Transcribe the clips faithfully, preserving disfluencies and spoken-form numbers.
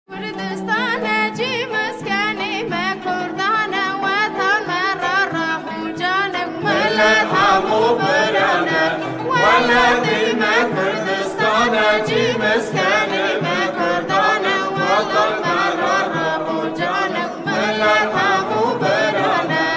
Kurdistane cî meskenê me Kurdan e, wetan me re reh û can e, milet hemû biran e. Welatê me Kurdistan e, cî meskenê me Kurdan e, wetan me re reh û can e, milet hemû biran e.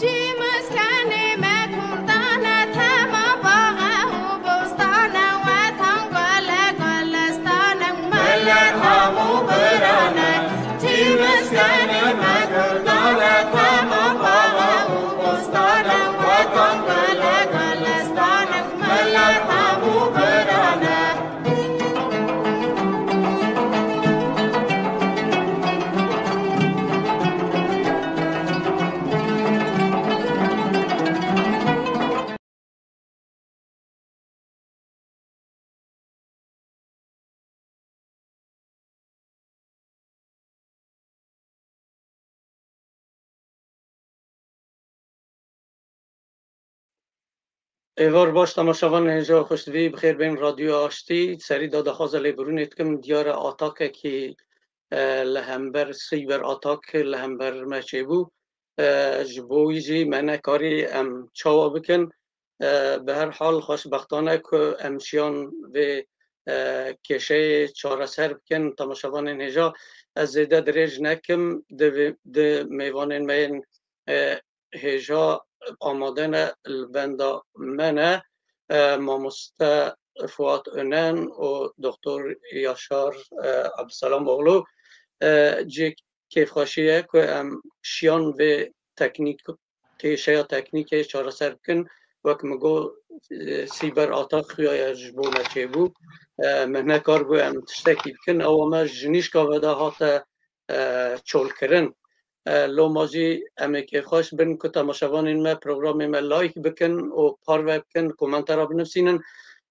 Cî meskenê me Kurdan e, tema baxe û bostan e, wetan gul e, gulistan e, milet hemû biran e. Cî meskenê me Kurdan e, tema baxe û bostan e, wetan gul e, gulistan e, milet hemû biran e. Êvar baş, temaşevanên hêja xweşdivî, bi xêr bên Radyoya Aştî. Serî de daxwaza lêbirûnê dikim, diyar e atakekî, e, li hember, cyber atak li hember me çêbû. E, ji bo wî jî me nekarî em çawa bikin. E, bi her hal xweşbextane ku em şiyan vê, e, kêşeyê çareser bikin. Temaşevanên hêja, ez zêde dirêj nekim, di vê, di mêvanên me yên, e, hêja amade ne, li benda me ne. E, mamoste Fuat Önen û Doktor Yaşar, e, Abdulselam Oğlu. E, cihê kêfxweşî ye ku em şiyan vê teknîk, kêşeya teknîkê çareser bikin. Wek min got, e, sîber atak xuya ye ji bo me çêbû. E, me nekar bû em tiştekî bikin. Ewa me ji nîşka ve de hate, e, çolkirin. E, loma jî em ê kêfxweş bin ku temaşevanên me programê me like bikin û parve bikin, komentera binivîsînin.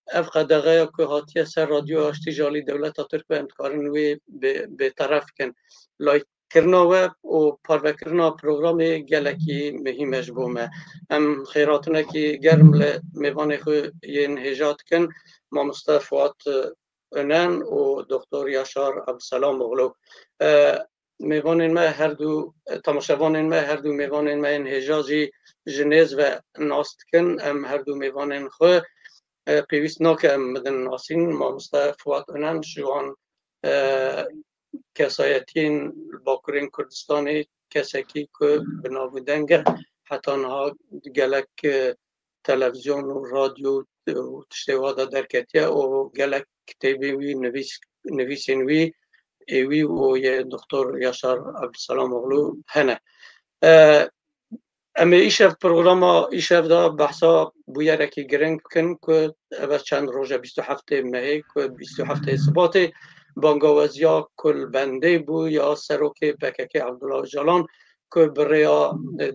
Ev qedexeya ku hatiye ser Radyo Aştî ji alî dewleta Tirk ve em dikarin wê bê-, bêteref bikin. Like kirina we û parvekirina programê gelekî muhîm e ji bo me. Em xêratinekî germ li mêvanê xwe yên hêja dikin, mamoste Fuat Önen û Doktor Yaşar Abdulselam Oğlu. E, mêvanên me her du, temaşevanên me her du mêvanên me yên hêja jî ji nêz ve nas dikin. Em her du mêvanên xwe, e, pêwîst nake em bidin nasîn. Mamoste Fuat Önen ji wan, e, kesayetiyên li Bakurên Kurdistanê kesekî ku bi nav û deng e, heta niha gelek, e, televîzyon û radyo û tiştê wa de derketiye û gelek kitêbên wî, nivîs-, nivîsên wî, ê wî û yê Doktor Yaşar Abdulselam Oğlu hene. E, em ê îşev programa îşev de behsa bûyerekî giring bikin ku ev çend roj e, bîst û heftê mehê ku bîst û heftê Sibatê bangawaziya ku li bendê bû ya serokê P K K Abdullah Öcalan ku bi rêya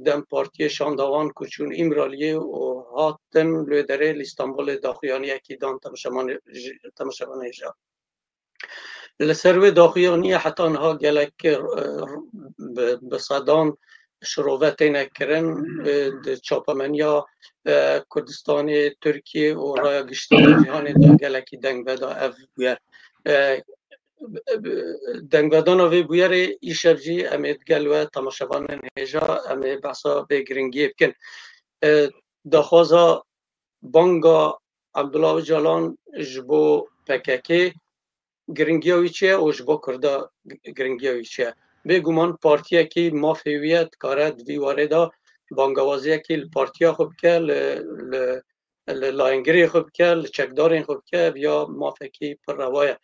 DEM Partiyê şanda wan ku çûn Îmraliyê û hatin li wê derê li Îstanbulê daxuyaniyekî dan temaşevanê-, ji-, temaşevanê hêja. Li ser wê daxuyaniyê heta niha gelek, e, bi, bi sedan şirove têne kirin, e, di çapemeniya, e, Kurdistanê, Tirkiye û raya giştî ya cîhanê de gelekî dengve da ev bûyer. E, dengvedana vê bûyerê îşev jî em ê digel we temaşevanên hêja em ê behsa vê giringiyê bikin. E, daxwaza banga Abdullah Öcalan ji bo P K K giringiya wî çi ye û ji bo Kurda giringiya wî çi ye? Bêguman partiyekî mafê wî ye, dikare di vî warê de bangawaziyekî li partiya xwe bike, li, li, li layengirê xwe bike, li çekdarên xwe bike, ev ya mafekî pir rewa ye.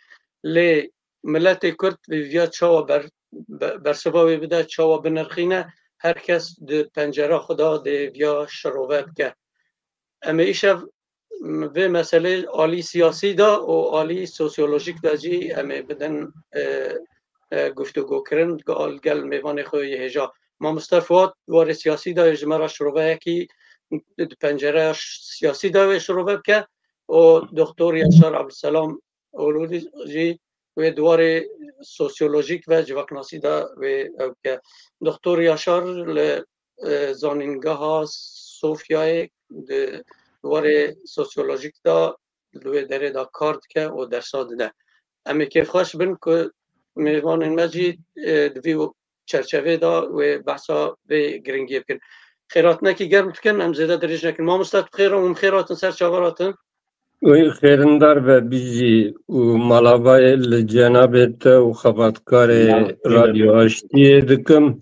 Lê miletê Kurd vê viya çawa ber-, be-, bersiva wê bide, çawa binirxîne, her kes di pencera xwe de dê viya şirove bike. Em ê îşev vê meselê alî siyasî de û alî sosyolojîk de jî em ê bidin, e, e, guftûgokirin gel, gel mêvanê xwe yê hêja. Mamoste Fuat di warê siyasî de ji me re şiroveyekî di pencereya siyasî de wê şirove bike û Doktor Yaşar Abdulselam Oğlu jî wê di warê sosyolojîk ve civaknasî de wê ew bike. Doktor Yaşar li, e, Zanîngeha Sofyayê di warê sosyolojîk de li wê derê de kar dike û dersa dide. Em ê kêfxweş bin ku mêvanên me jî, e, di vî çerçevê de wê behsa vê giringiyê bikin. Xêratinekî germ dikin, em zêde dirêj nekin. Mamoste, tu bi xêr û min xêr hatin ser çavara te. Wê xêrindar be bijî û malavayê li cenabê te û xebatkarê Radyo Aştiyê dikim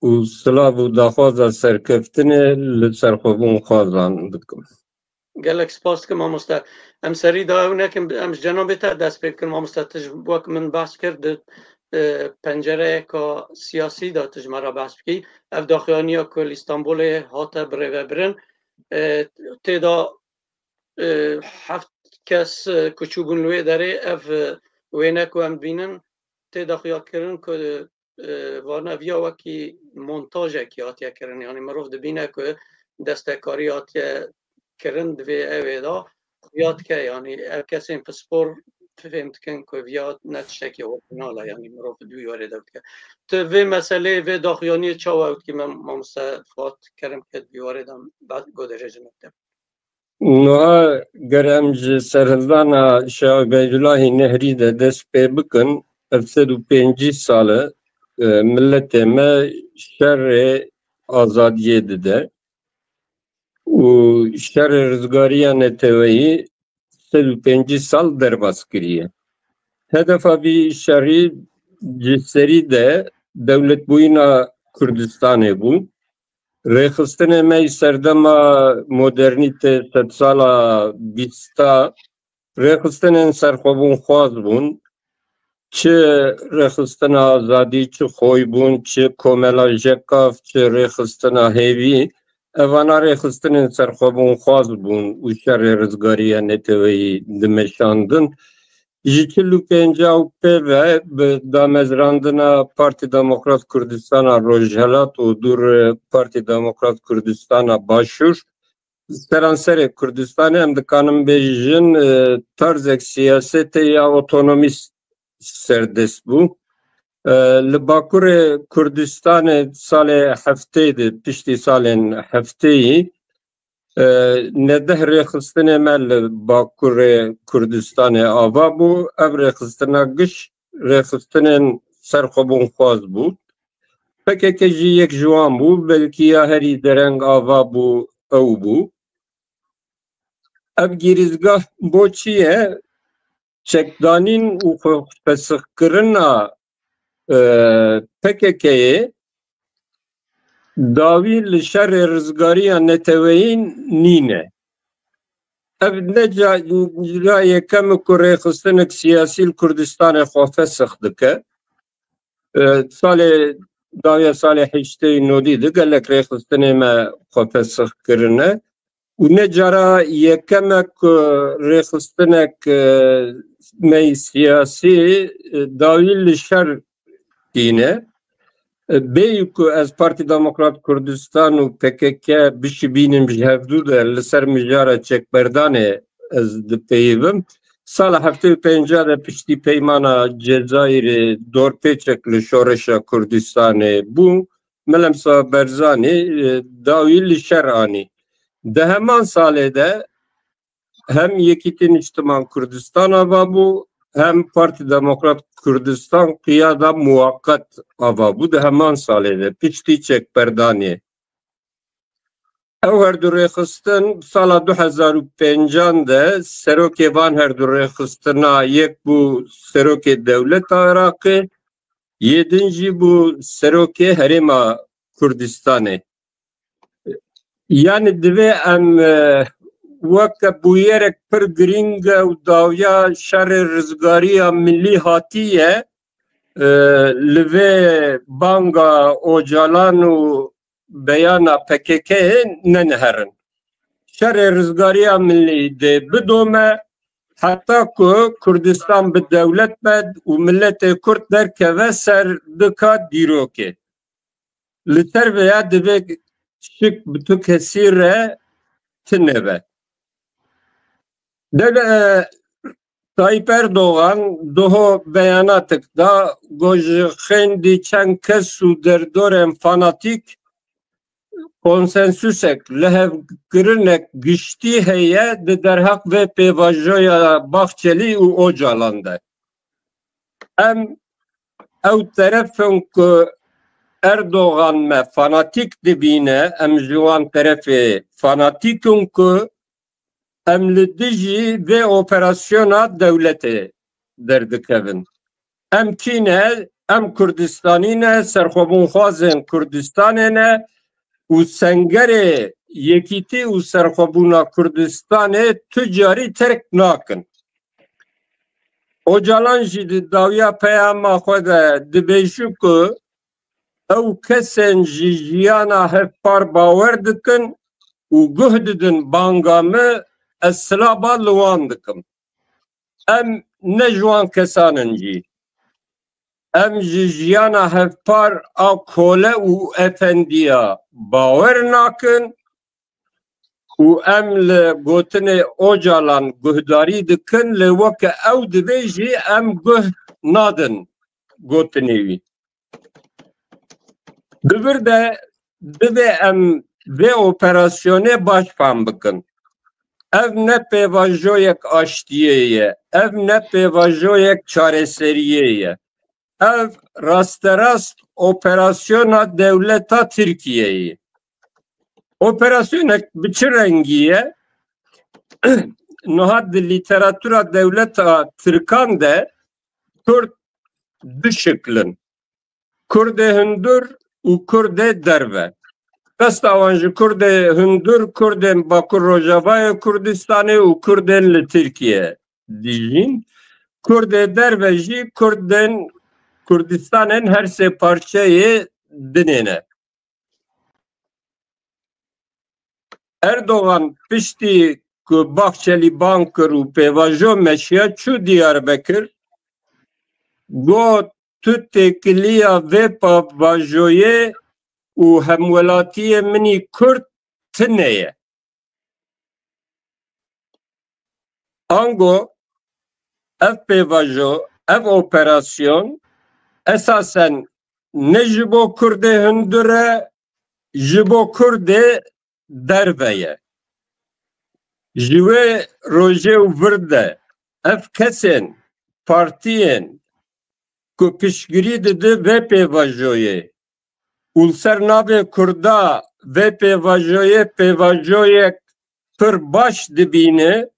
û silav û daxwaza serkeftinê li serxwebûn xwazan dikim. Gelek spas dikim mamoste. Em serî da ew nekin, em ji cenabê te dest pê bikin mamoste. Tu ji wek min behs kir di, e, pencereyeka siyasî de tu ji me re behs bikî. Ev daxuyaniya ku li Îstanbulê hate birêvebirin, e, tê de, e, heft kes, e, ku çûbûn li wê derê ev, e, wêne ku em dibînin tê de xuya kirin ku, e, e, varna viya wekî montajekî hatiye kirin. Yanî mirov dibîne ku destekarî hatiye kirin, divê ew ê da xuya dike. Yanî ev kesên pispor fêm dikin ku viya ne tiştekî orîjinal e. Yanî mirov di wî warê de dike. Tu vê meseleyê, vê daxuyaniyê çawa ew dikî, me mamoste Fuat, kerem ke di wî warê de guhdarê ji me bide. Niha ger em ji serhildana Şêx Ubeydulahî Nehrî de dest pê bikin, ev sed û pêncî sal e, e, miletê me şerê azadiyê dide û şerê rizgariya neteweyî sed û pêncî sal derbas kiriye. Hedefa vî şerî ji serî de dewletbûyîna Kurdistanê bû. Rêxistinê me yî serdema modernîte sedsala bîsta rêxistinên serxwebûnxwaz bûn. Çi rêxistina azadî, çi xoybûn, çi komela Jekav, çi rêxistina hêvî, evana rêxistinên serxwebûnxwaz bûn û şerê rizgariya neteweyî dimeşandin. Ji çil û pênca û pê ve bi damezrandina Partî Demokrat Kurdistana Rojhelat û dûr Partî Demokrat Kurdistana Başûr, seranserê Kurdistanê em dikanin bêjin, e, tarzek siyasetê ya otonomîst serdest bû. E, li Bakurê Kurdistanê salê heftê de, piştî salên hefteyî, e, ne deh rêxistinê me li Bakurê Kurdistanê ava bû. Ev rêxistina giş rêxistinên serxwebûnxwaz bû. P K K jî yek ji wan bû, belkî ya herî dereng ava bû, ew bû. Ev gîrîzgah bo çi ye? Çekdanîn û xwefesixkirina, e, P K K'yê dawî li şerê rizgariya neteweyî nîne. Ev ne ca-, cara yekem e ku rêxistinek siyasî li Kurdistanê xwe fesix dike. E, salê dawiya salê heştê û nodî de gelek rêxistinê me xwe fesix kirine û ne cara yekem e ku rêxistinek, e, me yî siyasî, e, dawî li şer tîne. E, bêyî ku ez Partî Demokrat Kurdistan û P K K bişibînim ji hevdû de li ser mijara çekberdanê ez dipeyivim. Sala heftê û pênca de piştî peymana Cezayirê dorpêçek li Şoreşa Kurdistanê bû. Melem Seba Barzanî, e, dawî li şer anî. Di heman salê de hem Yekîtî Niştiman Kurdistan ava bû, hem Partî Demokrat Kurdistan qiyada muwaqet ava bû di heman salê de, piştî çekberdanê. Ew her du rêxistin sala du hezar û pêncan de serokê van her du rêxistina yek bû serokê dewleta Iraqê, yê din jî bû serokê Herêma Kurdistanê. Yanî divê em, e, weke bûyerek pir girîng e û dawiya şerê rizgariya milî hatiye, e, li vê banga Ocalan û beyana P K K'yê neniherin. Şerê rizgariya milî dê bidome, heta ku Kurdistan bi dewlet be û miletê Kurd derkeve ser dika dîrokê. Li ser vêya divê şik bi tu kesî re tune be. Dewle-, e, Tayyip Erdogan doho beyanatek da, got, ji xêndî çend kes û derdorên fanatîk konsensusek, lihevkirinek giştî heye di derheq vê pêvajoya Bahçeli û Ocalan de. Em ew teref in ku Erdogan me fanatîk dibîne, em ji wan terefê fanatîk in ku em li dijî vê operasyona dewletê derdikevin. Em kî ne? Em Kurdistanî ne, serxwebûnxwazên Kurdistanê ne û sengerê yekîtî û serxwebûna Kurdistanê tu carî terk nakin. Ocalan jî di dawiya peyama xwe de dibêjî ku ew kesên ji jiyana hevpar bawer dikin û guh didin banga min, ez silaba li wan dikim. Em ne ji wan kesan in jî. Em ji jiyana hevpar a kole û efendiya bawer nakin û em li gotinê Ocalan guhdarî dikin, lê weke ew dibê jî em guh nadin gotinê wî. Di vir de divê em vê operasyonê baş fam bikin. Ev ne pêvajoyek aştiyê ye, ev ne pêvajoyek çareseriyê ye. Ev rasterast operasyona dewleta Tirkiyeyê ye. Operasyonek bi çi rengî ye? Niha di lîteratura dewleta Tirkan de Kurd du şikl in. Kurdê hundir û Kurdê derve. Qesta wan ji Kurdê hundir, Kurdên Bakur Rojavayê Kurdistanê û Kurdên li Tirkiye. dijîn. Kurdê derve jî Kurdên Kurdistanên her sê parçeyê dinê ne. Erdogan piştî ku Bahçelî bang kir û pêvajo meşiya çû Diyarbekir, got, tu têkiliya vê pêvajoyê û hemwelatiyê min î Kurd tune ye. Ango ev pêvajo, ev operasyon esasen ne ji bo Kurdê hundir e, ji bo Kurdê derve ye. Ji wê rojê û vir de ev kesên, partiyên ku piştgirî dide vê pêvajoyê û li ser navê Kurda vê pêvajoyê pêvajoyek pir baş dibîne,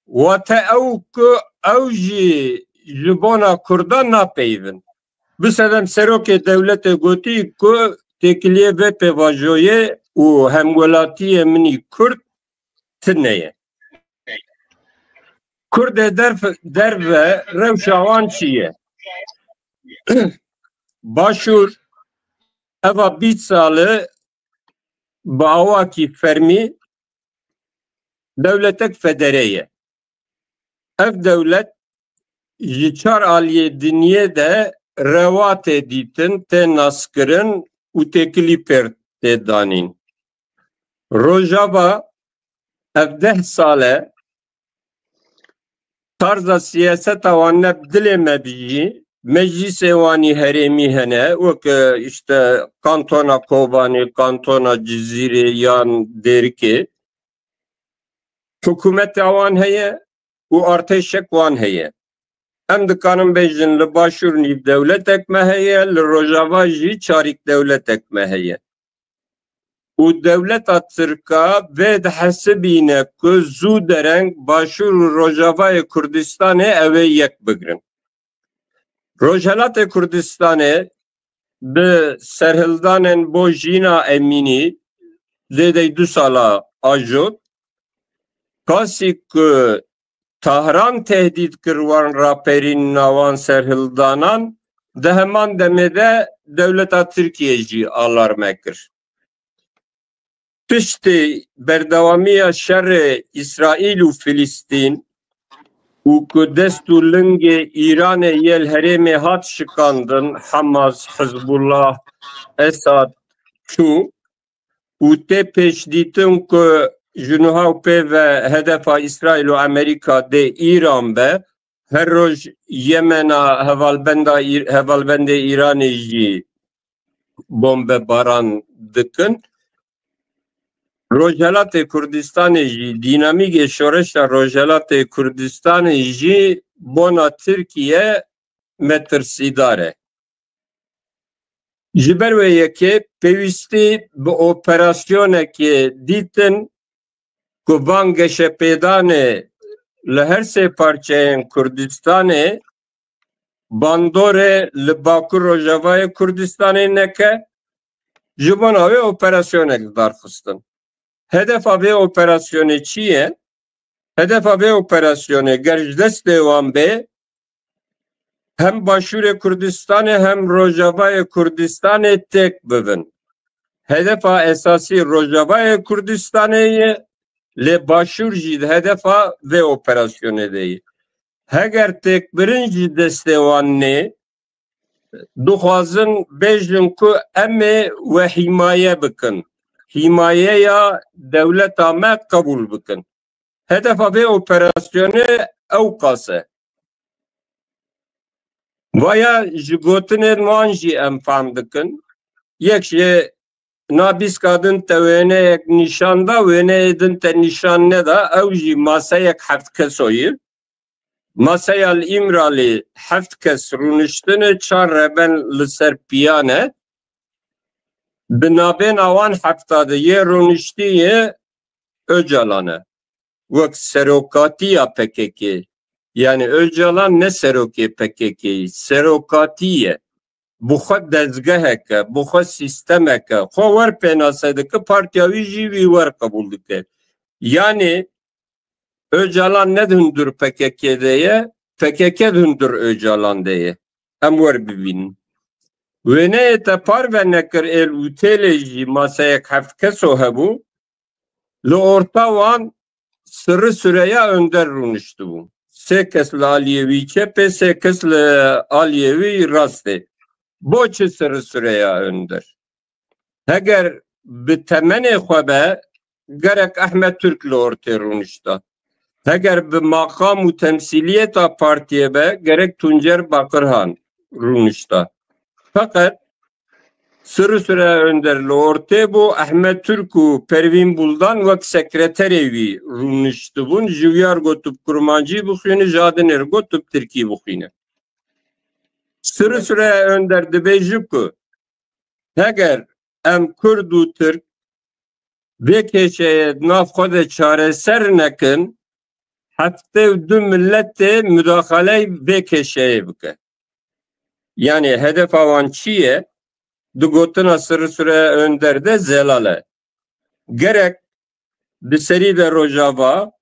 wate ew ku ew jî ji bona Kurdan napeyivin. Bisedem serokê dewletê gotî ku têkiliyê vê pêvajoyê û hemwelatiyê min î Kurd tune ye. Kurdê derf-, derve rewşa wan çi ye? Başûr eva bîst sal e bi awakî fermî dewletek federe ye. Ev dewlet ji çar aliyê dinyê de rewa tê dîtin, tê naskirin û têkilî pêr tê danîn. Rojava ev deh sal e tarza siyaseta wan ne bi dilê me bijî, meclîsê wanî herêmî hene, wek, e, işte, kantona Kobanê, kantona Cizîrê yan Dêrikê. Hikûmeta wan heye û artêşek wan heye. Em dikarin bêjin li Başûr nîv dewletek me heye, li Rojava jî çarîk dewletek me heye. Û dewleta Tirka vê dihesibîne ku zû dereng Başûr û Rojavayê Kurdistanê ew ê yek bigrin. Rojhelatê Kurdistanê bi serhildanên bo Jîna Emînî zêdeyî du sala ajot, kasî ku Tahran tehdît kir wan raperîn nawan serhildanan, di heman demê de dewleta Tirkiye jî alarme kir. Piştî berdewamiya şerê Îsraîl û Filistîn û ku dest û lingê Îranê yê li herêmê hat şikandin, Hamas, Hizbullah, Esad çû û tê pêşdîtin ku ji niha û pê ve hedefa Îsraîl û Amerîka dê Îran be, her roj Yemena hevalbenda Îr-, hevalbendê Îranê jî bombebaran dikin. Rojhelatê Kurdistanê jî, dînamîkê şoreşa Rojhelatê Kurdistanê jî bona Tirkiye metirsîdar e. Ji ber wê yekê pêwîstî bi operasyonekê dîtin ku van geşepêdanê li her sê parçeyên Kurdistanê bandorê li Bakur Rojavayê Kurdistanê neke, ji bona wê operasyonek darxistin. Hedefa vê operasyonê çi ye? Hedefa vê operasyonê ger ji destê wan bê, hem Başûrê Kurdistanê hem Rojavayê Kurdistanê têk bibin. Hedefa esasî Rojavayê Kurdistanê ye, lê Başûr jî di hedefa vê operasyonê de ye. Heger têkbirin ji destê wan nê, dixwazin bêjin ku em ê we hîmaye bikin. Hîmayeya dewleta me qebûl bikin. Hedefa vê operasyonê ew qas e. Vaya ji gotinên wan jî em fehm dikin. Yek ji nabîska din te wêneyek nîşan da, wêneyê din te nîşan neda, ew jî maseyek heft kesoyî. Maseya li Îmralî heft kes rûniştine, çar reben li ser piyan e. Di navêna wan hefta de yê rûniştî yê Ocalan e. Wek serokatiya P K K. Yani Ocalan ne serokê P K K, serokatî ye. Bi xwe dezgehek e, bi xwe sîstemek e. Xwe wer pênase dike, partiya wî jî wî wer qebûl dike. Yani Ocalan ne di hundir P K K de ye, P K K di hundir Ocalan de ye. Em wer bibînin. Wêneyê te parve nekir êl û têlê jî maseyek heft keso hebû. Li orta wan Sirri Süreya Önder rûniştibû. Sê kes li aliyê wî çepê, sê kes li aliyê wî rastê. Bo çi Sirri Süreya Önder? Heger bi temenê xwe be, gerek Ehmed Türk li ortê rûnişta. Heger bi maqam û temsîliyeta partiyê be, gerek Tuncer Bakirhan rûnişta. Feqet Sirri Süreya Önder li ortê bû, Ehmed Türk û Pervîn Buldan wek sekreterê wî rûniştibûn, ji wiyar got tu bi kurmancî bixwîne, ji adinê re got tu bi tirkî bixwîne. Sirri Süreya Önder dibêje ku heger em Kurd û Tirk vê kêşeyê di nav xwe de çareser nekin, heftê û du miletê mudaxaley vê kêşeyê bike. Yanî hedefa wan çi ye? Di gotina Sirri Süreya Önder de zelal e. Gerek di serî de Rojava,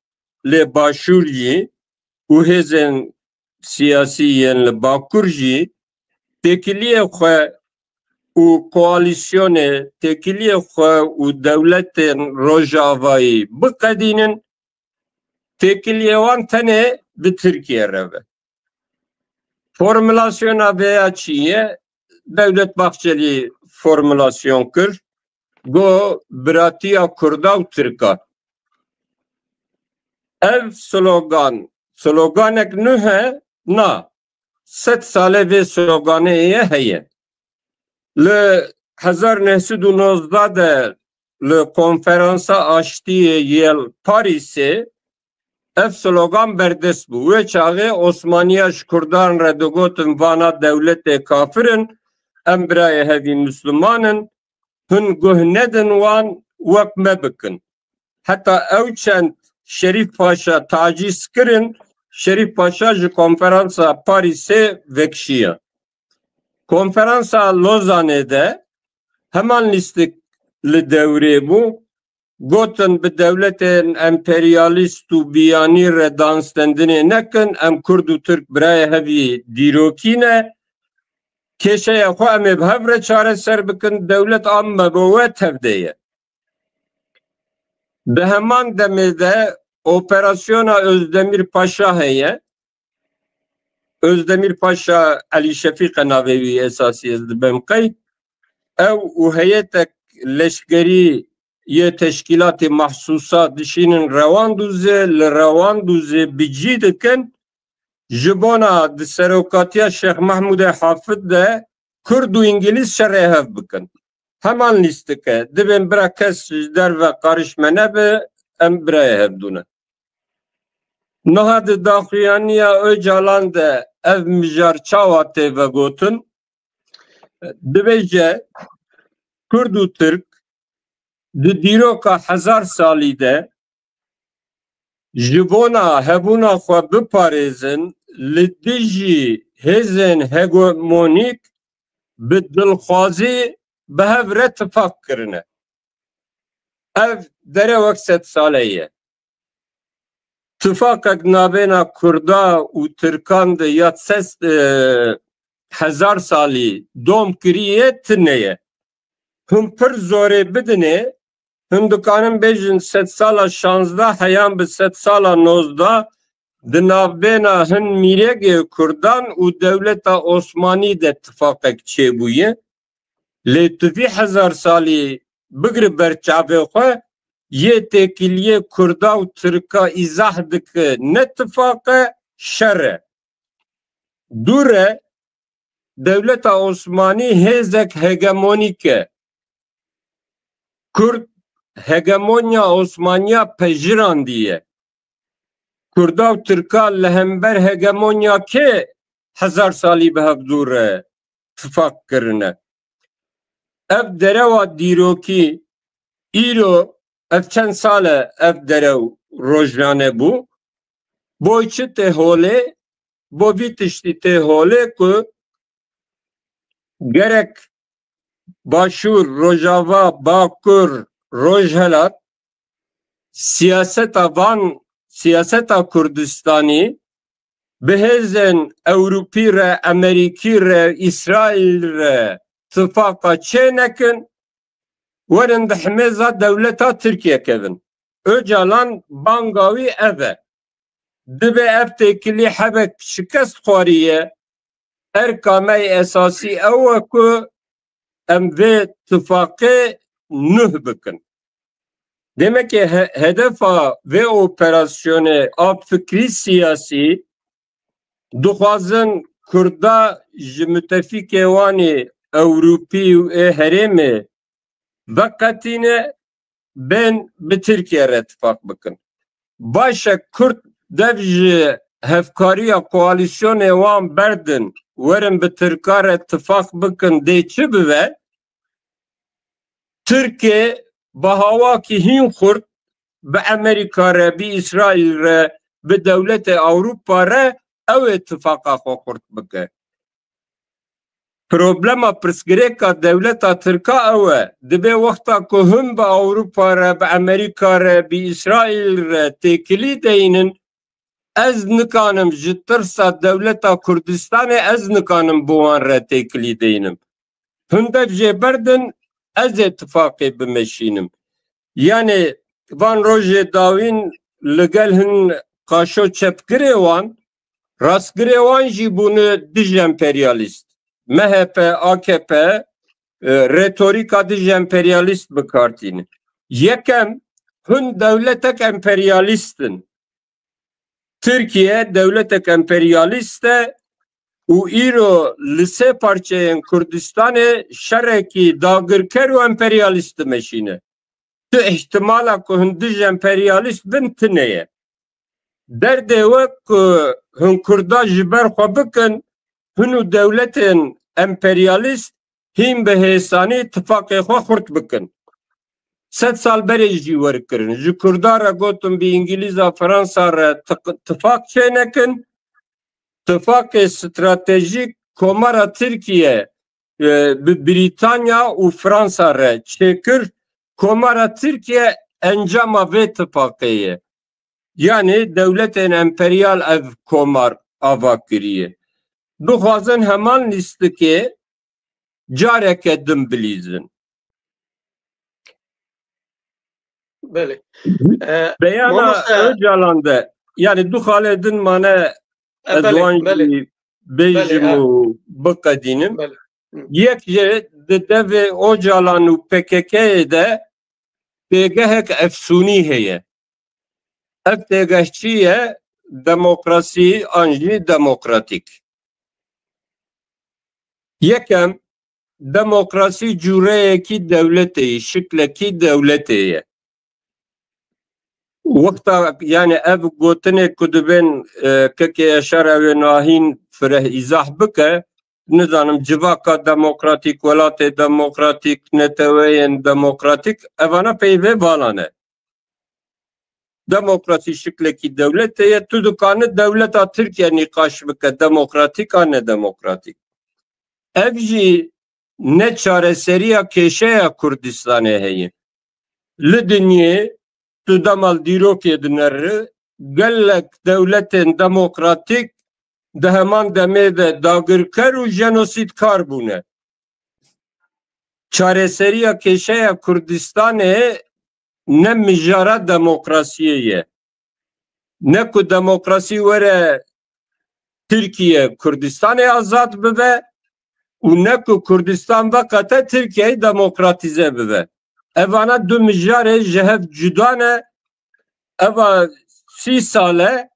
lê Başûr jî û hêzên siyasî yên li Bakur jî têkiliyê xwe û koalîsyonê, têkiliyê xwe û dewletên Rojavayî biqedînin, têkiliyê wan tenê bi Tirkiye re be. Formulasyona vêya çi ye? Dewlet Bahçelî formulasyon kir, got biratiya Kurda û Tirka. Ev slogan, sloganek nû he? Na. Sed sale vê sloganê ye heye. Li hezar neh sed û nozdeh de li Konferansa Aştiyê yê li Parîsê ev slogan berdest bû. Wê çaxê Osmaniya ji Kurdan re digotin, vana dewletê kafir in, em birayê hevî Misliman in, hûn guh nedin wan, wek me bikin. Heta ew çend Şerîf Paşa tacîz kirin, Şerîf Paşa ji Konferansa Parîsê vekişiya. Konferansa Lozanê de heman lîstik li dewrê bû. Gotin bi dewletên emperyalîst û biyanî re danstendinê nekin, em Kurd û Tirk birayê hevî dîrokî ne. Kêşeya xwe em ê bi hev re çareser bikin, dewlet a me bo we tevde ye. Di heman demê de operasyona Özdemir Paşa heye. Özdemir Paşa, Elî Şefîq e navê wî esasî, ez dibêm qey. Ew û heyetek leşkerî yê teşkîlatê Mahsusa dişînin Rewandûzê, li Rewandûzê bi cî dikin, ji bona di serokatiya Şêx Mehmûdê Hafid de Kurd û Îngilîz şerê hev bikin. Heman lîstik e. Dibên bira kes ji derve qarîş me nebe, em birayê hevdû ne. Niha di daxuyaniya Ocalan de ev mijar çawa tê vegotin? Dibêje, Kurd û Tirk di dîroka hezar salî de ji bona hebûna xwe biparêzin, li dijî hêzên hegemonîk bi dilxwazî bi hev re tifaq kirine. Ev dere wek sed sale ye. Tifaqek navêna Kurda û Tirkan de ya ses, e, hezar salî dom kiriye tune ye. Hûn pir zorê bidinê, hûn dikarin bêjin sed sala şazdeh heyan bi sed sala nozdeh di navbêna hin mîregê Kurdan û dewleta Osmanî de tifaqek çêbûye. Lê tu vî hezar salî bigire ber çavê xwe, yê têkiliyê Kurda û Tirka îzah dike, ne tifaq e, şer e. Dûr e, dewleta Osmanî hêzek hegemonîk e. Kurd hegemonya Osmaniya pejirandî ye. Kurda û Tirka li hember hegemonya kê hezar salî bi hev dû re tifaq kirine? Ev derewa dîrokî îro, ev çend sal e ev derew rojane bû. Boy çi tê holê? Bo vî tiştî tê holê ku gerek Başûr, Rojava, Bakur, Rojhelat siyaseta van siyaseta Kurdistanî bi hêzên Ewropî re, Emerîkî re, Îsraîl re tifaqa çê nekin, werin di himêza dewleta Tirkiye kevin. Ocalan banga wî ev e. Dibe ev têkilî hebek şikest xwariye, erka me yê esasî ew e ku em vê tifaqê nuh bikin. Demekê he-, hedefa vê operasyonê a fikrî siyasî dixwazin Kurda ji mitefîkê wan ê Ewropî û ê herêmê veqetîne, bên bi Tirkiye re tifaq bikin. Baş e, Kurd dev ji hevkariya koalîsyonê wan berdin, werin bi Tirka re tifaq bikin, dê çi bibe? Tirkê bi hawakî hîn xurt bi Emerîka re, bi Îsraîl re, bi dewletê Ewropa re ew ê tifaqa xwe xurt bike. Problema, pirsgirêka dewleta Tirka ew e. Dibê wexta ku hûn bi Ewropa re, bi Emerîka re, bi Îsraîl re têkilî deynin, ez nikanim ji tirsa dewleta Kurdistanê, ez nikanim bi wan re têkilî deynim. Hûn dev jê berdin, ez ê tifaqê bimeşînim. Yanê van rojê dawîn li gel hin qaşo çepgirê wan, rastgirê wan jî bûne dij emperyalîst. M H P, A K P, e, retorîka dij emperyalîst bi kar tîne. Yekem, hûn dewletek emperyalîst in. Tirkiye dewletek emperyalîst e û îro li sê parçeyên Kurdistanê şerekî dagirker û emperyalîst dimeşîne. Tu îhtimala ku hûn dij emperyalîst bin tune ye. Derdê we ku hûn Kurda ji ber xwe bikin, hûn û dewletên emperyalîst hîn bi hêsanî tifaqê xwe xurt bikin. Sed sal berê jî wer kirin. Ji Kurda re gotin bi Îngilîza, Fransa re tiq-, tifaq çê nekin. Tifaqê stratejîk Komara Tirkiye, e, bi Brîtanya û Fransa re çêkir. Komara Tirkiye encama vê tifaqê ye. Yanî dewletên emperyal ev komar ava kiriye. Dixwazin heman lîstikê careke din bilîzin. Belê. E, Beyana mamoste Ocalan de, yanî du xalê din mane, E, ez belê, wan belê. jî bêjim Belê, e. û biqedînim. Belê. Hı. Yek jî di devê Ocalan û P K K'yê de têgehek efsûnî heye. Ev têgeh çi ye? Demokrasî an jî demokratîk. Yekem, demokrasî cûreyekî dewletê ye, şiklekî dewletê ye. Wexta, yani ev gotinê ku dibên, e, kekê Yaşar ew ê nahîn fireh îzah bike, nizanim civaka demokratîk, welatê demokratîk, neteweyên demokratîk, evana peyvê vala ne. Demokrasî şiklekî dewletê ye, tu dikane dewleta Tirkiye nîqaş bike, demokratîk a nedemokratîk. Ev jî ne çareseriya kêşeya Kurdistanê heye. Li dinyê tu dema li dîrokê dineri, gelek dewletên demokratîk di heman demê de dagirker û jenosîdkar bûne. Çareseriya kêşeya Kurdistanê ne mijara demokrasiyê ye. Ne ku demokrasî were Tirkiye Kurdistanê azad bibe û ne ku Kurdistan veqete Tirkiyeyê demokratîze bibe. Evana du mijarê ji hev cuda ne. Eva sî sal e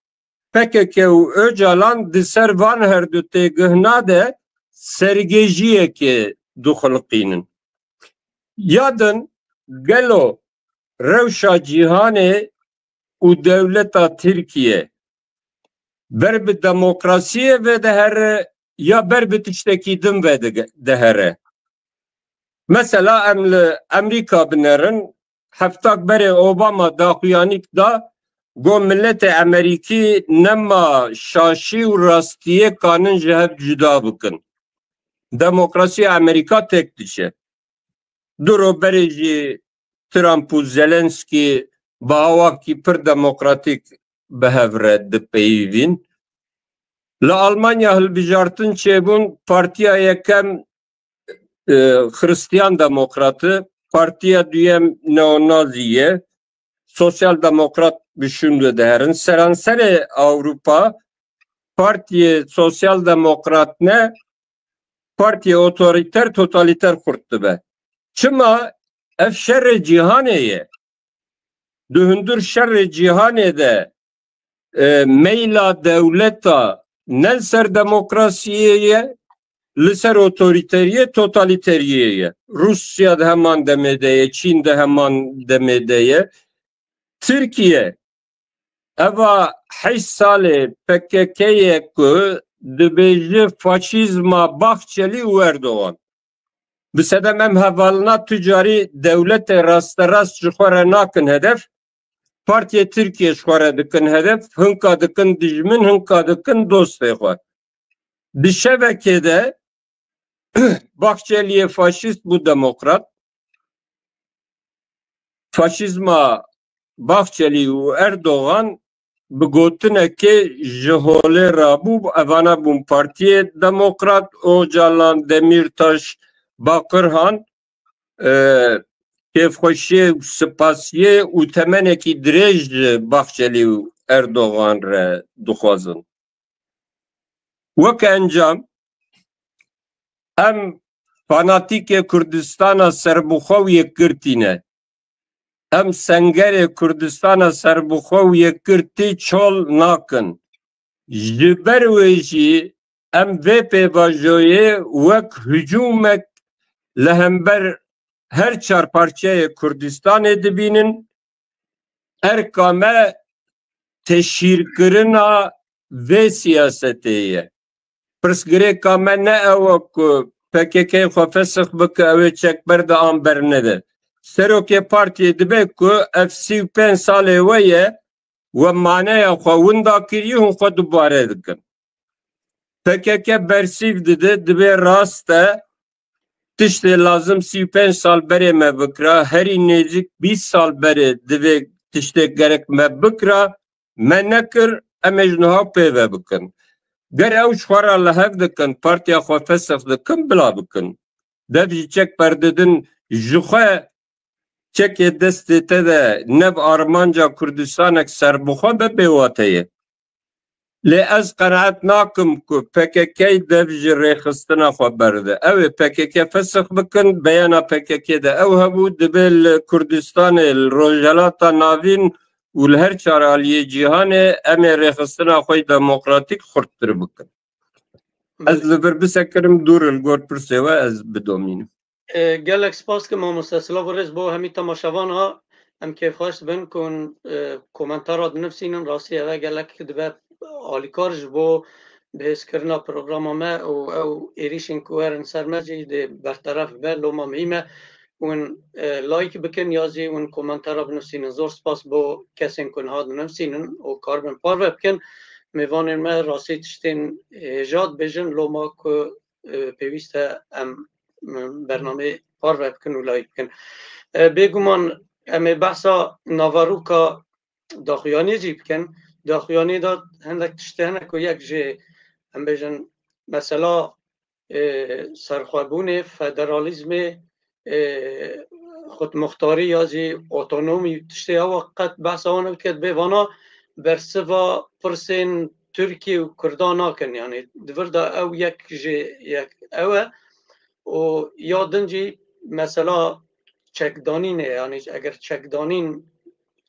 P K K û Ocalan di ser van her du têgihna de sergêjiyekê dixuliqînin. Ya din, gelo rewşa cîhanê û dewleta Tirkiye ber bi demokrasiyê ve dihere ya ber bi tiştekî din ve dige-, dihere? Mesela em li Emerîka binerin, heftak berê Obama daxuyanîk da, got, miletê Emerîkî nema şaşî û rastiyê kanin ji hev cuda bikin. Demokrasiya Emerîka têk diçe. Du roj berê jî Trump û Zelenskî bi awakî pir demokratîk bi hev re dipeyivîn. Li Almanya hilbijartin çêbûn, partiya yekem, e, Xristiyan Demokrat e, partiya duyem neonazî ye, Sosyal Demokrat bi şûn ve diherin. Seranserê Ewropa partiyê Sosyal Demokrat ne, partiyê otorîter, totalîter xurt dibe. Çima? Ev şerê cîhanê ye. Di hundir şerê cîhanê de, e, meyla dewleta ne li ser demokrasiyê ye, li ser otorîteriyê, totalîteriyê ye. Rûsya di heman demê de ye, Çîn di heman demê de ye. Tirkiye, eva heşt salê P K K ye ku dibêje faşîzma Bahçelî û Erdogan. Bi sedem em hevalina tu carî dewletê rasterast ji xwe re nakin hedef, partiyê Tirkiye ji xwe re dikin hedef, hinka dikin dijmin, hinka dikin dostê xwe. Di şevekê de Bahçeliyê faşîst bû demokrat, faşîzma Bahçelî û Erdogan bi gotinekê ji holê rabû, evana bûn Partiyê Demokrat, Ocalan, Demîrtaş, Bakirhan, e, kêfxweşiyê û spasiyê û temenekî dirêj ji Bahçelî û Erdogan re dixwazin. Weke encam, em fanatîkê Kurdistana serbixwe û yekgirtî ne. Em sengerê Kurdistana serbixwe û yekgirtî çol nakin. Ji ber wê jî em vê pêvajoyê wek hicûmek li hember her çar parçeyê Kurdistanê dibînin. Erka me teşhîrkirina vê siyasetê ye. Pirsgirêka me ne ew e ku P K K xwe fesix bike, ew ê çek berde an bernede. Serokê partiyê dibe ku ev sî û pênc salê we ye, we maneya xwe winda kiriye, hûn xwe dubare dikin. P K K bersîv dide, dibê rast e, tiştê lazim sî û pênc sal berê me bikira, herî nêzik bîst sal berê divê tiştê gerek me bikira, me nekir, em ê ji niha pê ve bikin. Ger ew ji xwe re li hev dikin, partiya xwe fesix dikin, bila bikin. Dev jî çek berdidin, ji xwe çekê destê te de ne bi armanca Kurdistanek serbixwe be, bêwate ye. Lê ez qenaet nakim ku P K K dev ji rêxistina xwe berde. Ew ê P K K fesix bikin, beyana P K K de ew hebû, dibe li Kurdistanê, li Rojhelata Navîn û li her çar aliyê cîhanê em ê rêxistina xwe yê demokratîk xurttir bikin. Ez li vir bisekirim, dûr li gor pirsê we ez bidomînim. E, gelek spas dikim mamoste Silav û rêz bo hemî temaşevana. Em kêfxweş dibin ku hûn, e, komentara dinivsînin. Rastî ev e gelek dibe alîkar ji bo bihêzkirina programa me û ew êrîşên ku werin ser me jî dê berteref bibe. Loma mihîm e hûn, e, like bikin ya jî hûn komentara binivsînin. Zor spas bo kesên ku niha dinivsînin û karibin parve bikin. Mêvanên me rastî tiştên hêja dibêjin. Loma ku e, pêwîst e em, e, bernameyê parve bikin û layîk bikin. E, bêguman em ê behsa naveroka daxuyaniyê jî bikin. Daxuyaniyê de hindek tiştê hene ku yek jê, em bêjin, mesela, e, serxwebûnê, federalîzmê, e, xudmuxtarî ya jî otonomî tiştê ewa qet behsa wan nebike, dibê vana bersiva pirsên Tirkiye û Kurda nakin. Yanî di vir de ew yek ji yek ew e û ya din jî mesela çekdanînê, yanî eger çekdanîn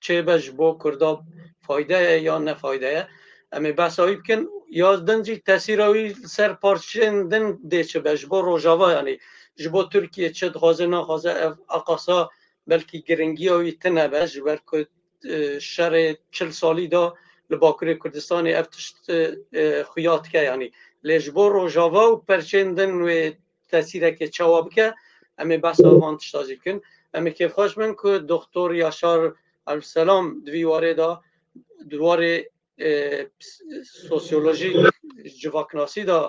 çêbe ji bo Kurda fayde ye ya ne fayde ye, em ê behsa wî bikin. Ya din jî tesîra wî li ser parçeyên din dê çi be ji bo Rojava, yanî ji bo Tirkiye çi dixwaze naxwaze, ev aqasa belkî giringiya wî tune be, ji ber ku, e, şerê çil salî de li Bakurê Kurdistanê ev tişt, e, xuya dike, yanî lê ji bo Rojava û perçeyên din wê tesîrekê çawa bike, em ê behsa van tişta jî bikin. Em ê kêfxweş bin ku Doktor Yaşar Elselam di vî warê de, di warê, e, sosyolojîk, civaknasî de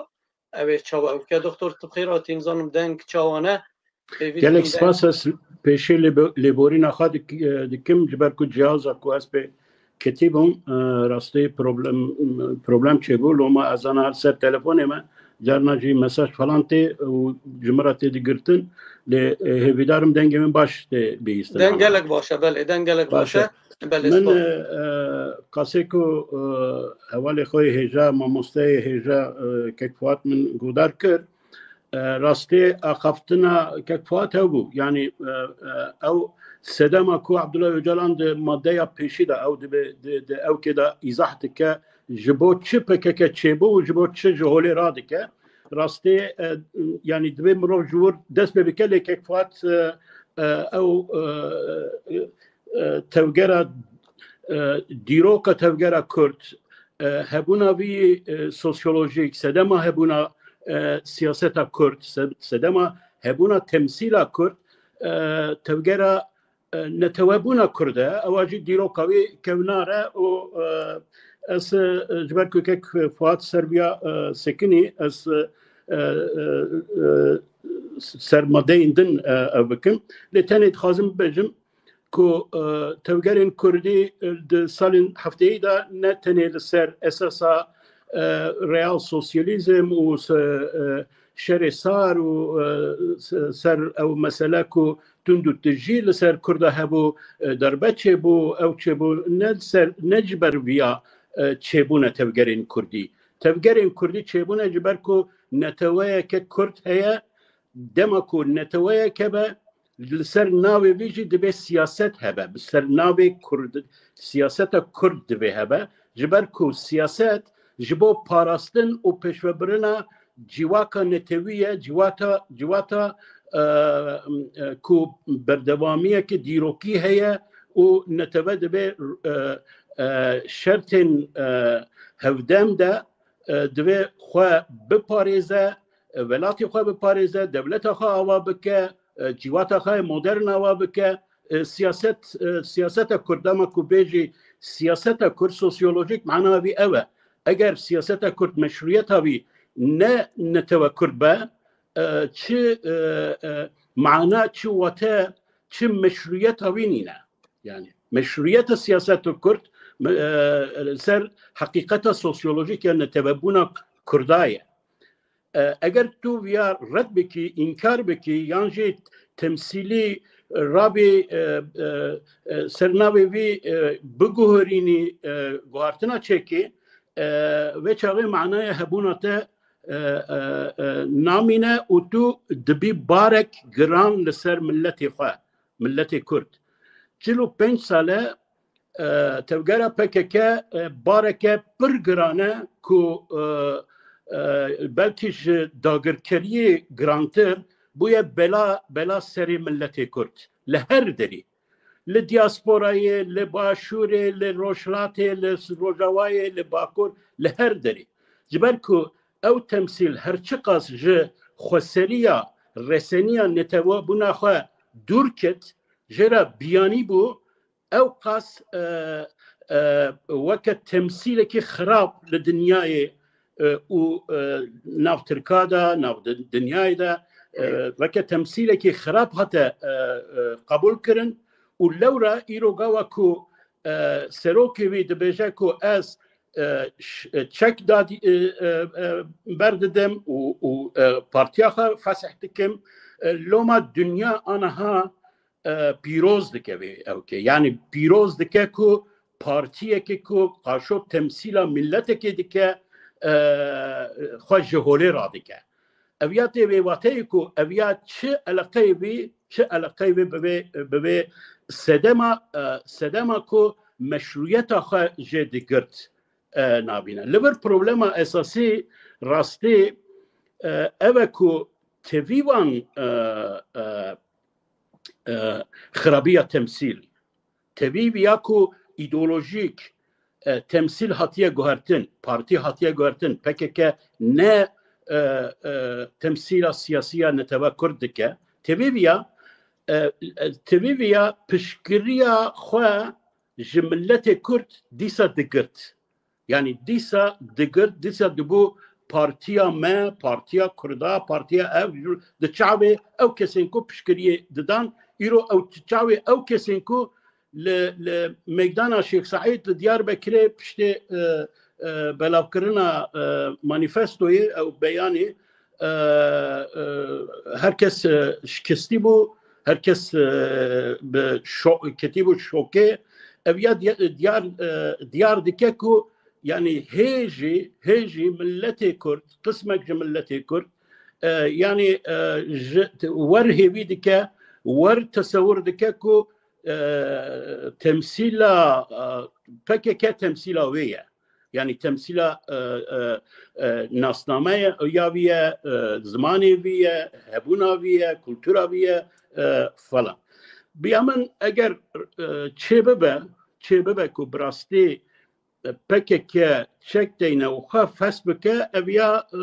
ew ê çawa ew bike. Doktor, tu bi xêr hatî, nizanim deng çawa ne? Pêvî Gelek dikim deng. Spas, ez pêşê lêbo-, lêborîna xwe dik-, e, dikim, ji ber ku cihaza ku ez pê ketî bûm, e, rastî problem, problem çêbû. Loma ez ana her ser telefonê me, carna jî mesaj falan tê û ji min re tê digirtin. Lê, e, hêvîdarim dengê min baş tê bihîstin. Deng gelek baş e, belê, deng gelek baş e. Belê, min, spas. E, e, qasê ku, e, hevalê xwe yê hêja, mamosteyê hêja, e, kek Fuat min guhdar kir. E, rastê axaftina kek Fuat hebû. Yanî, e, e, ew sedema ku Abdullah Öcalan di maddeya pêşî de ew dibe, di, di ewkê de îzah dike, ji bo çi P K K çêbû û ji bo çi ji holê radike. Rastê, e, yanî divê mirov ji wir dest pê bike, lê kek Fuat, e, e, ew, e, e, tevgera, e, dîroka tevgera Kurd, e, hebûna vî, e, sosyolojîk, sedema hebûna, e, siyaseta Kurd, se-, sedema hebûna temsîla Kurd, e, tevgera, e, netewebûna Kurd e. Ewa jî dîroka wî kevnar e û, e, ez, e, ji ber ku kek Fuat ser viya, e, sekinî, ez, e, e, e, ser madeyên din, e, ev bikim. Lê tenê dixwazim bibêjim, ku, e, tevgerên Kurdî, e, di salên hefteyî de ne tenê li ser esasa, e, real sosyalîzm û se-, e, şerê sar û, e, se-, ser ew mesele ku tund û tijî li ser Kurda hebû, e, darbe çêbû, ew çêbû, ne li ser, ne ji ber viya, e, çêbûne tevgerên Kurdî. Tevgerên Kurdî çêbûne ji ber ku neteweyeke Kurd heye, dema ku neteweyek hebe, li ser navê vî jî divê siyaset hebe. Bi ser navê Kurd, siyaseta Kurd divê hebe. Ji ber ku siyaset ji bo parastin û pêşvebirina civaka netewî ye, civata, civata, e, e, ku berdewamiyeke dîrokî heye û netewe divê, e, e, şertên, e, hevdem de, e, divê xwe biparêze, e, welatê xwe biparêze, dewleta xwe ava bike, e, civata xwe modern ava bike. E, siyaset, e, siyaseta Kurd, dema ku bêjî siyaseta Kurd sosyolojîk mana vî ew e. Eger siyaseta Kurd meşrûyeta vî ne netewe Kurd be, e, çi, e, e, mana, çi wate, çi meşrûyeta wî nîne. Yani meşrûyeta siyaseta Kurd, e, ser heqîqeta sosyolojîk ya netewebûna Kurda ye. E, eger tu viya red bikî, înkar bikî, yan jî temsîlî rabî, e, e, e, ser navê vî, e, biguherînî, e, guhartina çêkî, e, vê çaxê manaya hebûna te, e, e, e, namîne û tu dibî barek giran li ser miletê xwe, miletê Kurd. Çil û pênc sal e, e, tevgera P K K, e, bareke pir giran e ku, e, e, belkî ji dagirkeriyê girantir bûye bela, bela serê miletê Kurd. Li her derî. Li diasporayê, li başûrê, li rojhilatê, li rojavayê, li bakur, li her derî. Ji ber ku ew temsîl her çiqas ji xweseriya, reseniya netewebûna xwe dûr ket, jê re biyanî bû, ew qas, e, e, weke temsîlekî xirab li dinyayê, e, û, e, nav Tirka de, nav di-, dinyayê de, e, weke temsîlekî xirab hate, e, e, qebûl kirin û lewra îro gawa ku, e, serokê wî dibêje ku ez, e, ş-, e, çek dadî, e, e, e, berdidim û, û, e, partiya xwe fesih dikim. E, loma dinya aniha, e, pîroz dike vê ewkê. Yani pîroz dike ku partiyekê ku qaşo temsîla miletekê dike, e, xwe ji holê radike. Ev ya tê vê wateyê ku ev ya çi eleqeyê vî, çi eleqeyê vî bi vê, bi vê sedema, e, sedema ku meşrûyeta xwe jê digirt, e, nabîne. Li vir problema esasî rastî, e, ev e ku tevî van, e, e, e, xirabiya temsîl. Tevî viya ku îdeolojîk, e, temsîl hatiye guhertin, partî hatiye guhertin, P K K ne, e, e, temsîla siyasî ya netewe Kurd dike. Tevî viya, e, e, tevî viya piştgiriya xwe ji miletê Kurd dîsa digirt. Yani dîsa digirt, dîsa dibû partiya me, partiya Kurda, partiya ev, di çavê ew kesên ku piştgiriyê didan, îro ew çavê ew kesên ku li, li meydana Şêx Seîd li Diyarbekirê piştê, e, e, belavkirina, e, manîfestoyê ew beyanê, e, e, her kes, e, şikestî bû, her kes, e, bi şo-, ketî bû şokê. Ev ya diya-, diyar, e, diyar dike ku, yanî hê jî, hê jî miletê Kurd, qismek ji miletê Kurd, e, yanî, e, ji, wer hêvî dike, wer tesewir dike ku, e, temsîla, e, P K K temsîla wê ye. Yanî temsîla, e, e, e, nasnameya wî ye, e, zimanê wî ye, hebûna wî ye, kultura wî ye, e, falan. Bi ya min eger, e, çêbibe, çêbibe ku bi rastî, e, P K K çek deyne û xwe fes bike, ev ya, e,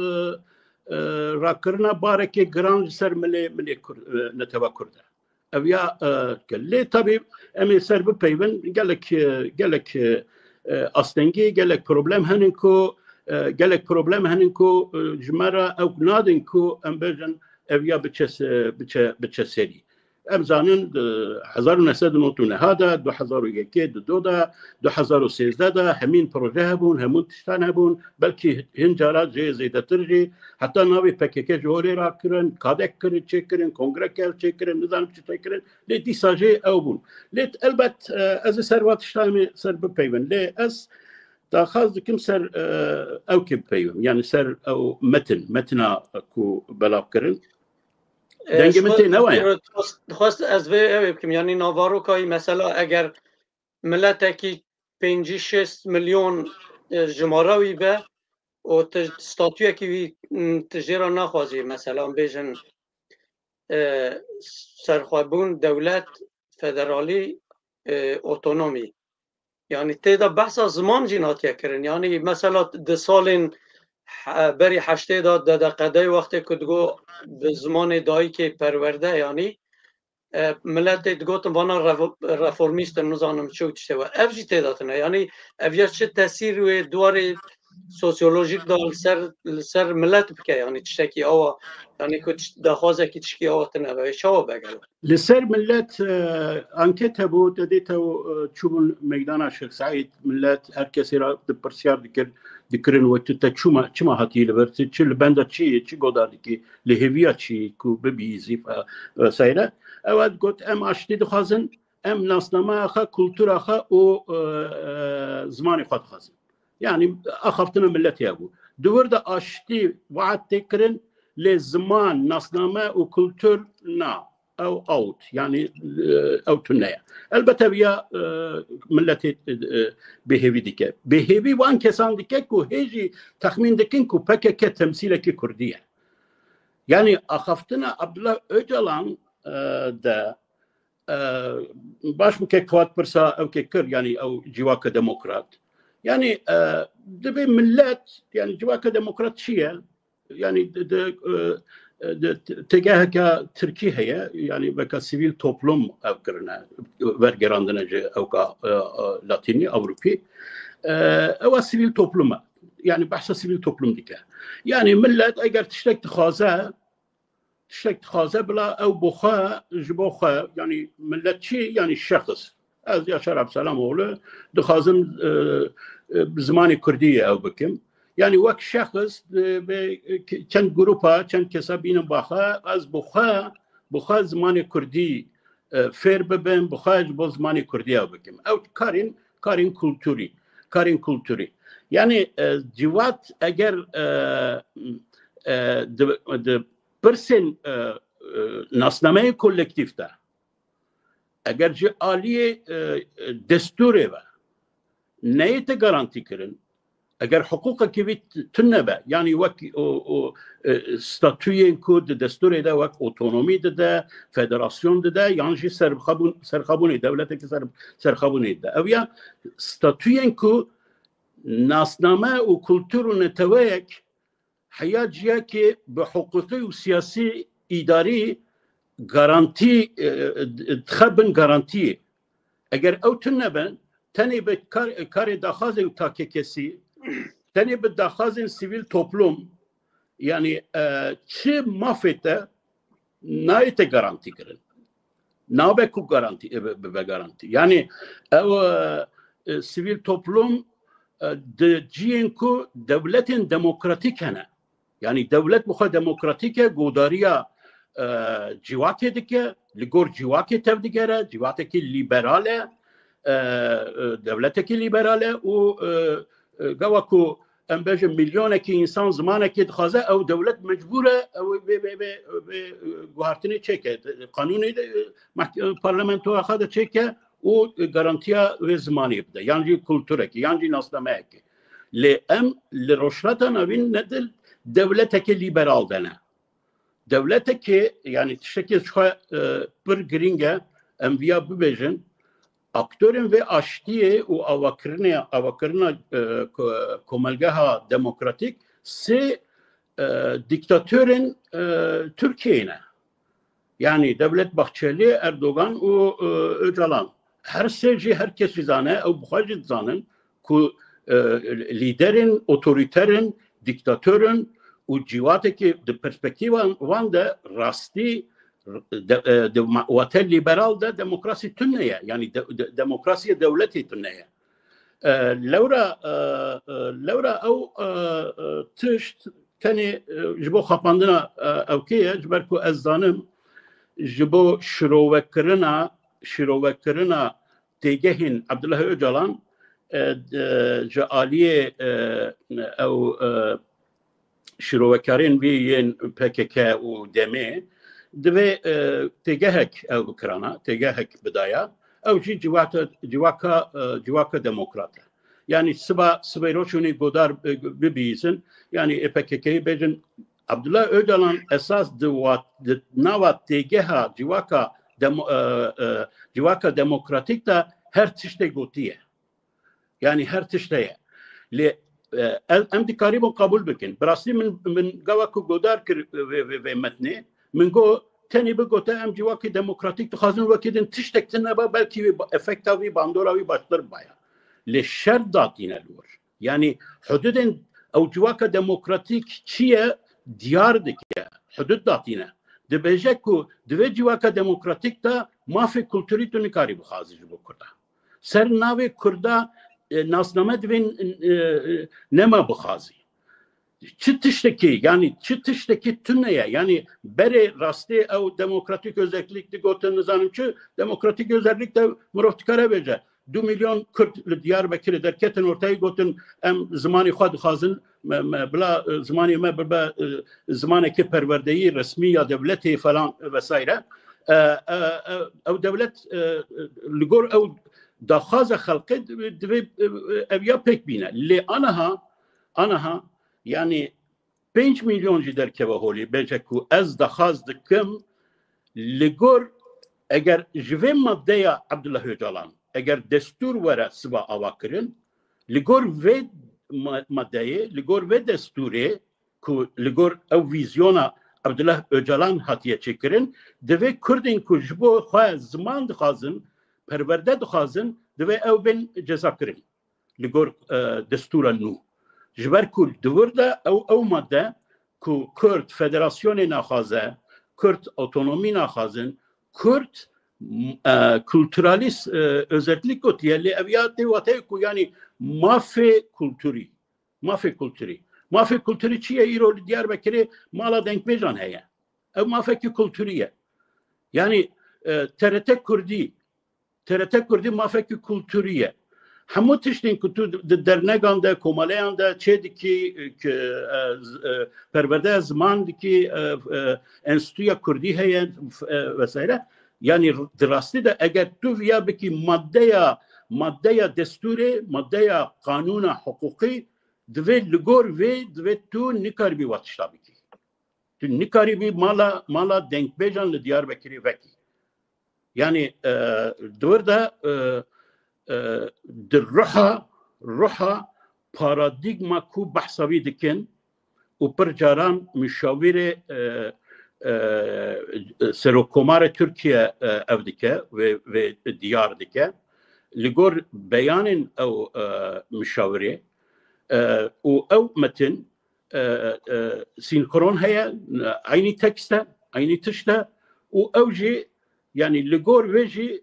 e, rakirina barekê giran ji ser milê, milê Kurd, e, netewa Kurd e. Ev ya, e, ke lê tabî em ê ser bipeyvin, gelek, e, gelek, e, e, astengî, gelek problem henin ku, e, gelek problem henin ku, e, ji me re ew nadin ku em bêjin ev ya biçe se-, biçe, biçe serî. Em zanin, di hezar û neh sed û nod û neh de, du hezar û yekê, di do de, du hezar û sêzdeh de hemîn proje hebûn, hemûn tiştan hebûn, belkî hin cara jê zêdetir jî, heta navê P K K ji holê rakirin, kadek kirin, çêkirin, kongre kel çêkirin, nizanim çi çêkirin, lê dîsa jê ew bûn. Lê elbet, e, ez ê ser va tiştan em ê ser bipeyvin. Lê ez daxwaz dikim ser, e, ew kê bipeyvim, yanî ser ew metin, metina ku belav kirin. E, Dengê min tê ne waya? Dixwest, dixwest ez vê ew ê bikim, yanî navarokayî mesela eger miletekî pêncî şêst milyon, e, jimara wî be û tu statuyekî wî, m, tu jê re naxwazî, mesela em bêjin, e, serxwebûn, dewlet, federalî, e, otonomî. Yanî tê de behsa ziman jî natiye kirin. Yanî mesela di salên he-, berî heştê de, Dede Qedey wextê ku digo bi zimanê dayikê perwerde, yanî, e, miletê digotin vana revo-, reformîst in, nizanim çi û tiştê we. Ev jî tê de tune. Yanî ev ya çi tesîr wê di warê sosyolojîk de li ser, li ser milet bike, yanî tiştekî awa, yanî ku tiş-, daxwazekî tişkî awa tune be, çawa be gelo? Li ser milet, e, anket hebû, te dî tew, e, çûbûn meydana Şêx Seîd, milet her kesê re di pirsyar dikir, dikirin, wê tu te çûma, çima hatî li vir, tu çi li benda çi yî, çi godar dikî, li hêviya çi yî ku bibî zîfa, e, vesaire. Ew got, em aştî dixwazin, em nasnameya xwe, kultura xwe û, e, e, zimanê xwe dixwazin. Yanî axaftina miletê hebû. Di wir de aştî we'd tê kirin, lê ziman, nasname û kultur na. Ew out, yanî, e, ew tune ye. Elbet ev ya, e, miletê, e, bêhêvî dike. Bêhêvî wan kesan dike ku hê jî texmîn dikin ku P K K temsîlekî Kurdî ye. Yanî axaftina Abdullah Öcalan, e, de, e, baş bû kek hat pirsa ew kê kir, yanî ew civaka demokrat. Yanî, e, divê milet, yanî civaka demokrat çi ye? Yanî di, di, e, e, di te-, têgeheke tirkî heye, yanî weke sivîl toplum ev kirine, vergerandine ji ewka, e, e, latînî, ewropî. E, ew a sivîl toplum e. Yanî behsa sivîl toplum dike. Yanî milet eger tiştek dixwaze, tiştek dixwaze bila ew bo xwe, ji bo xwe, yanî miletçî, yanî şexs. Ez Yaşar Abselamoğlu dixwazim, e, e, bi zimanê kurdî ew bikim. Yanî wek şexs, e, vê, e, çend grupa, çend kesa bînin ba xwe, ez bi xwe, bi xwe zimanê kurdî, e, fêr bibim, bi xwe ji bo zimanê kurdî ew bikim. Ew karên, karên kulturî, karên kulturî. Yanî, e, civat eger, e, e, di, di pirsên, e, e, nasnameyê kolektîf de, eger ji aliyê, e, e, destûrê ve neyê te garantî kirin, eger hiqûqekî wî t-, tune be, yanî wek o, o, e, statuyên ku di destûrê de wek otonomî dide, federasyon dide, yan jî serxabûn-, serxabûnê, dewletekî ser-, serxabûnê dide. Ev ya statuyên ku nasname û kultur û neteweyek heya ciyakê bi hiqûqî û siyasî, îdarî garantî, e, e, dixe bin garantiyê. Eger ew tune bin, tenê bi kar-, karê daxwazên takekesî, tenê bi daxwazên sivîl toplum, yanî, e, çi mafê te nayê te garantî kirin. Nabe ku garantî, e, bibe garantî. Yani ew, e, e, sivîl toplum, e, di ciyên ku dewletên demokratîk hene. Yani dewlet bi xwe demokratîk e, godariya, e, civakê dike, li gor civakê tevdigere, civakekî lîberal e, e, e, dewletekî lîberal e û, e, e, gava ku em bêjin milyonekî însan zimanekê dixwaze, ew dewlet mecbûr e, ew vê, vê, vê, vê, e, guhartinê çêke. Qanûnê de, e, mehk-, e, parlamentoya xwe de çêke û garantiya vê zimanê bide. Yan jî kulturekî, yan jî nasnameyekî. Lê em li Rojhilata Navîn ne di dewletekê lîberal de ne. Dewletekê, yani tiştekê ji xwe, e, pir girîng e, em viya bibêjin, aktorên vê aştiyê û avakirinê, avakirina, e, ko-, komelgeha demokratîk sê, e, dîktatorên, e, Tirkiyeyê ne. Yani Devlet Bahçeli, Erdogan û, e, Öcalan. Her sê jî her kes jî zane, ew bi xwe jî dizanin ku, e, lîderên otorîter in, dîktator in û cîwatekî di perspektîfa wan de rastî de, e, de ma-, wate lîberal de demokrasî tune ye. Yani de, de, demokrasiyê dewletê tune ye. E, lewra, e, e, lewra ew, e, e, tişt tenê, e, ji bo xapandina, e, ewkê ye, ji ber ku ez zanim ji bo şirovekirina, şirovekirina têgehên Abdullah Öcalan, e, e, ji aliyê, e, ew, e, şîrovekarên wî yên P K K û demê divê, e, têgehek ew bikirana, têgehek bidaya. Ew jî civaka, civaka, e, civaka demokrat e. Yani siba, sibê roşûnê godar, e, bibihîzin, yani ê P K K'yê bêjin, Abdullah Öcalan esas di wat-, di nava têgeha civaka demo-, e, e, civaka demokratîk de her tiştê gotiye. Yani her tişt heye. Lê, e, em, em dikarîbin qebûl bikin. Bi rastî min, min gava ku godar kir vê, vê, vê metnê, min got, tenê bigote em civakê demokratîk dixwazin, wekî din tiştek tune ba, belkî wî ba-, efekta wî, bandora wî baştir baya. Lê şert datîne li wir. Yani hududên ew civaka demokratîk çi ye diyar dike. Hudud datîne. Dibêje ku di vê civaka demokratîk de mafê kulturî tu nikarî bixwazî ji bo Kurda. Ser navê Kurda, e, nasname divên, e, e, nema bixwazî. Çi tiştekî, yani çi tiştekî tune ye. Yani berê rastê ew demokratîk özellik digotin, nizanim çi, demokratîk özellik de mirov dikare bêje. Du milyon Kurd li Diyarbekirê derketin ortayê, gotin, em zimanê xwe dixwazin, me, me, bila, e, zimanê me bibe, e, zimanekî perwerdeyî, resmî ya dewletê falan vesaire. E, e, e, ew dewlet, e, e, li gor ew daxwaza xelkê divê, divê, e, e, ev ya pêk bîne. Lê aniha, aniha, yani pênc milyon jî derkeve holê, bêje ku ez daxwaz dikim, li gor eger ji vê maddeya Abdullah Öcalan, eger destûr were siba avakirin, li gor vê ma-, maddeyê, li gor vê destûrê ku li gor ew vîzyona Abdullah Öcalan hatiye çêkirin, divê Kurdên ku ji bo xwe ziman dixwazin, perwerde dixwazin, divê ew bên cezakirin li gor, e, destûra nû. Ji ber ku di wir de ew, ew madde ku Kurd federasyonê naxwaze, Kurd otonomî naxwazin, Kurd, m-, e, kulturalîst, e, özellik gotiye, lê ev ya tê wateyê ku, yanî, mafê kulturî, mafê kulturî. Mafê kulturî çi ye? Îro li Diyarbekirê mala dengbêjan heye. Ev mafekî kulturî ye. Yanî, e, T R T Kurdî, T R T Kurdî mafekî kulturî ye. Hemû tiştên ku tu di dernegan de, komeleyan de çê dikî, ki, e, z-, e, perwerdeya ziman dikî, e, e, enstitûya kurdî heye, f-, e, vesaire. Yanî r-, di rastî de eger tu viya bikî maddeya, maddeya destûrê, maddeya qanûna hiqûqî, divê li gor vê, divê tu nikaribî wa tişta bikî. Tu nikaribî mala, mala dengbêjan li Diyarbekirê vekî. Yanî, e, di wir de, e, e, di ruha, ruha paradîgma ku behsa wî dikin û pir caran muşawirê, e, e, Serokkomarê Tirkiye, e, ev dike, vê, vê diyar dike. Li gor beyanên ew, e, muşawirê, e, û ew metin, e, e, sînkron heye, eynî tekst e, eynî tişt e û ew jî Yanî li gor vê jî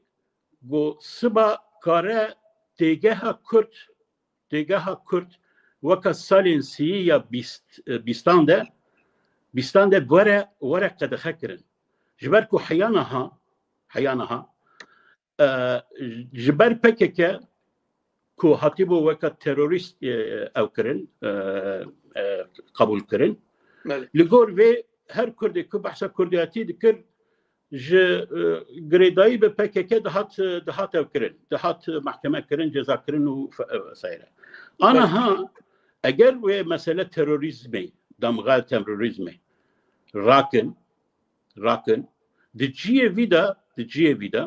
ku siba kare têgeha Kurd, têgeha Kurd weke salên sî ya bîst, e, bîstan de, bîstan de were, were qedexe kirin. Ji ber ku heya niha, heya niha, e, ji ber P K K ku hatibû weke terorîst, e, ew kirin, e, e, qebûl kirin. Belê. Li gor vê her Kurdê ku behsa Kurdiyetî dikir, ji, e, girêdayî bi P K K dihat, e, dihat ew kirin, dihat, e, mehkeme kirin, ceza kirin û fe-, e, vesaire. Ana Belê. ha, eger wê mesele terorîzmê, damga terorîzmê rakin, rakin, di cihê vî de, di cihê vî de,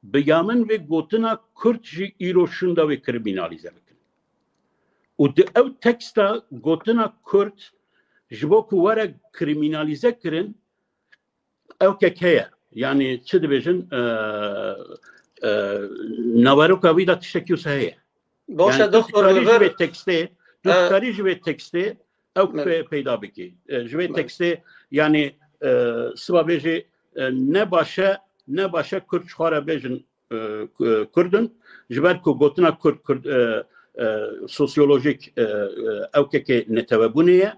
bi ya min vê gotina Kurd jî îro şûnda wê kriminalîze bikin. Û di ew teksta gotina Kurd ji bo ku were kriminalîze kirin, ew kek heye. Yanî çi dibêjin, e, e, naveroka wî de tiştekî wisa heye. Baş e, Yanî tu doktor, dikarî li ji vir, vê tekstê, tu e, dikarî ji vê tekstê ew Evet. pe-, peyda bikî. E, ji vê Evet. tekstê, yanî, e, siba bêjê, e, ne baş e, ne baş e Kurd ji xwe re bêjin, e, Ku-, Kurd in. Ji ber ku gotina Kurd, Kurd, e, e, sosyolojîk, e, e, ew kekê netewebûnê ye.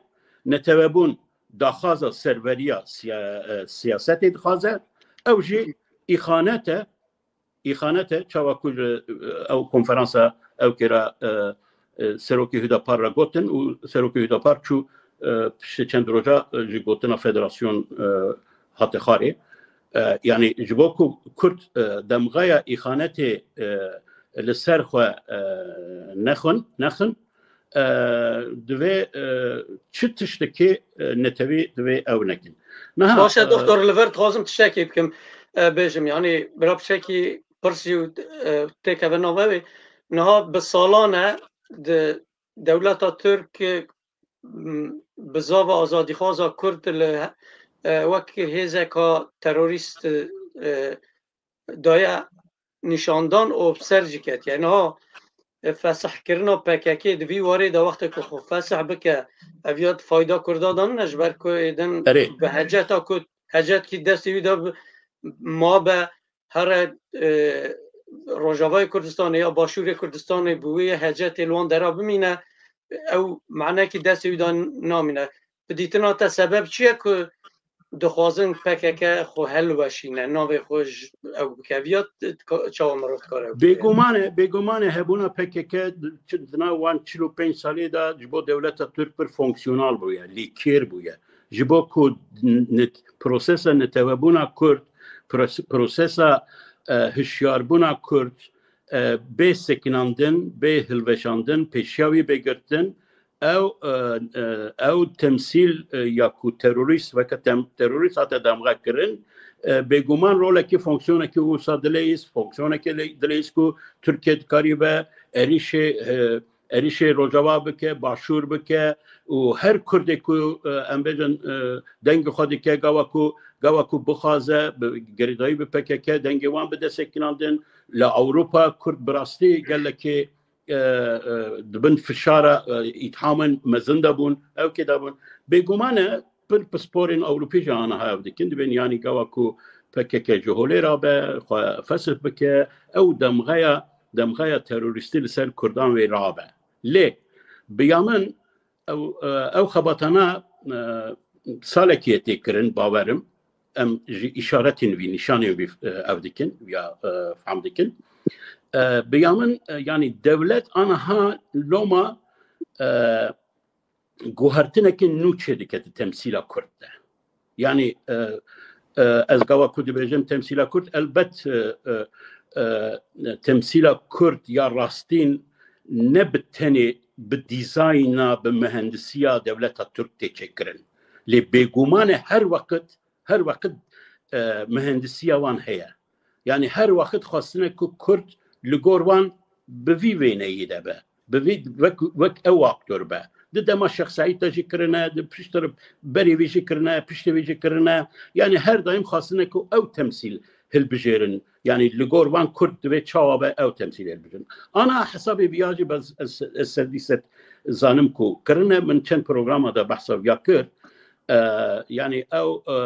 Netewebûn daxwaza serveriya siya-, e, siyasetê dixwaze. Ew jî îxanet e, îxanet e, çawa ku ji, e, ew konferansa ew kêra, e, e, Serokê Hudapar re gotin û Serokê Hudapar çû, e, piştî çend roja, e, ji gotina federasyon, e, hate xwarê. E, yanî ji bo ku Kurd, e, demxeya îxanetê, e, li ser xwe, e, nexin, nexin, e, divê, e, çi tiştekê, e, netewî divê ew nekin. Niha, Baş e, e, doktor, li vir dixwazim tiştekê bikim, e, bêjim. Yanî bira piçekî pirsî û, e, têkeve nava wê. Niha bi salan e di dewleta Tirk, m, bizava azadîxwaza Kurd li, e, wek hêzeka terorîst, e, daye nîşandan û bi ser jî ketiye. Niha, e, fesihkirina P K K di vî warê de wextê ku xwe fesih bike, ev ya fayda Kurda de nîne, ji ber ku êdin Erê. bi heceta ku hecetkî destê wî de bi-, mabe, here, e, Rojavayê Kurdistanê ya Başûrê Kurdistanê bi wê hecetê li wan dera bimîne, ew manekî destê wî de namîne. Bi dîtina te sebeb çi ye ku dixwazin P K K xwe helweşîne, navê xwe ji ew bike? Viya t-, t-, çawa mirov dikare ew bike? Bêguman e, bêguman e hebûna P K K di, di nav wan çil û pênc salê de ji bo dewleta Tirk pir fonksiyonal bûye, lêkêr bûye. Ji bo ku n-, nit-, prosesa netewebûna Kurd, pros-, prosesa, e, hişyarbûna Kurd, e, bê sekinandin, bê hilweşandin, pêşiya wî bê girtin, ew, e, e, ew temsîl, e, ya ku terorîst, weke tem-, terorîst hate damga kirin, e, bêguman rolekî, fonksiyonekî wisa dileyîz, fonksiyonekî le-, dileyîz ku Tirkiye dikaribe êrîşê, e, êrîşê Rojava bike, Başûr bike û her Kurdê ku, e, em bêjin, e, dengê xwe dike, gava ku, gava ku bixwaze, bi, girêdayî bi P K K, dengê wan bide sekinandin. Li Ewropa Kurd bi rastî gelekê, e, e, di bin fişara, e, îthamên mezin de bûn, ew kê de bûn. Bêguman e, pir pisporên Ewropî jî aniha ev dikin. Dibên yanî gava ku P K K ji holê rabe, xwe fesih bike, ew demxeya, demxeya terorîstî li ser Kurdan wê rabe. Lê bi ya min ew, e, ew xebatana, e, salekî ye tê kirin, bawerim. Em ji îşaretên wî, nîşanên wî, e, ev dikin, ya, e, fehm dikin. E, bi ya min, e, yanî dewlet aniha loma, e, guhertineke nû çêdike di temsîla Kurd de. Yanî, e, e, ez gava ku dibêjim temsîla Kurd, elbet, e, e, e, temsîla Kurd ya rastîn ne bi tenê bi dîzayna, bi mihendisiya dewleta Tirk tê çêkirin. Lê bêguman e her weqt, her weqt, e, mihendisiya wan heye. Yanî her weqt xwestine ku Kurd li gor wan bi vî wêneyî de be. Bi vî wek, wek ew aktor be. Di dema Şêx Seîd de jî kirine, di piştre berê vî jî kirine, piştê vî jî kirine. Yanî her daîm xwestine ku ew temsîl hilbijêrin. Yanî li gor van Kurd divê çawa be ew temsîl hilbijêrin. Ana hesabê viya jî bez, ez, ez sedî sed zanim ku kirine, min çend programa de behsa viya kir. E, yanî ew, e,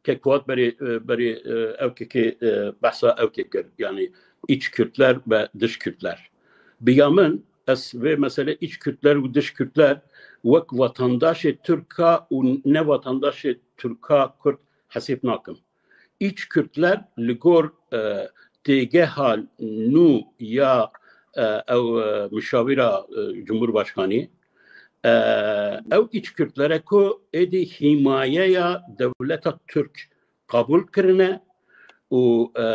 Kek Fuat berê, e, berê, e, ew kekê, e, behsa ew kê kir. Yani iç Kürtler ve dış Kürtler. Bi ya min, ez vê mesele iç Kürtler û dış Kürtler wek vatandaşê Türka û ne vatandaşê Türka Kürt hesêb nakim. İç Kürtler li gor, e, têgeha nû ya, e, ew, e, muşawira, e, Cumhurbaşkanî, e, ew iç Kürtlere ku êdî himayeya dewleta Türk qabûl kirine û, e,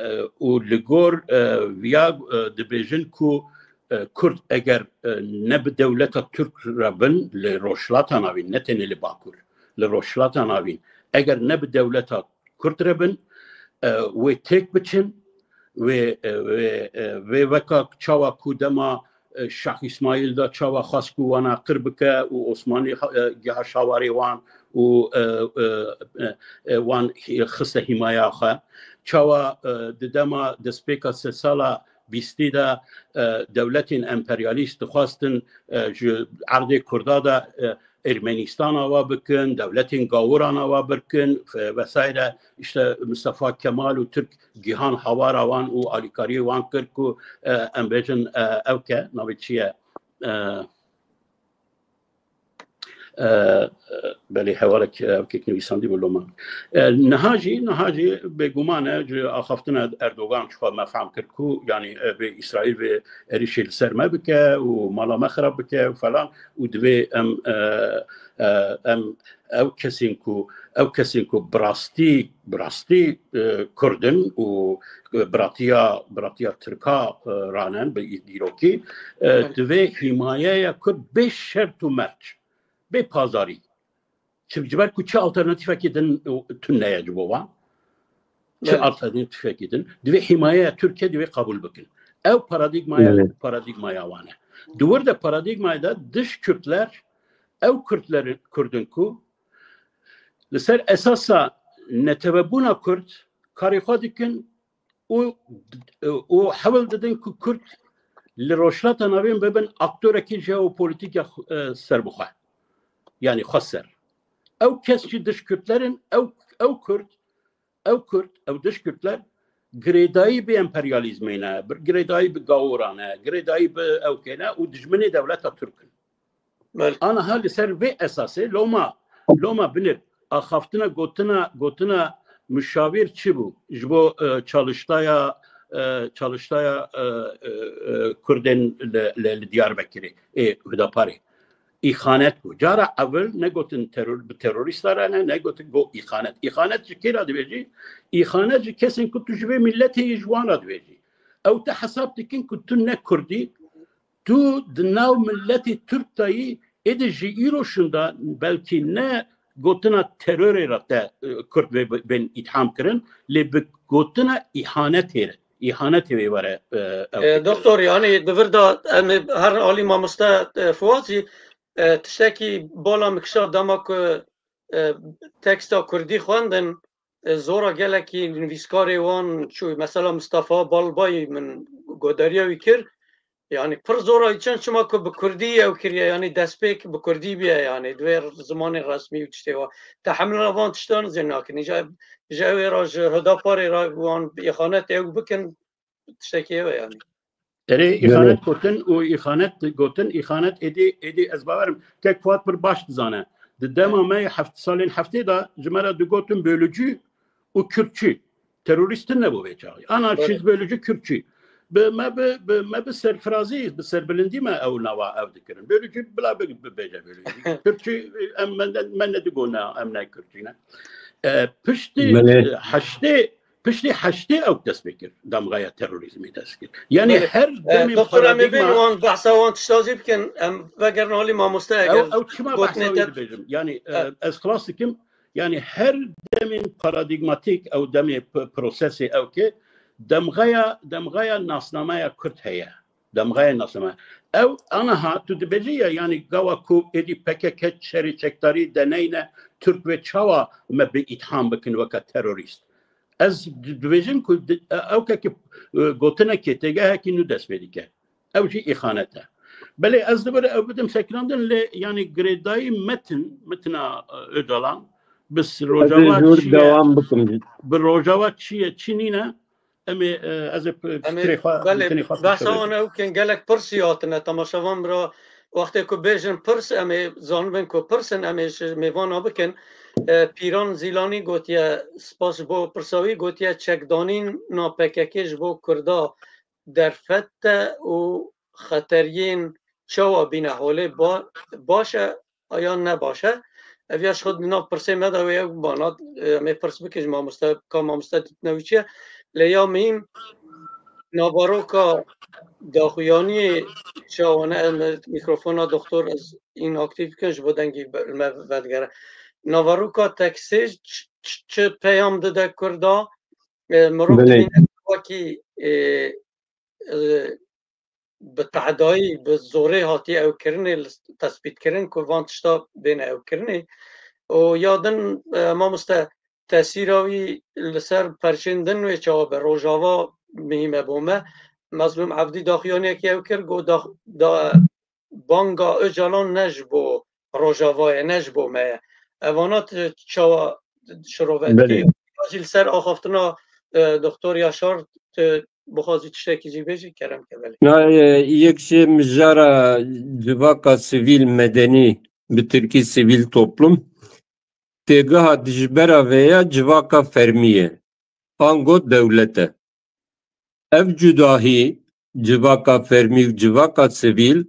e, û li gor, e, viya, e, dibêjin ku, e, Kurd eger, e, ne bi dewleta Türk re bin li Rojhilata Navîn, ne tenê li Bakur, li Rojhilata Navîn, eger ne bi dewleta Kurd re bin, e, wê têk biçin, wê, e, wê, e, wê weka çawa ku dema, e, Şah Îsmaîl da çawa xwest ku wan aqir bike û Osmanî ha-, e, giha şawarê wan û, e, e, e, e, wan xiste hîmaya xwe. Çawa, e, di dema destpêka sedsala bîstî de, e, dewletên emperyalîst dixwestin, e, ji erdê Kurda de, e, Ermenîstan ava bikin, dewletên gawiran ava bikin, e, vesaire. İşte Mustafa Kemal û Türk gihan hawara wan û alîkariyê wan kir ku, e, em bêjin, e, ew ke navê çi ye? E, e, e, belê hewarek, e, ew kek nivîsandî bû loma. E, niha jî, niha jî bêguman e, ji axaftina Erdogan çixwe me fehm kir ku, yani, e, vê Îsraîl vê êrişê li ser me bike û mala me xirab bike û falan û divê em, e, e, em ew kesên ku, ew kesên ku bi rastî, bi rastî, e, Kurd in û biratiya, biratiya Tirka, e, ranen bi dîrokî, e, divê hîmayeya Kurd bê şert û merc, bê pazarî. Çi, ji ber ku çi alternatîfekî din tune ye ji bo wan? Çi alternatîfekî din? Divê hîmayeya Tirkiye divê qebûl bikin. Ew paradîgmaya, paradîgmaya wan e. Di wir de paradîgmayê de dış Kürtler, ew Kürtlerin, Kurdin ku li ser esasa netewebûna Kurd karê xwe dikin û, û hewl didin ku Kurd li Rojhilata Navîn bibin aktorekî jeopolitîk ya xwe, e, serbixwe. Yani xwe ser. Ew kes jî dış Kürtlerin, ew, ew Kurd, ew Kurd, ew dış Kürtler girêdayî bi emperyalîzmê ne, girêdayî bi gaworan e, girêdayî bi ew kê ne û dijminê dewleta Türk in. Aniha li ser vê esasê loma, loma binêr axaftina gotina, gotina muşavîr çi bû? Ji bo, e, çalıştaya, e, çalıştaya, e, e, e, Kurdên li, li, li Diyarbekirê, ê Hudaparê. Îxanet bû. Cara ewil negotin teror, bi terorîsta re ne, negotin go îxanet. Îxanet ji kê re dibêjî? Îxanet ji kesên ku tu ji vê miletê yî ji wan re dibêjî. Ew te hesab dikin ku tu ne Kurdî, tu di nav miletê Tirk de yî, êdî ji îro şinda belkî ne gotina terorê re te, e, Kurd vê bi-, bên îtham kirin, lê bi gotina îhanetê re, îhanetê wê were, e, ew E, fikir. Doktor, yani di vir de em ê her alî mamoste, e, Fuat jî, e, tiştekî bala min kişa dema ku, e, teksta Kurdî xwendin, e, zora gelekî nivîskarê wan çû. Mesela Mistefa Balbayî min godariya wî kir. Yani pir zora çend çima ku bi Kurdî ew kiriye, yani destpêk bi Kurdî biye, yani divê zimanê resmî û tiştê wa. Te hemle van tiştan zê nakin. Ji, ji ew ê re ji Hudaparê re wan îxanet ew bikin, tiştekî ew e yani. Erê, îxanet gotin û îxanet gotin, îxanet êdî, êdî ez bawerim. Kek Fuat pir baş dizane. Di dema me heft, salên heftê de ji me re digotin bölücü û Kürtçü. Terorîst nebû vê çaxê. Anarşîst, bölücü, Kürtçü. Bi me bi, bi me bi serfirazî, bi serbilindî me ew nava ew dikirin. Bölücü bila bi, bibêje bölücü. Kürtçü, em, me ne, me nedigona, em ne Kürtçü ne. E, piştî, Belê. e, heştê, piştî heştê ew dest pê kir. Damgaya terorîzmê dest kir. Yani Belê. her E, demê Doktor, em ê bên paradîgma wan behsa wan tişta jî bikin. Em vegerin alî mamoste eger Ew, ew çima gotinê behsa wê te dibêjim? Yani, e, Evet. ez xilas dikim. Yani her demên paradîgmatîk ew demê p-, prosesê ew ke demxeya, demxeya nasnameya Kurd heye. Demxeya nasname. Ew aniha tu dibêjî ya, yani gawa ku êdî P K K şerê çekdarî deneyne Tirk ve çawa me bi îtham bikin weke terorîst. Ez di-, dibêjim ku di-, ew kekî, e, gotinekê têgehekî nû dest pê dike. Ew jî îxanet e. Belê ez dibir ew bidim sekinandin lê yani girêdayî metin, mitina, e, Ocalan, Bis Rojava çi ye? Dewam bikim. Bi Rojava çi ye, çi nîne? Em ê, e, ez ê p-, Em ê, fikrê xwe, belê, fikrê xwe behsa wan ew kin gelek pirsî hatine. Temaşevan bira, wextê ku bêjin pirs, em ê zanibin ku pirs in, em ê ji mêvana bikin. E, Pîran Zîlanî gotiye, spas ji bo pirsa wî, gotiye çekdanîn na P K K ji bo Kurda derfet e û xeteriyên çawa bîne holê ba-, baş e, yan ne baş e? Ev ya ji xwe di nav pirsê me de wê ew bana, e, em ê pirs bikin ji mamoste, ka mamoste dîtina wî çi ye? Lê ya mihîm, naveroka daxuyaniyê çawa ne? Em mikrofona doktor ez înaktif bikin ji bo dengî be-, me vedigere. Naveroka teksê ç-, ç-, çi peyam dide Kurda? E, mirov Belê. dibîne wekî, e, e, bi tehdayî, bi zorê hatiye ew kirinê, li, tespît kirin ku van tişta bêne ew kirinê. Û ya din, e, mamoste, tesîra wî li ser perçên din wê çawa be? Rojava mihîm e bo me. Mezlûm Evdî daxuyaniyekî ew kir, got dax-, da, banga Ocalan ne ji bo Rojava ye, ne ji bo me ye. Evana tu çawa şirove dikî? Belê. Ya jî li ser axaftina, e, Doktor Yaşar, tu bixwazî tiştekî jî bêjî, kerem ke belê. Na, e, yek ji mijara civaka sivîl medenî, bi tirkî sivîl toplum, têgeha dijbera vê ya civaka fermî ye. Ango dewlet e. Ev cudahî, civaka fermî û civaka sivîl,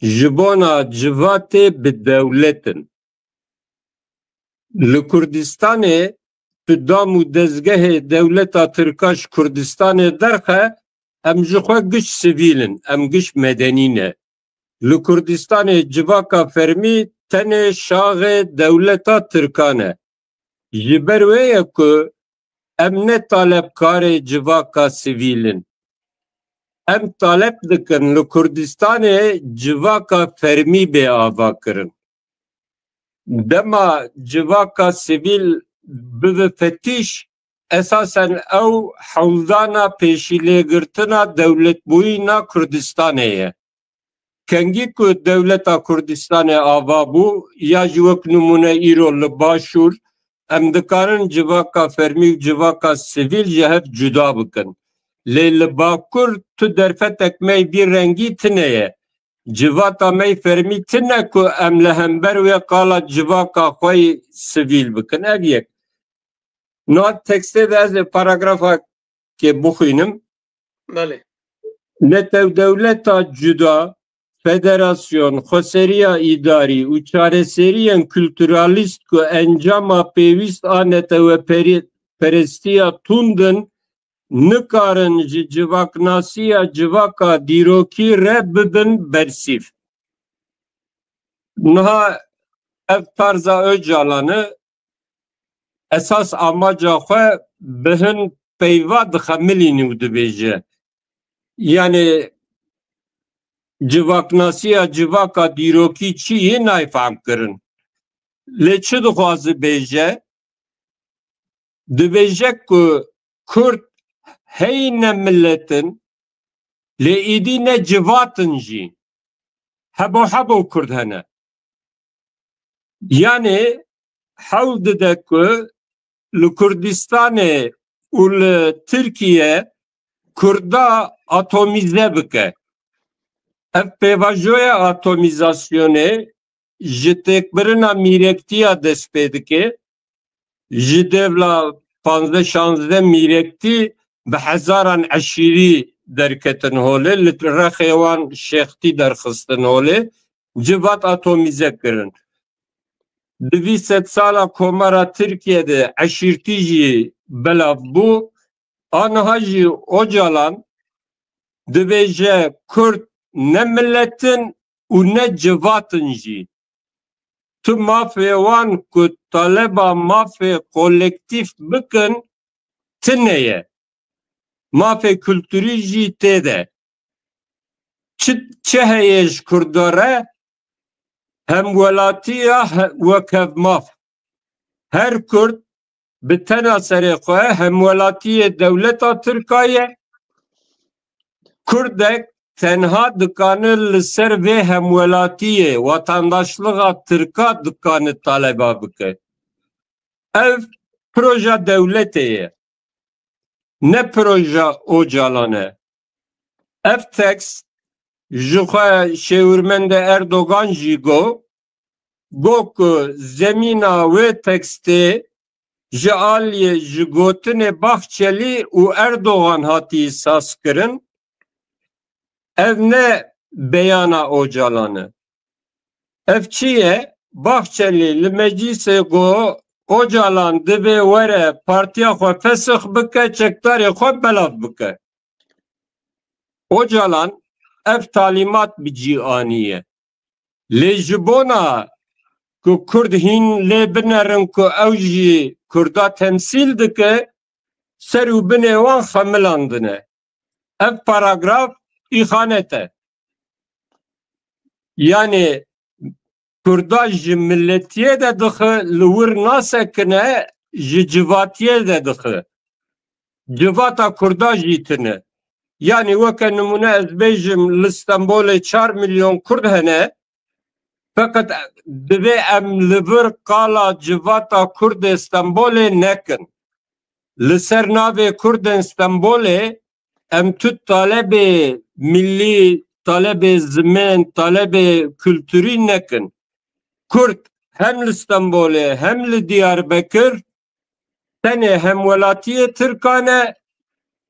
ji bona civatê bi dewlet in. Li Kurdistanê tu dam û dezgehê dewleta Tirka ji Kurdistanê derxe, em ji xwe giş sivîl in, em giş medenî ne. Li Kurdistanê civaka fermî tenê şaxê dewleta Tirkan e. Ji ber wê ye ku em ne talebkarê civaka sivîl in. Em taleb dikin li Kurdistanê civaka fermî bê avakirin. Dema civaka sivîl bibe fetîş, esasen ew hewldana pêşîlêgirtina dewletbûyîna Kurdistanê ye. Kengî ku dewleta Kurdistanê ava bû, ya jî wek nimûne îro li Başûr, em dikarin civaka fermî û civaka sivîl ji hev cuda bikin. Lê li Bakur tu derfetek me vî rengî tune ye. Civata me fermî tune ku em li hember wê qala civaka xwe yî sivîl bikin. Ev yek. Niha tekstê de ez ê paragrafakê bixwînim. Belê. Netewdewleta cuda, federasyon, xweseriya îdarî û çareseriyên kulturalîst ku encama pêwîst a neteweperî-, perestiya tund in, nikarin ji civaknasiya civaka dîrokî re bibin bersîv. Niha ev tarza Ocalan e, esas amaca xwe bi hin peyva dixemilîne û dibêje. Yanî civaknasiya civaka dîrokî çi yê nayê fehm kirin. Lê çi dixwaze bêje? Dibêje ku Kurd hey ne milet in, lê êdî ne civat in jî. Hebo hebo Kurd hene. Yanî hewl dide ku li Kurdistanê û li Tirkiye Kurda atomîze bike. Ev pêvajoya atomîzasyonê ji têkbirina mîrektiya dest pê dike. Ji dêvla panzdeh şanzdeh mîrektî bi hezaran eşîrî derketin holê, li rexê wan şêxtî derxistin holê, civat atomîze kirin. Di vî sedsala Komara Tirkiye de eşîrtî jî belav bû. Aniha jî Ocalan dibêje Kurd ne milet in û ne civat in jî. Tu mafê wan ku taleba mafê kolektîf bikin, tune ye. Mafê kulturî jî tê de. Çi, çi heye ji Kurda re? Hemwelatiya he-, wekhev maf. Her Kurd bi tena serê xwe hemwelatiyê dewleta Tirka ye. Kurdek tenha dikane li ser vê hemwelatiyê, watandaşlixa Tirka dikane taleba bike. Ev proja dewletê ye. Ne proja Ocalan e. Ev tekst jixwe şêwirmendê Erdogan jî got, got ku zemîna wê tekstê ji aliyê, ji gotinê Bahçelî û Erdogan hatî sazkirin. Ev ne beyana Ocalan e. Ev çi ye? Bahçelî li meclîsê got, Ocalan divê were partiya xwe fesix bike, çekdarê xwe belav bike. Ocalan ev talîmat bi cî aniye. Lê ji bona ku Kurd hîn lê binerin ku ew jî Kurda temsîl dike, ser û binê wan xemilandine. Ev paragraf îxanet e. Yanî Kurda ji miletiyê de dixe, li wir nasekine, ji civatiyê de dixe. Civata Kurda jî tune. Yanî weke nimûne ez bêjim, li Stenbolê çar milyon Kurd hene, feqet divê em li vir qala civata Kurdê Stenbolê nekin. Li ser navê Kurdên Stenbolê em tu talebê millî, talebê zimên, talebê kulturî nekin. Kurd hem li Stenbolê hem li Diyarbekir tenê hemwelatiyê Tirkan e,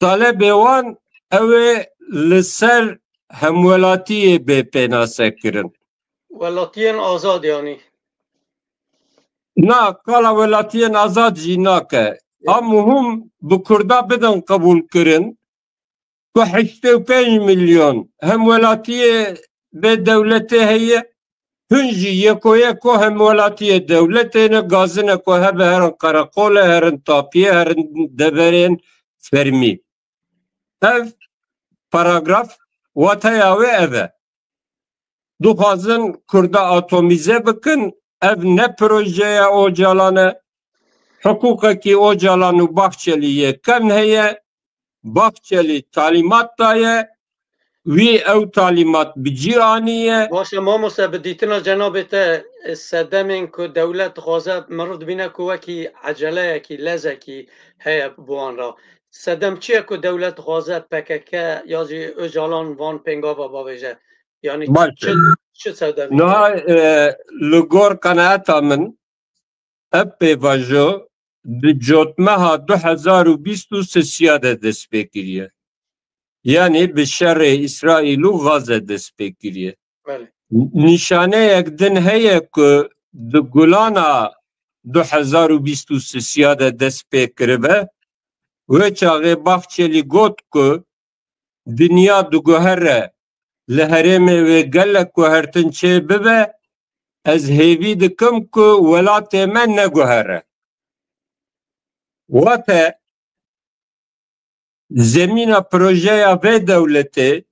talebê wan ew ê li ser hemwelatiyê bê pênasekirin. Welatiyên azad yanî? Na, qala welatiyên azad jî nake. A muhim bi Kurda bidin qebûlkirin ku heştê û pênc milyon hemwelatiyê bê dewletê heye, hin jî yeko yeko hemwelatiyê dewletê ne, gazine ku hebe herin qereqolê, herin tapiyê, herin deverên fermî. Ev paragraf wateya wê ev e. Dixwazin Kurda atomîze bikin, ev ne projeya Ocalan e. Hiqûqekî Ocalan û Bahçelî yê kevn heye. Bahçelî talîmat daye, wî ew talîmat bi cî aniye. Baş e, mamoste, bi dîtina cenabê te, sedemên ku dewlet dixwaze, mirov dibîne ku wekî eceleyekî, lezekî heye bi wan re. Sedem çi ye ku dewlet dixwaze P K K ya jî Ocalan van pêngava bavêje? Yanî Baş e. çi, çi sedemê? Niha, e, li gor qenaeta min, ev pêvajo di cotmeha du hezar û bîst û sisiya de dest pê kiriye. Yanî bi şerê Îsraîl û Gaze dest pê kiriye. Belê. Nîşaneyek din heye ku di gulana du hezar û bîst û sisiya de dest pê kiribe. Wê çaxê Bahçelî got ku dinya diguhere, li herêmê wê gelek guhertin çê bibe, ez hêvî dikim ku welatê me neguhere. Wate zemîna projeya vê dewletê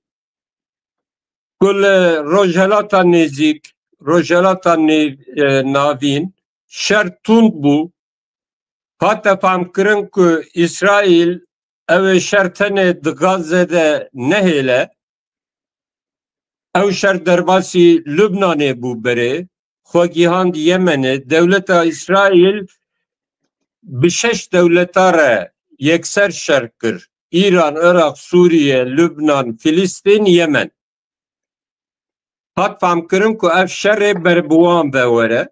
ku li Rojhelata Nêzîk, Rojhelata Nê-, e, Navîn şer tund bû, hate famkirin ku Îsraîl ew ê şer tenê di Gaze de nehêle, ew şer derbasî Lubnanê bû berê, xwe gihand Yemenê. Dewleta Îsraîl bi şeş dewleta re yekser şer kir. Îran, Iraq, Sûriye, Lubnan, Filistîn, Yemen. Hat famkirin ku ev şerê ber bi wan ve were.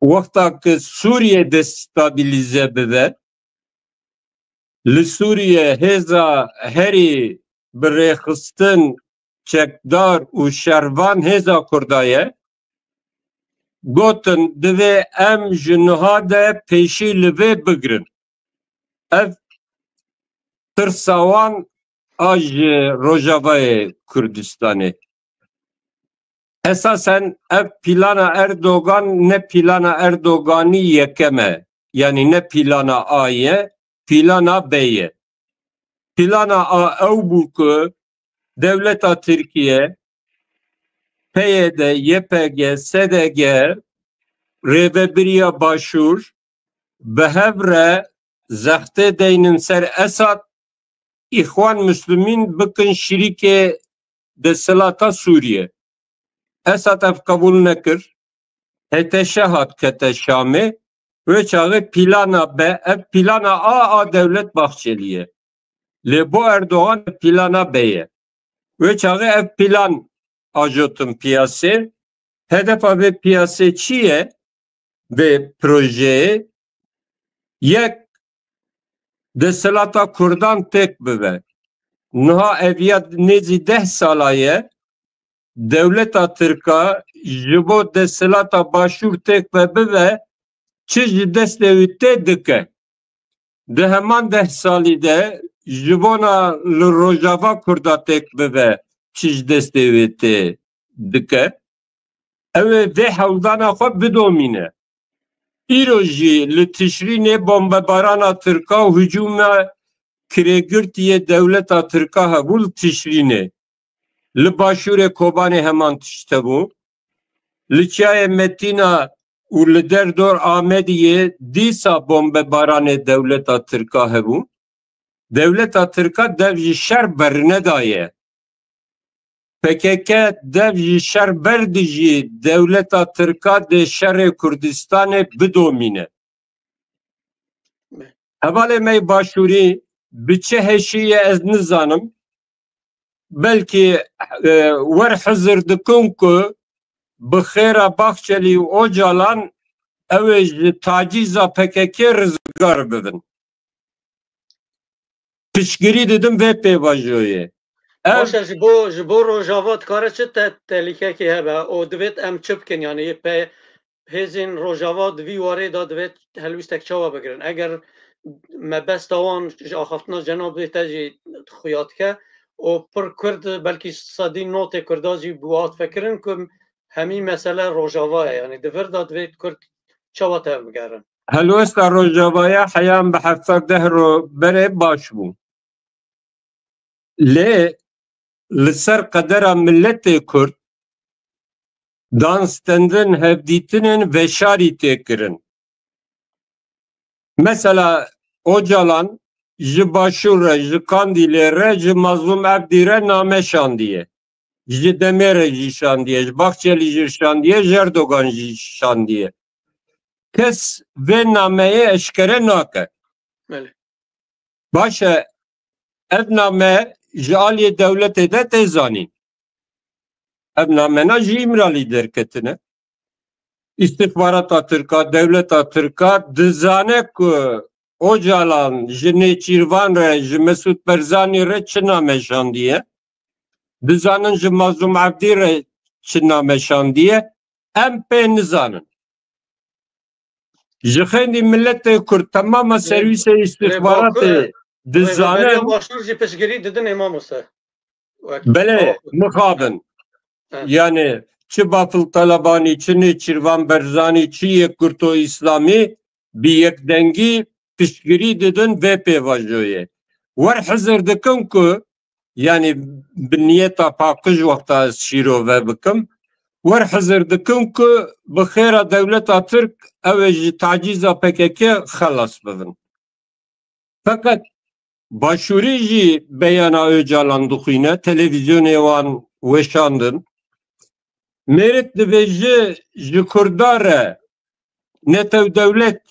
Wexta ku Sûriye destabilize bibe, li Sûriye hêza herî bi rêxistin çekdar û şervan hêza Kurda ye, gotin, divê em ji niha de pêşî li vê bigirin. Ev tirsa wan a ji Rojavayê Kurdistanê. Esasen ev plana Erdogan ne plana Erdoganî yekem e. Yanî ne plana A ye, plana B ye. Plana A ew bû ku dewleta Tirkiye, P Y D, Y P G, S D G, Rêvebiriya Başûr bi hev re zextê deynin ser Esad, Îxwan Muslimîn bikin şirîkê desthilata Sûriye. Esad ev qebûl nekir. H T Ş hat kete Şamê, wê çaxê plana B, ev plana A a Dewlet Bahçelî ye. Lê bo Erdogan plana B ye. Wê çaxê ev plan ajotin piyasê. Hedefa vê piyasê çi ye? Vê projeyê yek desthilata Kurdan têk bibe. Niha ev ya nêzî deh sala ye, dewleta Tirka ji bo desthilata Başûr têk ve bibe, çi ji destê wî tê dike. Di heman deh salî de ji bona li Rojava Kurda têk bibe, çi ji destê wê tê dike. Ew ê vê hewldana xwe bidomîne. Îro jî li Tişrînê bombebarana Tirka û hicûma kirêgirtiyê dewleta Tirka hebû li Tişrînê. Li başûrê Kobanê heman tişt hebû. Li Çiyayê Metîna û li derdor Amediyê dîsa bombebaranê dewleta Tirka hebû. Dewleta Tirka dev ji şer bernedaye. P K K dev ji şer berdijî dewleta Tirka dê şerê Kurdistanê bidomîne. Hevalê me yê Başûrî bi çi heşî ye ez nizanim. Belkî, e, wer hizir dikin ku bi xêra Bahçelî û Ocalan ew ê ji tacîza P K K rizgar bibin. Piştgirî didim vê pêvajoyê. Ev Baş e, ji bo, ji bo Rojava dikare çi te-, tehlîkekê hebe û divêt em çi bikin? Yanî pe-, hêzên Rojava di vî warê de divêt helwîstek çawa bigirin? Eger mebesta wan ji axaftina cenabê te jî xuya dike û pir Kurd, belkî sedî notê Kurda jî bi wan difikirin ku hemî mesele Rojava ye. Yanî di vir de divêt Kurd çawa tevbigerin? Helwesta Rojavaya heyan bi hevsed deh ro berê baş bû. Lê li ser qedera miletê Kurd dan stendin hevdîtinên veşarî tê kirin. Mesela Ocalan ji Başûr re, ji Kandîlê re, ji Mazlûm Evdî re name şandiye. Ji Demê re jî şandiye, ji Bahçelî jî şandiye, ji Erdogan jî şandiye. Kes vê nameyê eşkere nake. Belê. Baş e, ev name ji aliyê dewletê de tê zanîn. Ev namena ji Îmralî derketine. Îstixbarata Tirka, dewleta Tirka dizane ku Ocalan ji Nêçîrvan re, ji Mesûd Berzanî re çi name şandiye. Dizanin ji Mazlûm Evdî re çi name şandiye. Em pê nizanin. Ji xêndî miletê Kurd, temama serwîsê îstixbaratê dizane. Rêveberiya Başûr jî piştgirî didin ê mamoste. Belê, mixabin. Yani çi Bafil Telebanî, çi Nêçîrvan Berzanî, çi Yekgurto Îslamî bi yekdengî piştgirî didin vê pêvajoyê. Wer hizir dikin ku, yani bi niyeta paqij wexta ez şîrove bikim, wer hizir dikin ku bi xêra dewleta Tirk ew ê ji tacîza P K K xelas bibin. Feqet Başûrî jî beyana Ocalan dixwîne, televîzyonê wan weşandin. Mêrik dibêje ji Kurda re netewdewlet,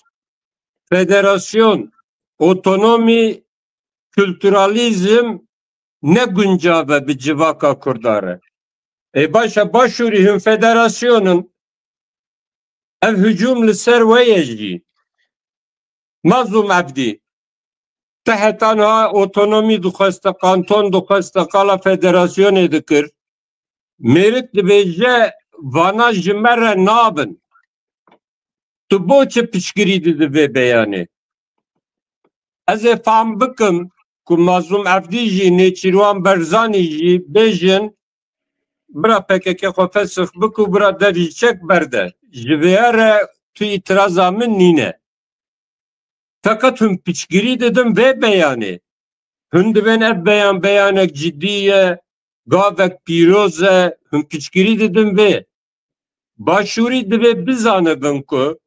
federasyon, otonomî, kulturalîzm ne guncav e bi civaka Kurda re. Ê baş e, Başûrî hûn federasyon in. Ev hicûm li ser we ye jî. Mazlûm Evdî, te heta niha otonomî dixweste, kanton dixweste, qala federasyonê dikir. Mêrik dibêje, vana ji me re nabin. Tu bo çi piştgirî didî vê beyanê? Ez ê fam bikim ku Mazlûm Evdî jî, Nêçîrwan Berzanî jî bêjin, bira P K K xwe fesix bik û bira dev ji çek berde. Ji vêya re tu îtiraza min nîne. Feqet hûn piştgirî didin vê beyanê. Hûn dibên ev beyan beyanek cidî ye, gavek pîroz e, hûn piştgirî didin vê. Başûrî divê bizanibin ku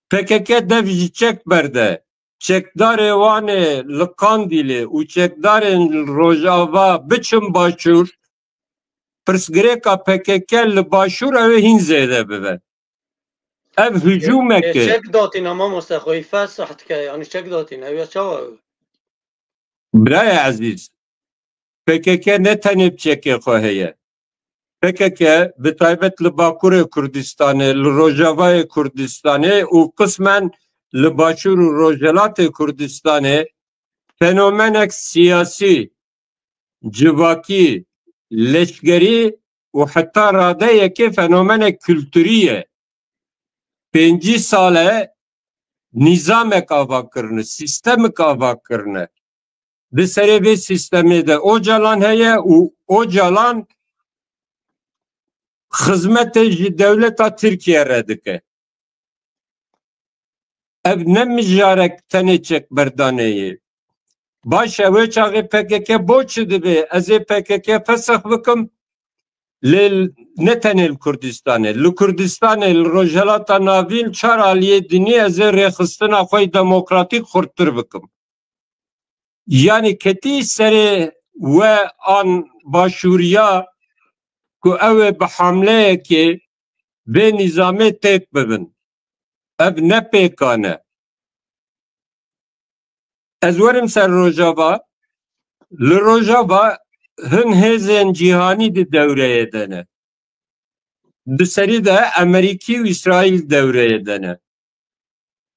P K K dev ji çek berde. Çekdarê wan ê li Qandîlê û çekdarên Rojava biçin Başûr, pirsgirêka P K K li Başûr ew ê hîn zêde bibe. Ev hicûmek e. Çek datîne mamoste, xweyî fesih dike, yanî çek datîne, ew ya çawa ew? Birayê ezîz, P K K ne tenê bi çekê xwe heye. P K K bi taybet li Bakurê Kurdistanê, li Rojavayê Kurdistanê û qismen li Başûr û Rojhilatê Kurdistanê fenomenek siyasî, civakî, leşkerî û heta radeyekê fenomenek kulturî ye. Pêncî sal e nîzamek ava kirine, sîstemik ava kirine. Di serê vê sîstemê de Ocalan heye û Ocalan xizmetê ji dewleta Tirkiye re dike. Ev ne mijarek tenê çekberdanê ye. Baş e, wê çaxê P K K bo çi dibe? Ez ê P K K fesix bikim, lê ne tenê li Kurdistanê. Li Kurdistanê, li Rojhelata Navîn, çar aliyê dinî ez ê rêxistina xwe yê demokratîk xurttir bikim. Yanî ketî serê we an başûriya ku ew ê bi hamleyekê vê nîzamê têk bibin. Ev ne pêkan e. Ez werim ser Rojava. Li Rojava hin hêzên cîhanî di dewreyê de ne. Di serî de Emerîkî û Îsraîl dewreyê de ne.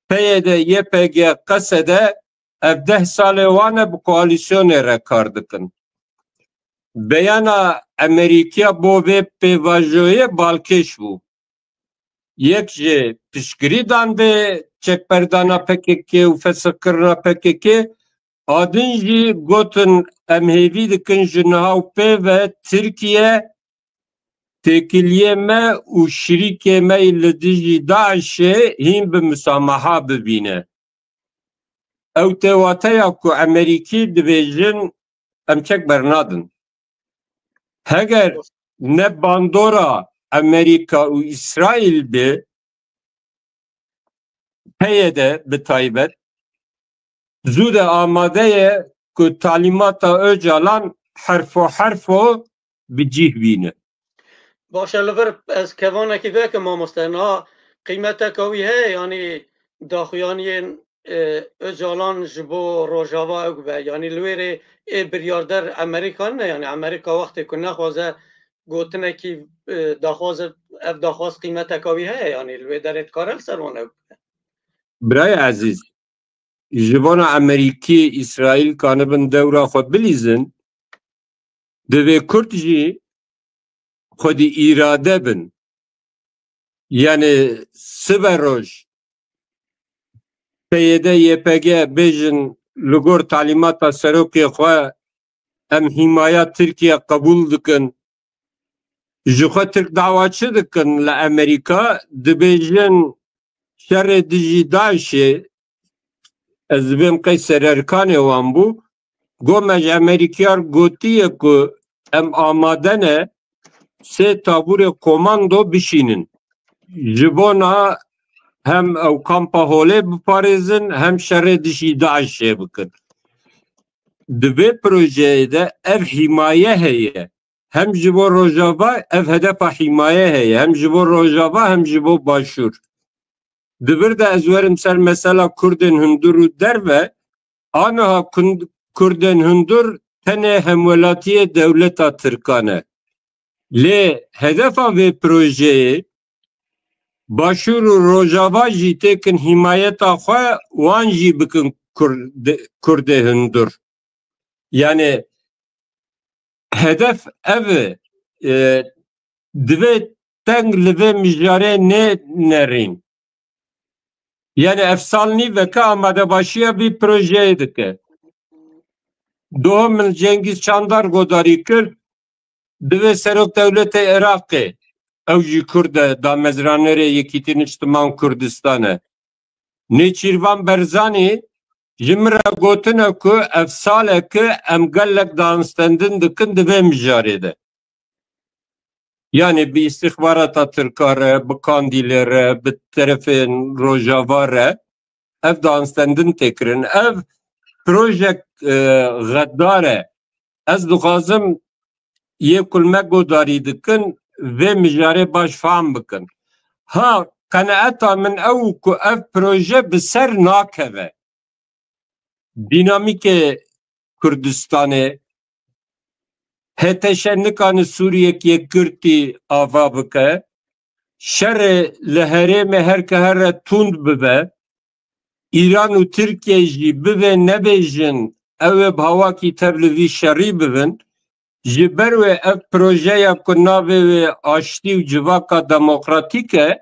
P Y D, Y P G, Qesede ev deh salê wan e bi koalîsyonê re kar dikin. Beyana Emerîkiya bo vê pêvajoyê balkêş bû. Yek ji piştgirî dan vê çekberdana P K K û fesixkirina P K K, a din jî gotin, em hêvî dikin ji niha û pê ve Tirkiye têkiliyê me û şirîkê me yî li dijî DAIŞê hîn bi misamaha bibîne. Ew tê wateya ku Emerîkî dibêjin em çek bernadin. Heger ne bandora Emerîka û Îsraîl bi, P Y D bi taybet, zû de amade ye ku talîmata Ocalan herfo herfo bi cih bîne. Baş e, li vir ez kevanekî vekim mamoste. Niha qîmeteka wî heye, yanî daxuyaniyên, e, Ocalan ji bo Rojava ew be. Yanî li wê rê ê biryarder Emerîka ne, yanî Emerîka wextê ku nexwaze gotinekî, e, daxwaze, ev daxwaz qîmeteka wî heye, yanî li wê derê dikare li ser wan ew bibe. Birayê ezîz, ji bona Emerîkî, Îsraîl kanibin dewra xwe bilîzin, divê Kurd jî xwedî îrade bin. Yanî sibe roj P Y D, Y P G bêjin li gor talîmata serokê xwe em hîmaya Tirkiye qebûl dikin. Ji xwe Tirk dawa çi dikin li Emerîka? Dibêjin şerê dijî DAIŞê, ez dibêm qey sererkanê wan bû, got me ji Emerîkiyar gotiye ku em amade ne sê tabûrê komando bişînin. Ji bona hem ew kampa holê biparêzin, hem şerê dijî DAIŞê bikin. Di vê projeyê de ev hîmaye heye. Hem ji bo Rojava ev hedefa hîmaye heye, hem ji bo Rojava, hem ji bo Başûr. Di vir de ez werim ser mesela Kurdên hundir û derve, aniha kun-, Kurdên hundir tenê hemwelatiyê dewleta Tirkan e. Lê hedefa vê projeyê Başûr û Rojava jî têkin hîmayeta xwe wan jî bikin Kurd-, Kurdê hundir. Yanî hedef ev e, e, divê teng li vê mijarê nênerîn. Yanî ev sal nîveke amadebaşiya vî projeyê dike. Doh min Cengîz Çandar godarî kir, divê serok dewletê Iraqê, ew jî Kurd e, damezranerê Yekîtî Niştiman Kurdistan e. Nêçîrvan Berzanî ji min re gotine ku ev saleke em gelek danstendin dikin di vê mijarê de. Yanî bi îstîxbarata Tirka re, bi Kandîlê re, bi terefên Rojava re ev danstendin tê kirin. Ev projek, e, xeddar e. Ez dixwazim yê ku li me godarî dikin, vê mijarê baş fam bikin. Ha, qenaeta min ew ku ev proje bi ser nakeve. Dînamîkê Kurdistanê, H T Ş nikane Sûriyek yekgirtî ava bike, şerê li herêmê her ke here tund bibe, Îran û Tirkiye jî bivê nebêjin ew ê bi hawakî tev li vî şerî bibin, ji ber wê ev projeya ku navê wê aştî û civaka demokratîk e,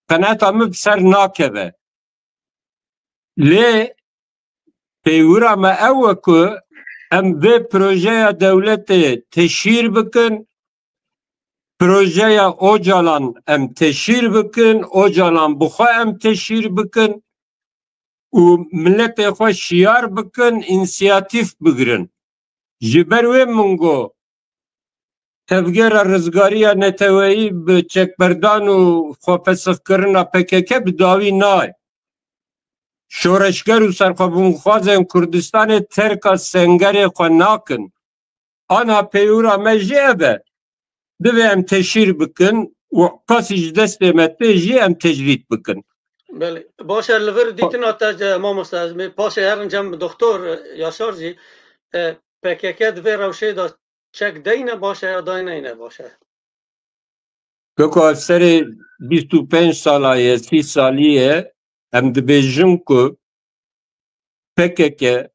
qenaeta min bi ser nakeve. Lê peywira me ew e ku em vê projeya dewletê teşhîr bikin, projeya Ocalan em teşhîr bikin, Ocalan bi xwe em teşhîr bikin û miletê xwe şiyar bikin, însiyatîf bigirin. Ji ber wê min got, tevgera rizgariya neteweyî bi çekberdan û xwefesixkirina P K K bi dawî nayê. Şoreşger û serxwebûnxwazên Kurdistanê terka sengerê xwe nakin. Ana peyûra me jî ev e. Divê em teşhîr bikin û qasî ji destê me tê jî em tecrîd bikin. Belê. Baş e, li vir dîtina te, e, mamoste, ez ê paşê herin cem doktor, e, Yaşar jî, e, P K K di vê rewşê de çek deyne baş e ya dayneyne baş e? Keko, ev serê bîst û pênc sala ye, sî salî ye, em dibêjin ku P K K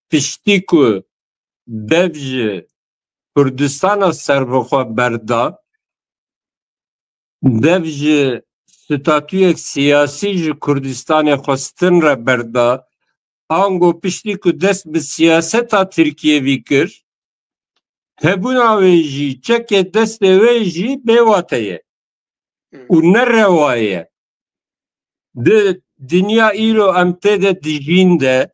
piştî ku dev ji Kurdistana serbixwe berda, dev ji statuyek siyasî ji Kurdistanê xwestin re berda, ango piştî ku dest bi siyaseta Tirkiyevî kir, hebûna wê jî, çekê destê wê jî bêwate ye û nerewa ye. Di dinya îro em tê de dijîn de,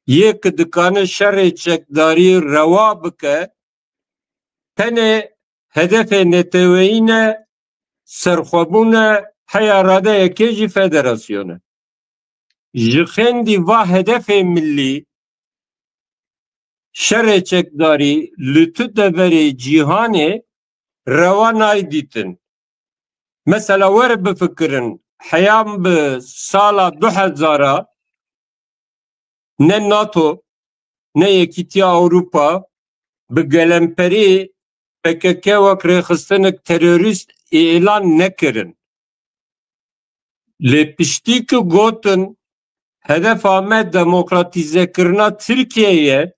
yê ki dikane şerê çekdarî rewa bike, tenê hedefê neteweyî ne, serxwebûn e, heya radeyekê jî federasyon e. Ji xêndî va hedefê millî, şerê çekdarî li tu deverê cîhanê rewa nayê dîtin. Mesela were bifikirin, heyam bi sala du hezara ne NATO, ne Yekîtiya Ewropa bi gelemperî P K K wek rêxistinek terorîst îlan nekirin. Lê piştî ku gotin, hedefa me demokratîzekirina Tirkiyeyê ye,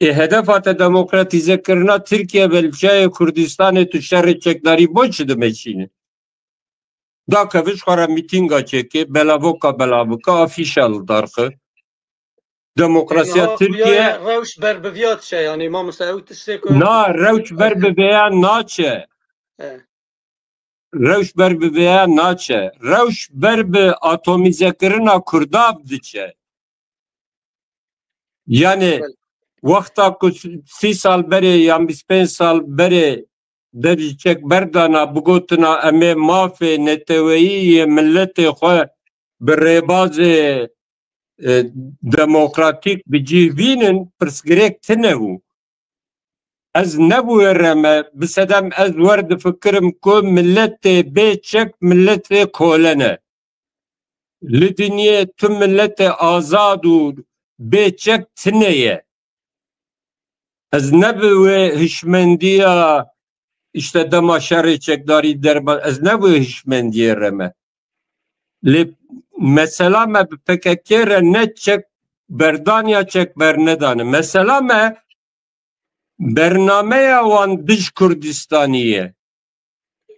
ê hedefa te demokratîzekirina Tirkiye be, li çiyayê Kurdistanê tu şerê çekdarî bo çi dimeşîne? Dakeve ji xwe re mîtînga çêke, belavoka belav bike, afîşa li dar xe. Demokrasiya Tirkiye rewş ber bi viya diçe, yanî mamoste ew tiştê ku Na, rewş ber bi vêya naçe. E. Rewş ber bi vêya naçe. Rewş ber bi atomîzekirina Kurda diçe. Yani wexta ku sî sal berê yan bîst pênc sal berê dev ji çek berdana, bigotina em ê mafê neteweyî yê miletê xwe bi rêbazê, e, demokratîk bi cih bînin, pirsgirêk tine bû. Ez nebûye re me, bi sedem ez wer difikirim ku miletê bê çek miletê kole ne. Li dinyê tu miletê azad û bê çek tine ye. Ez ne bi wê hişmendiya, işte, dema şerê çekdarî derba, ez ne bi wê hişmendiyê re me. Lê mesela me bi P K K re ne çek berdan ya çek bernedane. Mesela me bernameya wan dij Kurdistanî ye.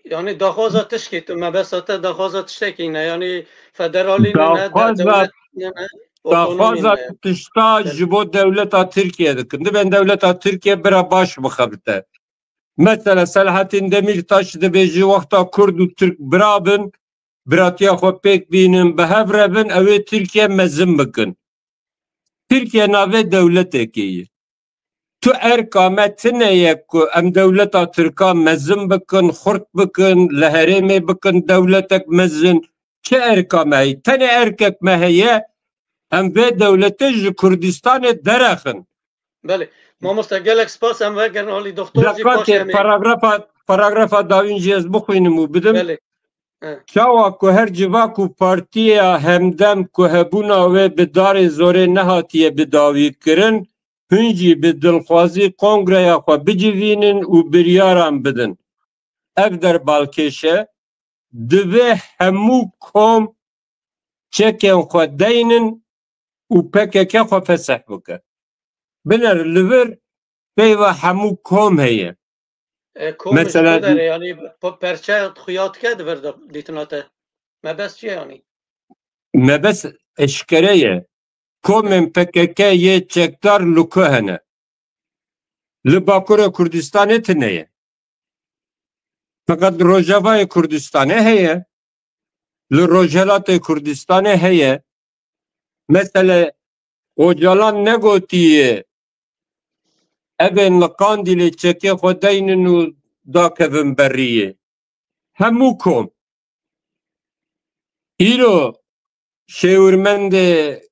Yanî daxwaza tişkî tu, mebesta te daxwaza tiştekî ne, yanî federalî ne, ne, de-, Daxwaza, dewlet ne, ne, otonomî daxwaza ne. Tişta Belê. Ji bo dewleta Tirkiye dikin. Divên dewleta Tirkiye bira baş bixebite. Mesela Selahattin Demirtaş dibêje wexta Kurd û Tirk bira bin, biratiya xwe pêk bînin, bi hev re bin, ew ê Tirkiye mezin bikin. Tirkiye navê dewletekê ye. Tu erka me tine ye ku em dewleta Tirka mezin bikin, xurt bikin, li herêmê bikin dewletek mezin. Çi erka me heye? Tenê erkek me heye, em vê dewletê ji Kurdistanê derexin. Belê. Mamoste, gelek spas, em vegerin alî doktor jî, paşê Deqatê em ê. Paragrafa, paragrafa dawîn jî ez bixwînim û bidim. Belê. He. Çawa ku her civa ku partiya Hemdem ku hebûna wê bi darê zorê nehatiye bidawî kirin, hûn jî bi dilxwazî kongreya xwe bicivînin û biryaran bidin. Ev der balkêş e, divê hemû kom çekên xwe deynin û P K K xwe feseh bike. Biner li vir peyva hemû kom heye. E, kom ji Mesela- ku derê, yanî, pe-, perçe xuya dike di vir de dîtina te. Mebest çi ye yanî? Mebest eşkere ye. Komên P K K yê çekdar li ku hene? Li Bakurê Kurdistanê tune ye. Feqet li Rojavayê Kurdistanê heye. Li Rojhelatê Kurdistanê heye. Mesele Ocalan negotiye evên li Qandîlê çekê xwe deynin û dakevin beriyê. Hemû kom. Îro şêwirmendê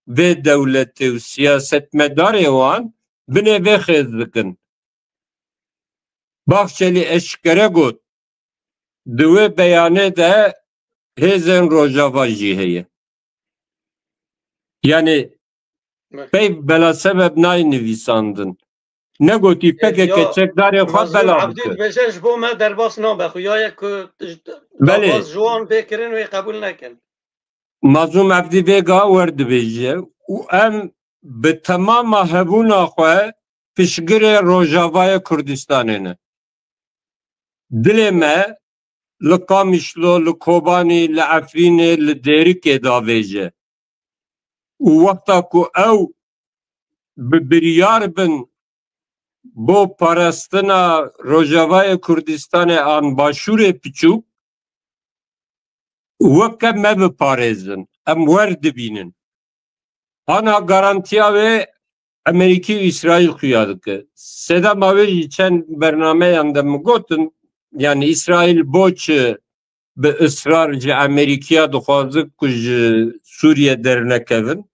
vê dewletê û siyasetmedarê wan binê vê xêz dikin. Bahçelî eşkere got, di wê beyanê de hêzên Rojava jî heye. Yani peyv belasebeb nayê nivîsandin. Negotî P K K çekdarê xwe bela bike. Dibêje ji bo me derbas nabe. Xuya ye ku Belê. Derbas ji wan bê kirin wê qebûl nekin. Mazlûm Evdî vêga wer dibêje û em bi temama hebûna xwe piştgirê Rojavayê Kurdistanê ne. Dilê me li Qamişlo, li Kobanî, li Efrînê, li Dêrikê davêje. Û wexta ku ew bi biryar bin bo parastina Rojavayê Kurdistanê an Başûrê Piçûk, weke me biparêzin. Em wer dibînin. Ana garantiya wê Amerîkî û Îsraîl xuya dike. Sedema wê jî çend bernameyan de min gotin, yani Îsraîl bo çi bi israr ji Amerîkiya dixwaze ku ji Sûriye dernekevin?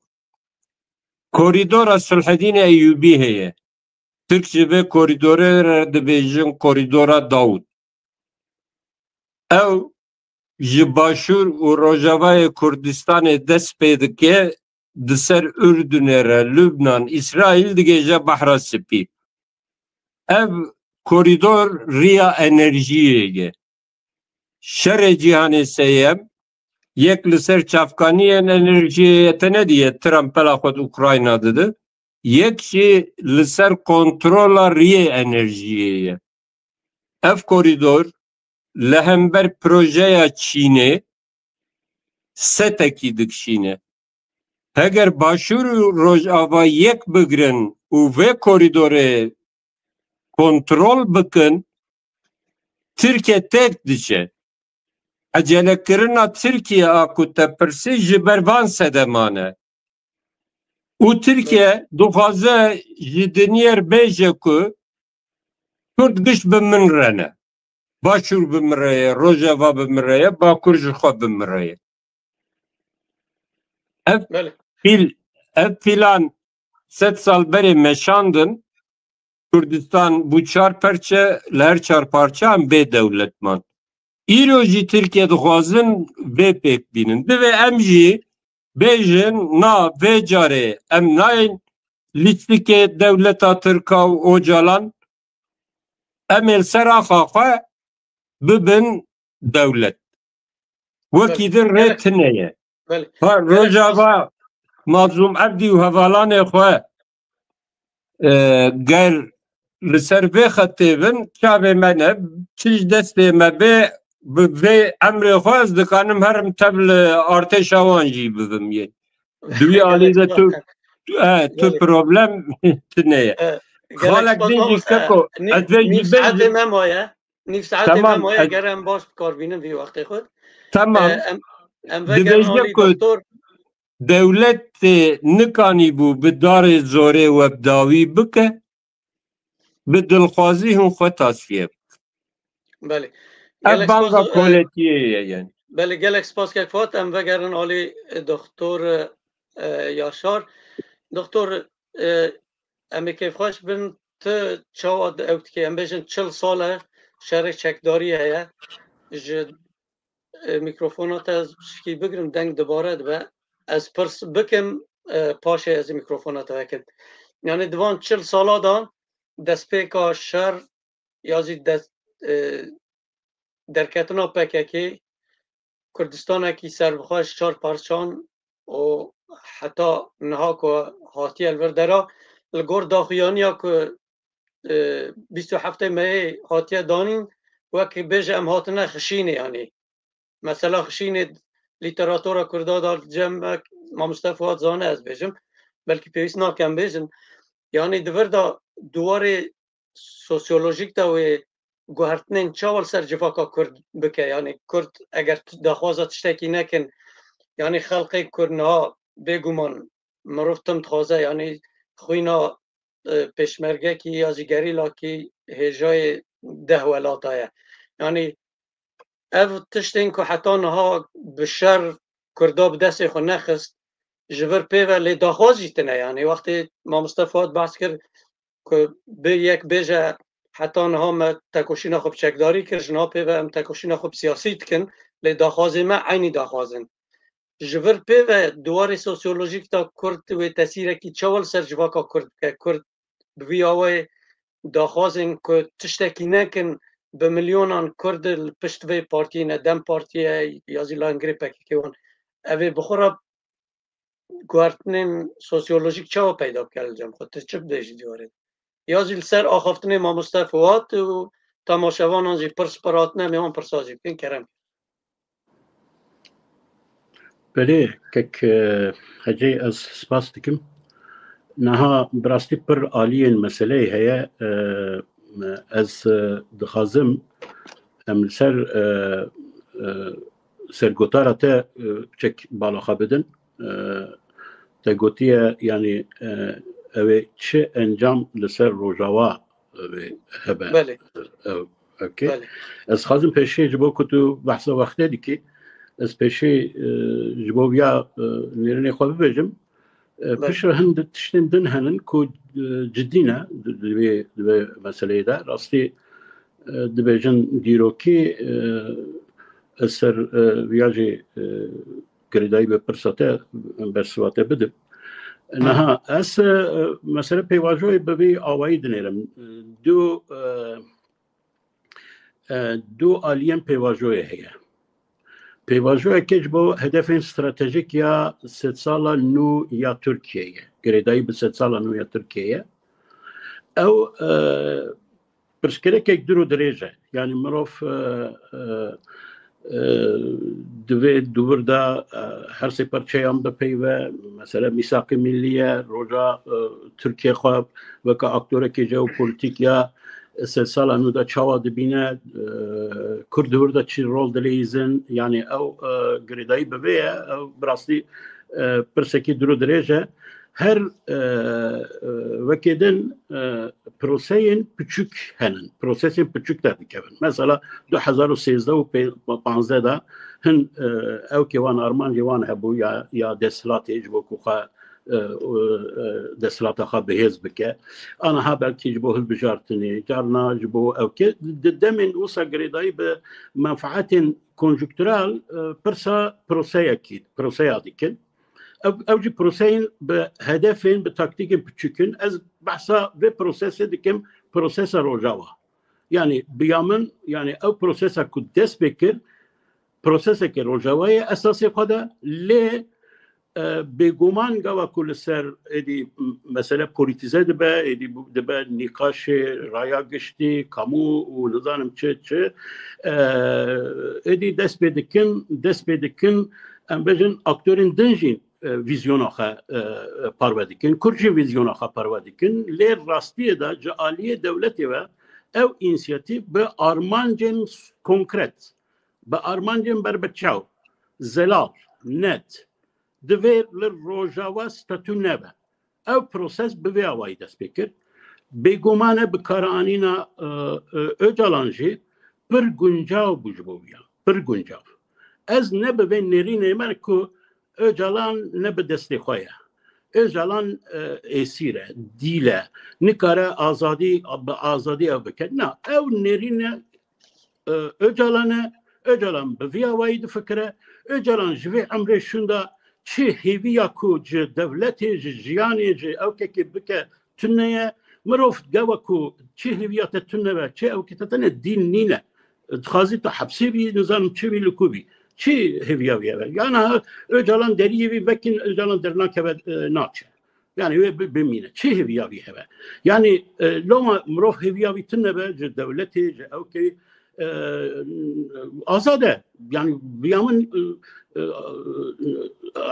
Korîdora Sulhedînê Eyûbî heye. Tirk ji vê korîdorê re dibêjin Korîdora Dawûd. Ew ji Başûr û Rojavayê Kurdistanê dest pê dike, di ser Urdunê re, Lubnan, Îsraîl digêje Behra Spî. Ev korîdor riya enerjiyê ye. Şerê cîhanê seyem, yek li ser çavkaniyên enerjiyê ye, te nediye Trump pela xwe di Ukrayna dide, yek jî li ser kontrola riyê enerjiyê ye. Ev korîdor li hember projeya Çînê setekî dikişîne. Heger Başûr û Rojava yek bigrin û vê korîdorê kontrol bikin, Tirkiye têk diçe. Ecelekirina Tirkiye a ku te pirsî ji ber van sedeman e. Û Tirkiye dixwaze ji dinyê re bêje ku Kurd giş bi min re ne. Başûr bi min re ye, Rojava bi min re ye, Bakur ji xwe bi min re ye. Ev Belê. pîl, ev pîlan sed sal berê meşandin, Kurdistan bû çar perçe, li her çar parçe em bê dewlet man. Îro jî Tirkiye dixwazin vê pêk bînin. Divê em jî bêjin, na, vê carê em nayên lîstikê dewleta Tirka û Ocalan, em ê li ser axa xwe bibin dewlet. Wekî din rê tune ye. Belê. Ha, Rojava Mazlûm Evdî û hevalanê xwe, e, ger li ser vê xetê bin, çavê me ne, çi ji destê me bê, bi vê emrê xwe ez dikanim herim tev li artêşa wan jî bibim yê. Di wî alî de tu, tu, e, tu problem tune ye. Xalek din jî keko, ez vê jî bêjim. Nîv saetê me maye. Nîv saetê me maye, ger em baş bi kar bînin vî wextê xwe. Tamam. E, em, em vegerin alî doktor. Dewletê nikanîbû bi darê zorê we bi dawî bike, bi dilxwazî hûn xwe tasfiye bikin. Belê. Ev banga koletiyê ye yani. Belê, gelek spas kek Fuat. Em vegerin alî, e, doktor, e, Yaşar. Doktor, e, Em ê kêfxweş bin, tu çawa di ew dikê? Em bêjin çil sal e şerê çekdarî heye. Ji, e, mîkrofona te ez pişikî bigrim, deng dubare dibe. Ez pirs bikim, e, paşê ez ê mîkrofona te vekim. Yani di van çil sala de destpêka şer ya jî dest, e, derketina P K K Kurdistanekî serbixwe ji çar parçan û heta niha ku hatiye li vir dera, li gor daxuyaniya ku, e, bîst û heftê Meyê hatiye danîn, wek bêje em hatine Xişînê, yanî mesela Xişînê lîteratura Kurda da cem, mamoste Fuat zane ez bêjim, belkî pêwîst nake em bêjin. Yanî di vir de di warê sosyolojîk de wê guhertinên çawa li ser civaka Kurd bike? Yanî Kurd eger t-, daxwaza tiştekî nekin, yanî xelqê Kurd niha bêguman mirov tim dixwaze, yanî xwîna, e, pêşmergekî ya jî gerîlakî hêjayê deh welata ye. Yanî ev tiştên ku heta niha bi şer Kurda bi destê xwe nexist, ji vir pê ve lê daxwaz jî tine. Yanî wextê mamoste Fuat behs kir ku bi yek bêje heta niha me tekoşîna xwe bi çekdarî kir, ji niha pê ve em tekoşîna xwe bi siyasî dikin, lê daxwazê me eynî daxwaz in. Ji vir pê ve di warê sosyolojîk de Kurd wê tesîrekî çawa li ser civaka Kurd bike? Kurd bi vî awayê daxwazên ku tiştekî nekin, bi milyonan Kurd li pişt vê partiyê ne, DEM Partî ye ya jî layengirê P K K wan. Ev ê bi xwe re guhertinên sosyolojîk çawa peyda bike li cem xwe? Tu çi dibêjî di warê de? Ya jî li ser axaftinê mamoste Fuat û temaşevanan jî pirs bi hatine, em ê wan pirsa jî bikin, kerem. Belê, kek, e, Hecê, ez spas dikim. Niha bi rastî pir aliyên meseleyê heye. E, ez, e, dixwazim em li ser, e, e, sergotara te, e, çek bala xwe bidin. E, te gotiye, yanî, e, ew ê çi encam li ser Rojava, e, hebe? Belê. Ew, okey. Belê. Ez xwazim pêşî ji bo ku tu behsa wextê dikî, ez pêşî, e, ji bo viya, e, nêrînê xwe bibêjim. E, Belê. Piştre hin di tiştên din henin ku, e, cidî ne di, di vê, di vê meseleyê de. Rastî, e, dibêjin dîrokî, e, ez ser, e, viya jî, e, girêdayî bi pirsa te, bersiva te bidim. Niha ez, e, mesele pêvajoyê bi vî awayî dinêrim. Du, e, e, du aliyên pêvajoyê heye. Pêvajoyeke ji bo hedefên stratejîk ya sedsala nû ya Tirkiyeyê ye. Girêdayî bi sedsala nû ya Tirkiyeyê ye. Ew, e, pirsgirêkek dûr û dirêj e. Yanî mirov, e, e, e, di vê dûvir de, e, her sê parçeyan bipeyve, mesela mîsaqê millî ye, roja, e, Tirkiye xwe weke aktorekê jeopolîtîk ya, e, sedsala nû de çawa dibîne, e, Kurd di wir de çi rol dileyîzin, yanî ew, e, girêdayî bi vê ye, ew bi rastî, e, pirsekî dûr û dirêj e. Her, e, e, wekê din, e, proseyên piçûk henin, prosesên piçûk derdikevin. Mesela du hezar û sêzdeh û pê-, panzdeh de hin, e, ew ke wan armancê wan hebû ya, ya desthilatê ji bo ku xwe, e, e, desthilata xwe bihêz bike. Aniha belkî ji bo hilbijartinê, carna ji bo ew ke di demên wisa girêdayî bi menfaetên konjunktural, e, pirsa proseyekî, proseya dikin. Ev, ew jî proseyên bi hedefên, bi taktîkên piçûk in. Ez behsa vê prosesê dikim, prosesa Rojava. Yanî bi ya min, yanî ew prosesa ku dest pê kir, proseseke Rojava ye esasê xwe de, lê, e, bêguman gava ku li ser êdî mesele polîtîze dibe, êdî dibe nîqaşê raya giştî, kamû û nizanim çi çi, e, êdî dest pê dikin, dest pê dikin, em bêjin aktorên din jî, e, vîzyona xwe, e, parve dikin. Kurd jî vîzyona xwe parve dikin. Lê rastiyê de ji aliyê dewletê ve ew însiyatîf bi armancên konkret, bi armancên berbiçav, zelal, net, divê li Rojava statû nebe. Ew proses bi vê awayî dest pê kir. Bêguman e bikaranîna, e, e, Ocalan jî pir guncav bû ji bo wî ya. Pir guncav. Ez ne bi vê nêrînê me ku Ocalan ne bi destê xwe ye. Ocalan, e, êsîr e, dîl e, nikare azadî, bi azadî ev bike. Na, ew nêrîne, e, Ocalan e, Ocalan bi vî awayî difikire, Ocalan ji vê emrê şûnda çi hêviya ku ji dewletê, ji jiyanê, ji ewkekê bike tune ye, mirov gava ku çi hêviya te tune be, çi ewkê te tune dîn nîne. Dixwazî tu hepsê bî, nizanim çi bî, li ku bî. Çi hêviya wî hebe? Yana Ocalan deriyê wî vekin, Ocalan dernakeve, e, naçe. Yani wê bi-, bimîne. Çi hêviya wî hebe? Yani, e, loma mirov hêviya wî tune be, ji dewletê, ji ewkê, e, azad e. Yani biya min, e, e,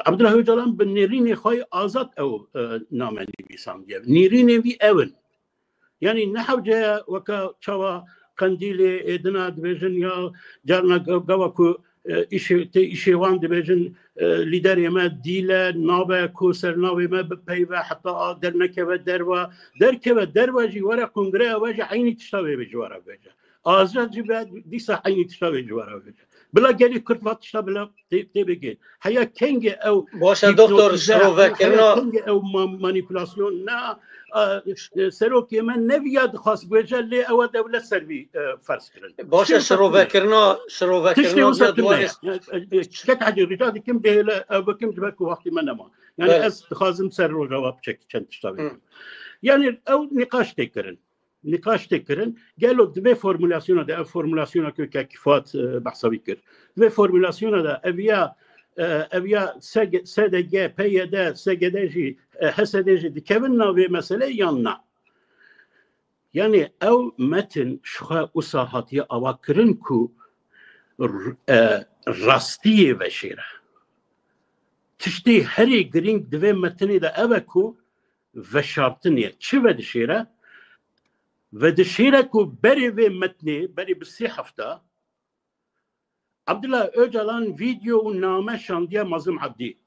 Abdullah Ocalan bi nêrînê xwe azad ew, e, name nivîsandiye. Nêrînê wî ew in. Yani ne hewce ye weke çawa Qendîlê êdina dibêjin ya carna ge-, gava ku, e, îşê, tê îşê wan dibêjin, e, lîderê me dîl e, nabe ku ser navê me bipeyve heta a dernekeve derve. Derkeve derve jî were kongreya we jî eynî tişta wê ji we re bêje. Azad jî be dîsa eynî tişta wê ji we re bêje. Bila gelî Kurd va tişta bila tê, tê bigê. Heya kengê ew Baş e, doktor, hîpnotize, şirovekirina heya kengê ew ma-, manîpulasyon ne, e, e, serokê me neviya dixwast bêje lê ew dewlet ser vî, e, ferz kirin. Baş e, Tiştê wisa tune ye. şirovekirina, Tiştê şirovekirina wisa vîya tune duwarê ye. E, e, e, Kek Hecî, rica dikim bêhêle ew bikim ji ber ku wextî me nema. Yani Belê. ez dixwazim ser Rojava biçek çend tişta Hı. bêjim. Yani ew nîqaş tê kirin. Nîqaş tê kirin. Gelo di vê formulasyona de, ev formulasyona ku Kek Fuat, e, behsa wî kir. Di vê formulasyona de ev ya, e, ev ya S G, S D G, P Y D, S G D jî, e, H S D jî dikevin nav vê meselê yan na? Yani ew metin ji xwe wisa hatiye ava kirin ku r-, e, rastiyê veşêre. Tiştê herî girîng di vê metinê de ev e ku veşartin e. Çi vedişêre? Vedişêre ku berê vê metnê, berê bi sê hefta, Abdullah Ocalan vîdeo û name şandiye Mazlum Abdî.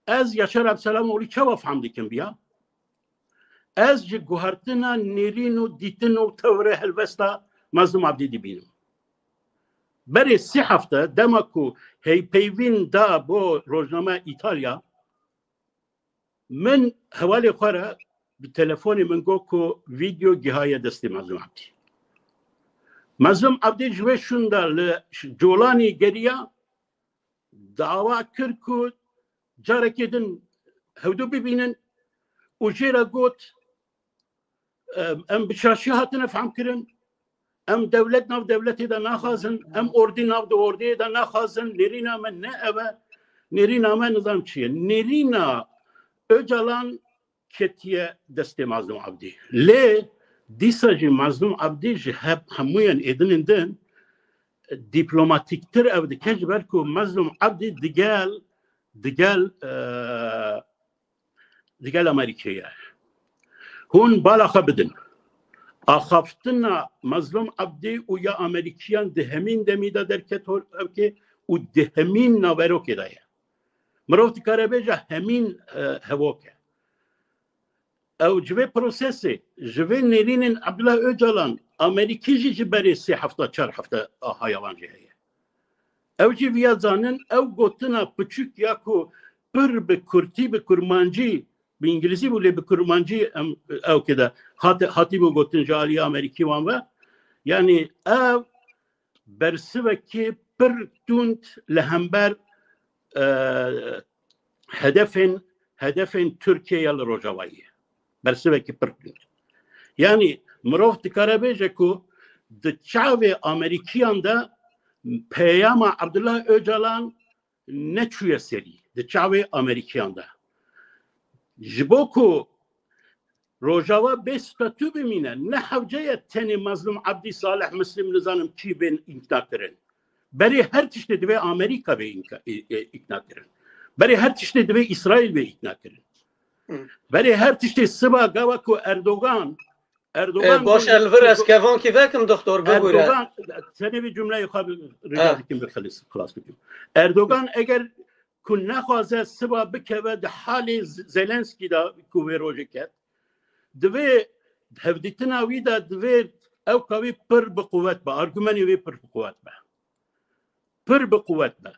Ez Yaşar Abselamoğlu çawa fehm dikim biya? Ez ji guhertina nêrîn û dîtin û tewrê helwesta Mazlum Abdî dibînim. Berê sê hefte dema ku heypeyvîn da bo rojname Îtalya, min hevalê xwe re bi telefonê min got ku vîdeo gihaye destê Mazlum Abdî. Mazlum Abdî ji wê şûnda li Colanî geriya, dawa kir ku carekê din hewdû bibînin û jê re got, em, em bi şaşî hatine fehmkirin, em dewlet nav dewletê de naxwazin, em ordî nav di ordiyê de naxwazin, nêrîna me ne ev e, nêrîna me nizam çi ye. Nêrîna Ocalan ketiye destê Mazlum Abdî. Lê dîsa jî Mazlum Abdî ji hep hemûyan êdinên din dîplomatîktir ev dike, ji ber ku Mazlum Abdî digel, digel, e, digel Amerîkê ye. Hûn bala xwe bidin. Axaftina Mazlum Abdî û ya Amerîkiyan di hemîn demî de derket hor-, ewkê û di hemîn naverokê de ye. Mirov dikare bêje hemîn, e, hevok e. Ew ji vê prosesê, ji vê nêrînên Abdullah Ocalan, Amerîkî jî ji berê sê hefta, çar hefta a haya wan jî heye. Ew jî viya zanin, ew gotina piçûk ya ku pir bi kurtî, bi kurmancî, bi îngilîzî bû lê bi kurmancî em, ew kê de hati, hatîbû gotin ji alî Amerîkî wan ve. Yanî ev bersivekî pir tund li hember, e, hedefên, hedefên Tirkiyeyê li Rojavayê ye. Bersivekî pir tund. Yanî mirov dikare bêje ku di çavê Amerîkiyan de peyama Abdullah Ocalan neçûye serî di çavê Amerîkiyan de. Ji bo ku Rojava bê statû bimîne, ne hewce ye tenê Mazlum Abdî, Salih Muslim, nizanim kî bên îkna kirin. Berê her tiştê divê Amerîka bê înka-, e, e, îkna kirin. Berê her tiştê divê Îsraîl bê îkna kirin. Hı. Berê her tiştê siba gava ku Erdogan, Erdogan E, baş e, li vir ez kevankî vekim, doktor, bibûre. Erdogan, tenê vê cumleyê xwe bi-, rica Ha. dikim bi xilis-, xilas bikim. Erdogan eger ku nexwaze siba bikeve di halê Z-, Zelenskî de ku vê rojê ket, divê hevdîtina wî de divê ew ka wî pir bi quwet be, argumenê wî pir bi quwet be. Pir bi quwet be.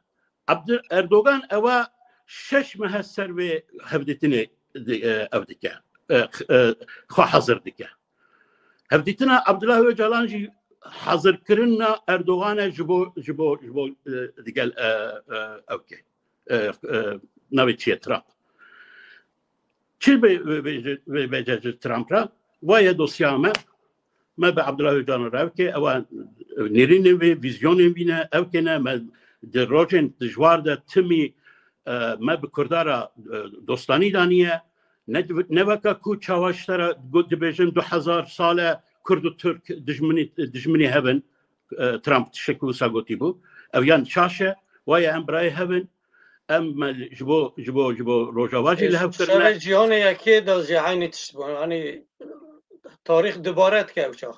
Abdul-, Erdogan ewa şeş mehe ser vê hevdîtinê di-, e, ev dike. E, x-, e, xwe hazir dike. Hevdîtina Abdullah Ocalan jî hazirkirina Erdogan e ji bo, ji bo, ji bo, e, digel, e, e, ew ke, e, e, navê çi ye, Trump. Çi bê, bê, bê, bê, bê, bê, bê Trump re? Vaye dosya me, me bi Abdullah Ocalan re ev ke, ewa nêrînê vê, vîzyonên vî ne, ev ke ne, me di rojên dijwar de timî, e, me bi Kurda re, e, dostanî daniye. Ne, ne weke ku çawa ji te re got dibêjin du hezar sal e Kurd û Tirk dijminî, dijminî hev in, e, Trump tiştekî wisa gotî bû. Ev yan şaş e, waye em birayê hev in, em me ji bo, ji bo, ji bo Rojava jî li hev kirine. Şerê cîhanê yekê de jî eynî tişt bû. Yanî tarîx dubare dike ew çax.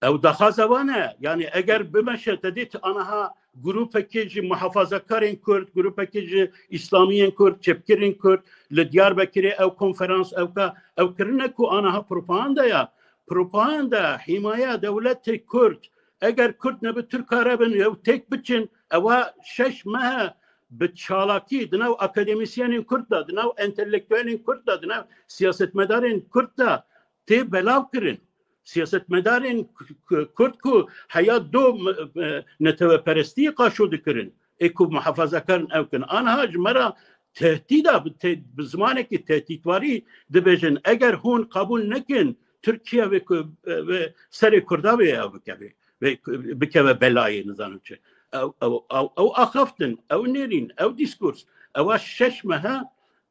Ew daxwaza wan e. Yanî eger bimeşe, te dît aniha grûpekê ji muhafazakarên Kurd, grûpekê ji îslamiyên Kurd, çepgirên Kurd li Diyarbekirê ew konferans, ew ka, ew kirine ku aniha propaganda ya. Propaganda, hîmaya dewletê Kurd, eger Kurd nebi Tirka re bin, ew têk biçin, ewa şeş mehe bi çalakî di nav akademîsyenên Kurd de, di nav entelektuelên Kurd de, di nav siyasetmedarên Kurd de tê belav kirin. Siyasetmedarên k-, k-, Kurd ku heya do, e, neteweperestiyê qaşo dikirin, ê ku muhafazakar in ew kin. Aniha ji me re tehdîda bi te-, bi zimanekî tehdîtwarî dibêjin, eger hûn qebûl nekin, Tirkiye vê ku, e, vê serê Kurda vê ew bikeve, vê ku bikeve belayê, nizanim çi. Ew, ew, ew, ew axaftin, ew nêrîn, ew dîskurs, ewa şeş mehe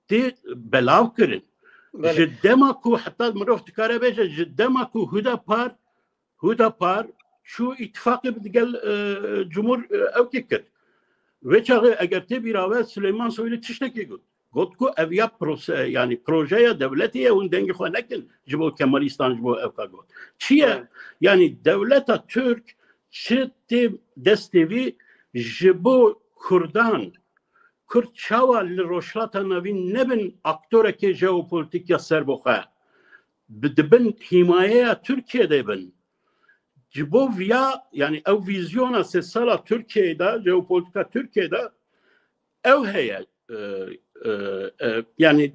tê belav kirin. Belê. Ji dema ku heta mirov dikare bêje, ji dema ku Hudapar, Hudapar çû îtifaqê bi digel, e, Cumhur, e, ew kê kir. Vê çaxê eger tê bîra we Silêman Soylu tiştekî got. Got ku ev ya prose-, yanî projeya dewletê ye, hûn dengê xwe nekin ji bo Kemalîstan, ji bo ev ka got. Çi ye? Evet. Yanî dewleta Tirk çi tê destê vî ji bo Kurdan, Kurd çawa li Rojhilata Navîn nebin aktorekê jeopolitîk ya serbixwe, bi, dibin hîmayeya Tirkiye de bin. Ji bo viya, yanî ew vîzyona sê sala Tirkiyeyê de, jeopolitîka Tirkiyeyê de ew heye. E, e, e, yanî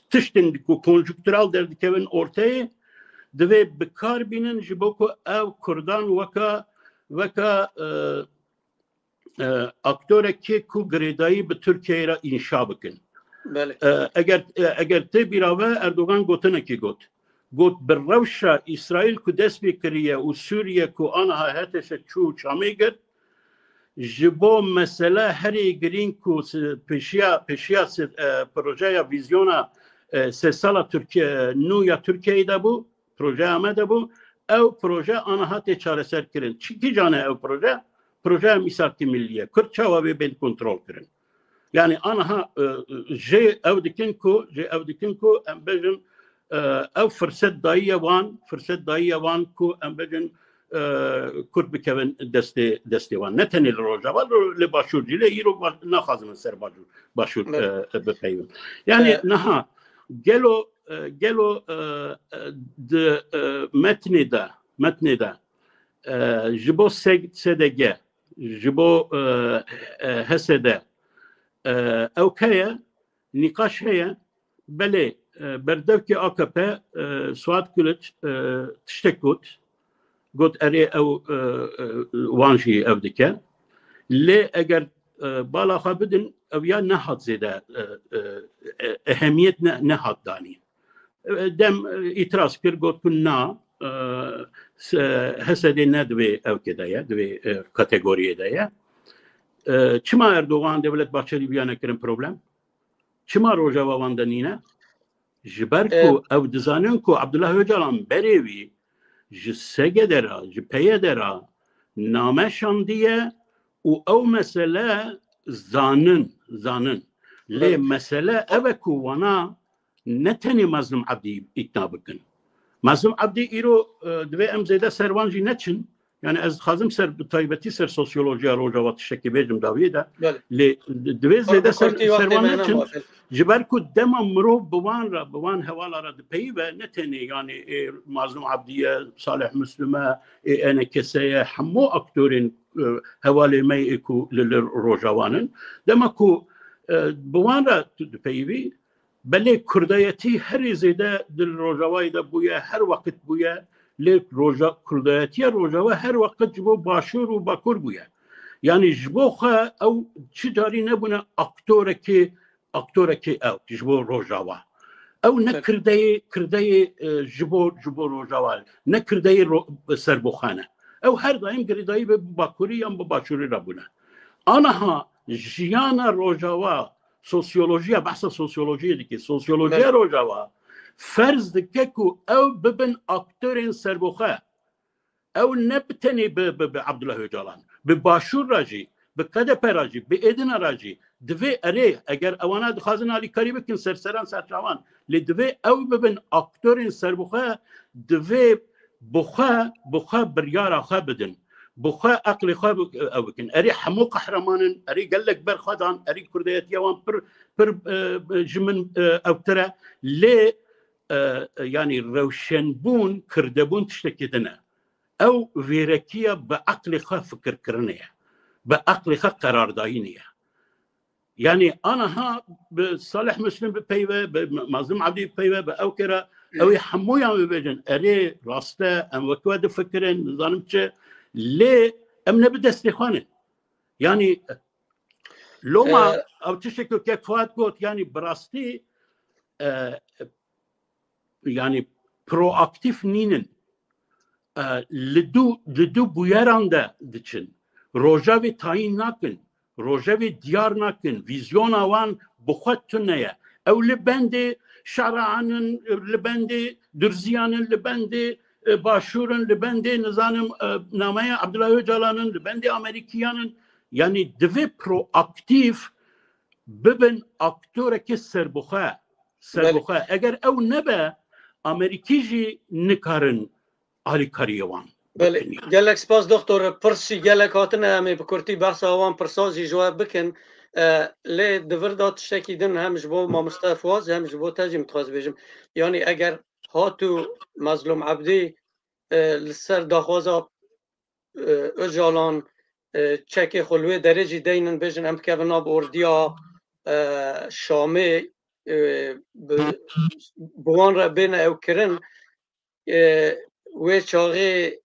tiştên ku konjunktural derdikevin orteyê, divê bi kar bînin ji bo ku ev Kurdan weka, weka, e, e, aktorekê ku girêdayî bi Tirkiyeyê re înşa bikin. Belê. E, eger, e, eger tê bîra ve, Erdogan gotinekî got. Got, bi rewşa Îsraîl ku dest pê kiriye û Sûriye ku aniha H T Ş çû çamê girt, ji bo mesele herî girîng ku si-, pêşiya, pêşiya si-, e, projeya vîzyona, e, sê sala Tirkiye, nû ya Tirkiyeyê de bû, projeya me de bû, ew proje aniha tê çareser kirin. Çi kîjan e ew proje? Projeya mîsakî millî ye. Kurd çawa bê bên kontrol kirin? Yanî aniha, e, jê ew dikin ku, jê ew dikin ku em bêjin, e, ew firset dayiye wan, firset dayiye wan ku em bêjin, e, Kurd bikevin destê, destê wan. Ne tenê li Rojava, li, li Başûr jî, lê îro ba-, naxwazin ser Başûr, Başûr, Evet. e, e, bipeyvin. Yanî E, niha gelo, e, gelo, e, e, di, e, metnê de, metnê de, e, ji bo S-, S D G, ji bo, e, e, H S D, e, ew heye, nîqaş heye. Belê, e, berdevkê A K P, e, Suat Kiliç, e, tiştek got. Got, erê ew, e, e, wan jî ev dike. Lê eger, e, bala xwe bidin, ew ya nehat zêde, e, e, e, ehemiyet ne-, nehat danî. E, dem, e, îtiraz kir, got ku na, e, se-, H S D ne di vê ewkê de ye, di vê, e, kategoriyê de ye. E, çima Erdogan, Devlet Bahçeli viya nekirin problem? Çima Rojava wan de nîne? Ji ber E, ku ew dizanin ku Abdullah Ocalan berê wî ji S G D re, ji P Y D re name şandiye û ew mesele zanin, zanin. Lê Evet. mesele ev e ku wana ne tenê Mazlum Abdî îkna bikin. Mazlum Abdî îro, e, divê em zêde ser wan jî neçin. Yani ez dixwazim ser, bi taybetî ser sosyolojiya Rojava tiştekî bêjim dawiyê de. Belê. Lê divê zêde ser, ser wan neçin. Ji ber ku dema mirov bi wan re, bi wan hevala re dipeyive, ne tenê yani ê Mazlûm Ebdî ye, Salih Muslim e, ê E N K S ye, hemû aktorên, e, hevalê me yê ku li, li Rojawan in. Dema ku, e, bi wan re tu dipeyivî, belê kurdayetî herî zêde di Rojavayê de bûye, her weqt bûye, lê Roja-, kurdayetiya Rojava her weqt ji bo Başûr û Bakur bûye. Yani ji bo xwe ew çi carî nebûne aktorekê, aktorekê ew ji bo Rojava. Ew ne kirdeyê, kirdeyê, e, ji bo, ji bo Rojava, ne kirdeyê ro-, serbixwe ne. Ew her daim girêdayî bi Bakurî yan bi Başûrî re bûne. Aniha jiyana Rojava, sosyolojiya, behsa sosyolojiyê dike. Sosyolojiya Rojava ferz dike ku ew bibin aktorên serbixwe. Ew ne bi tenê bi, bi, bi Abdullah Öcalan, bi Başûr re jî, bi K D P re jî, bi Êdina re jî divê erê, eger ewana dixwazin alîkarî bikin ser seran serçavan, lê divê ew bibin aktorên serbixwe, divê bi xwe, bi xwe biryara xwe bidin. Bi xwe eqlê xwe bi-, ew bikin. Erê hemû qehreman in, erê gelek ber xwe dan, erê kurdayetiya wan pir, pir, e, ji min, e, ewtir e. Lê, e, yanî rewşenbûn, kirdebûn tiştekî din e. Ew vêrekiya bi eqlê xwe fikirkirinê ye. Bi eqlê xwe qerardayînê ye. Yani aniha bi Salih Muslim bipeyve, bi Mazlum Abdî bipeyve, bi ew kere ew ê hemûyan bibêjin, erê, rast e, em wek we difikirin, nizanim çi, lê em ne bi destê xwe ne. Yani loma ew tiştek ku kek Fuat got, yani bi rastî, e, yani proaktîf nînin. E, li du, li du bûyeran de diçin. Rojevê tayîn nakin. Rojevê diyar nakin. Vîzyona wan bi xwe tune ye. Ew li bendê Şerean in, li bendê Durziyan in, li bendê, e, Başûr in, li bendê, nizanim, e, nameya Abdullah Öcalan in, li bendê Amerîkiyan in. Yani divê proaktîf bibin aktorekê serbixwe. Serbixwe. Eger ew nebe, Amerîkî jî nikarin alîkariyê wan. Belê. Gelek spas doktor. Pirsî gelek hatine, em ê bi kurtî behsa wan pirsa jî ji we bikin. E, lê di vir de tiştekî din hem ji bo mamoste Fuat, hem ji bo te jî min dixwest bêjim. Yanî eger hatû Mazlûm Ebdî, e, li ser daxwaza, e, Ocalan, e, çekê xwe li wê derê jî deynin, bêjin em bikevin nav ordiya, e, Şamê, e, bi, bi wan re bêne ew kirin. E, wê çaxê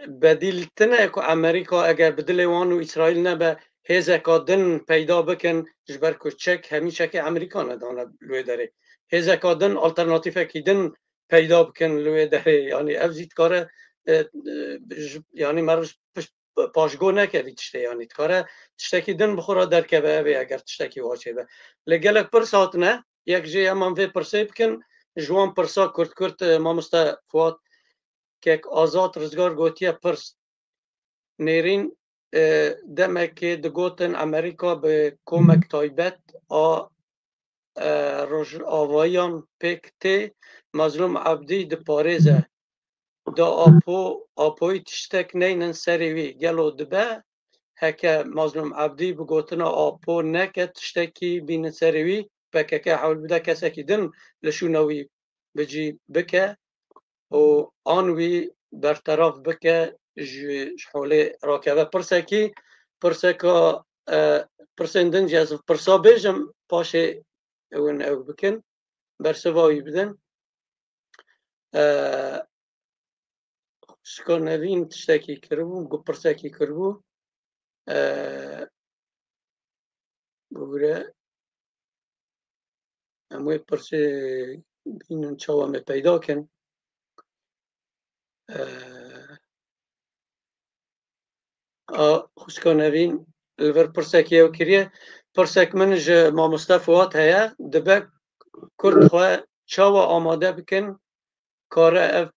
bedîl tine ku Amerîka eger bi dilê wan û Îsraîl nebe, hêzeka din peyda bikin, ji ber ku çek, hemî çekê Amerîka nedane li wê derê. Hêzeka din, alternatîfekî din peyda bikin li wê derê. Yanî ev jî dikare, e, e, ji, yanî meriv ji pişt, paşgo neke vî tiştê, yanî dikare tiştekî din bi xwe re derkeve, ev ê eger tiştekî wiha çêbe. Lê gelek pirs hatine, yek jê em an vê pirsê bikin, ji wan pirsa kurt kurt, e, mamoste Fuat, kek Azad Rizgar gotiye pirs. Nêrîn, e, demekê digotin Amerîka bi komek taybet a, e, Rojavayiyan pêk tê, Mazlûm Ebdî diparêze. Da Apo, Apoyî tiştek neynin serê wî. Gelo dibe, heke Mazlûm Ebdî bi gotina Apo neke tiştekî bînin serê wî, P K K hewl bide kesekî din li şûna wî bi cî bike û an wî berteraf bike, ji, ji holê rakeve. Pirsekî, pirseka, e, pirsên din jî ez pirsa bêjim, paşê hûn ew bikin, bersiva wî bidin. E, Xwişka Nevîn tiştekî kiribû, gu pirsekî kiribû. E, bibûre. Em wê pirsê bînin çawa me peyda kin. E, a, xwişka Nevîn li vir pirsekî ew kiriye. Pirsek min ji mamoste Fuat heye. Dibe Kurd xwe çawa amade bikin, kare ev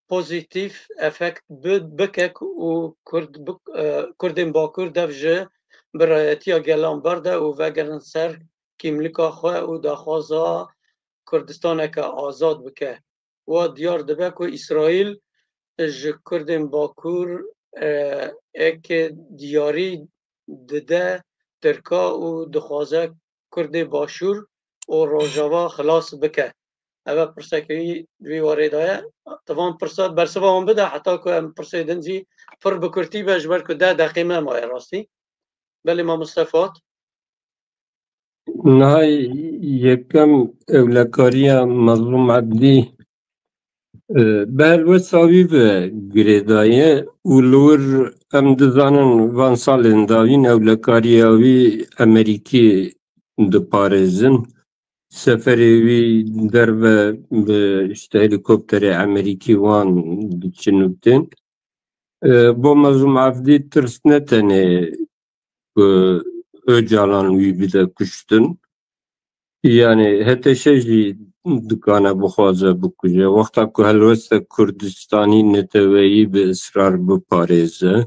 pozîtîf efekt bi-, bike ku û Kurd bi-, e, Kurdên Bakur dev ji birayetiya gelan berde û vegerin ser kîmlika xwe û daxwaza Kurdistaneke azad bike. Wa diyar dibe ku Îsraîl ji Kurdên Bakur e, eke diyarî dide Tirka û dixwaze Kurdê Başûr û Rojava xilas bike? Ev e pirsekî wî di vî warê de ye. Ti van pirsa bersiva wan bide heta ku em pirsê din jî pir bi kurtî be, ji ber ku deh deqê me maye rastî. Belê mamoste Fuat. Niha yekem ewlekariya Mezlûm Ebdî, e, bi helwesta wî ve girêdaye û li wir em dizanin van salên dawîn ewlekariya wî Emerîkî diparêzin. Seferê wî derve bi, işte, helîkopterê Emerîkî wan diçin û tên. E, bo Mezlûm Ebdî tirs ne tenê ku Ocalan wî bide kuştin. Yani H T Ş jî dikane bixwaze bikuje. Wexta ku helweste Kurdistanî neteweyî bi israr biparêze,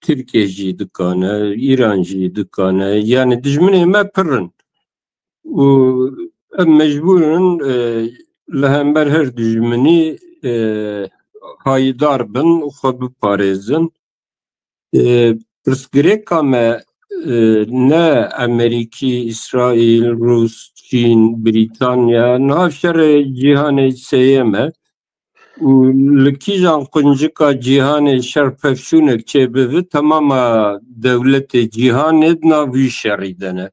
Tirkiye jî dikane, Îran jî dikane. Yani dijminê me pir in. Û em mecbûr in, e, li hember her dijminî, e, hayîdar bin û xwe biparêzin. E, pirsgirêka me, e, ne Emerîkî, Îsraîl, Rûs, Çîn, Brîtanya, niha şerê cîhanê sêyem e û li kîjan quncika cîhanê şer pevçûnek çêbivi, temama dewletê cîhanê di nav wî şerî de ne.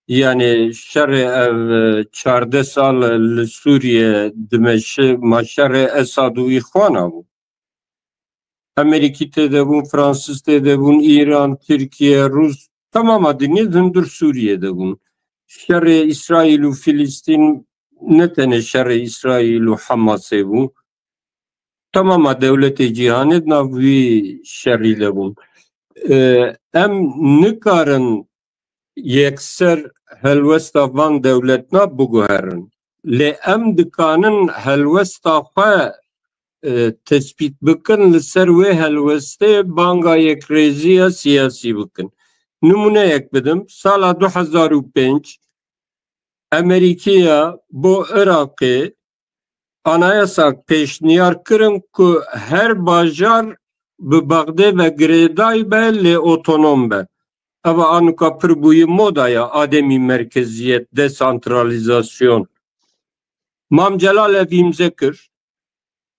Yani şerê ev, e, çardeh sal li Sûriye dimeşi, ma şerê Esad û Îxwana bû. Emerîkî tê de bûn, Fransîz tê de bûn, Îran, Tirkiye, Rûs, temama dinyê di hundir Sûriye de bûn. Şerê Îsraîl û Filistîn ne tenê şerê Îsraîl û Hamasê bû. Temama dewletê cîhanê di nav wî şerî de bûn. E, em nikarin yekser helwesta van dewletna biguherin. Lê em dikanin helwesta xwe, e, tespît bikin, li ser wê helwestê banga yekrêziya siyasî bikin. Nimûneyek bidim, sala du hezar û pênc Emerîkiya bo Iraqê anayasa pêşniyar kirin ku her bajar bi Bexdê ve girêdayî be, lê otonom be. Eva anuka pir bûye moda ya ademî merkeziyet, desantralizasyon. Mam Celal ev îmze kir,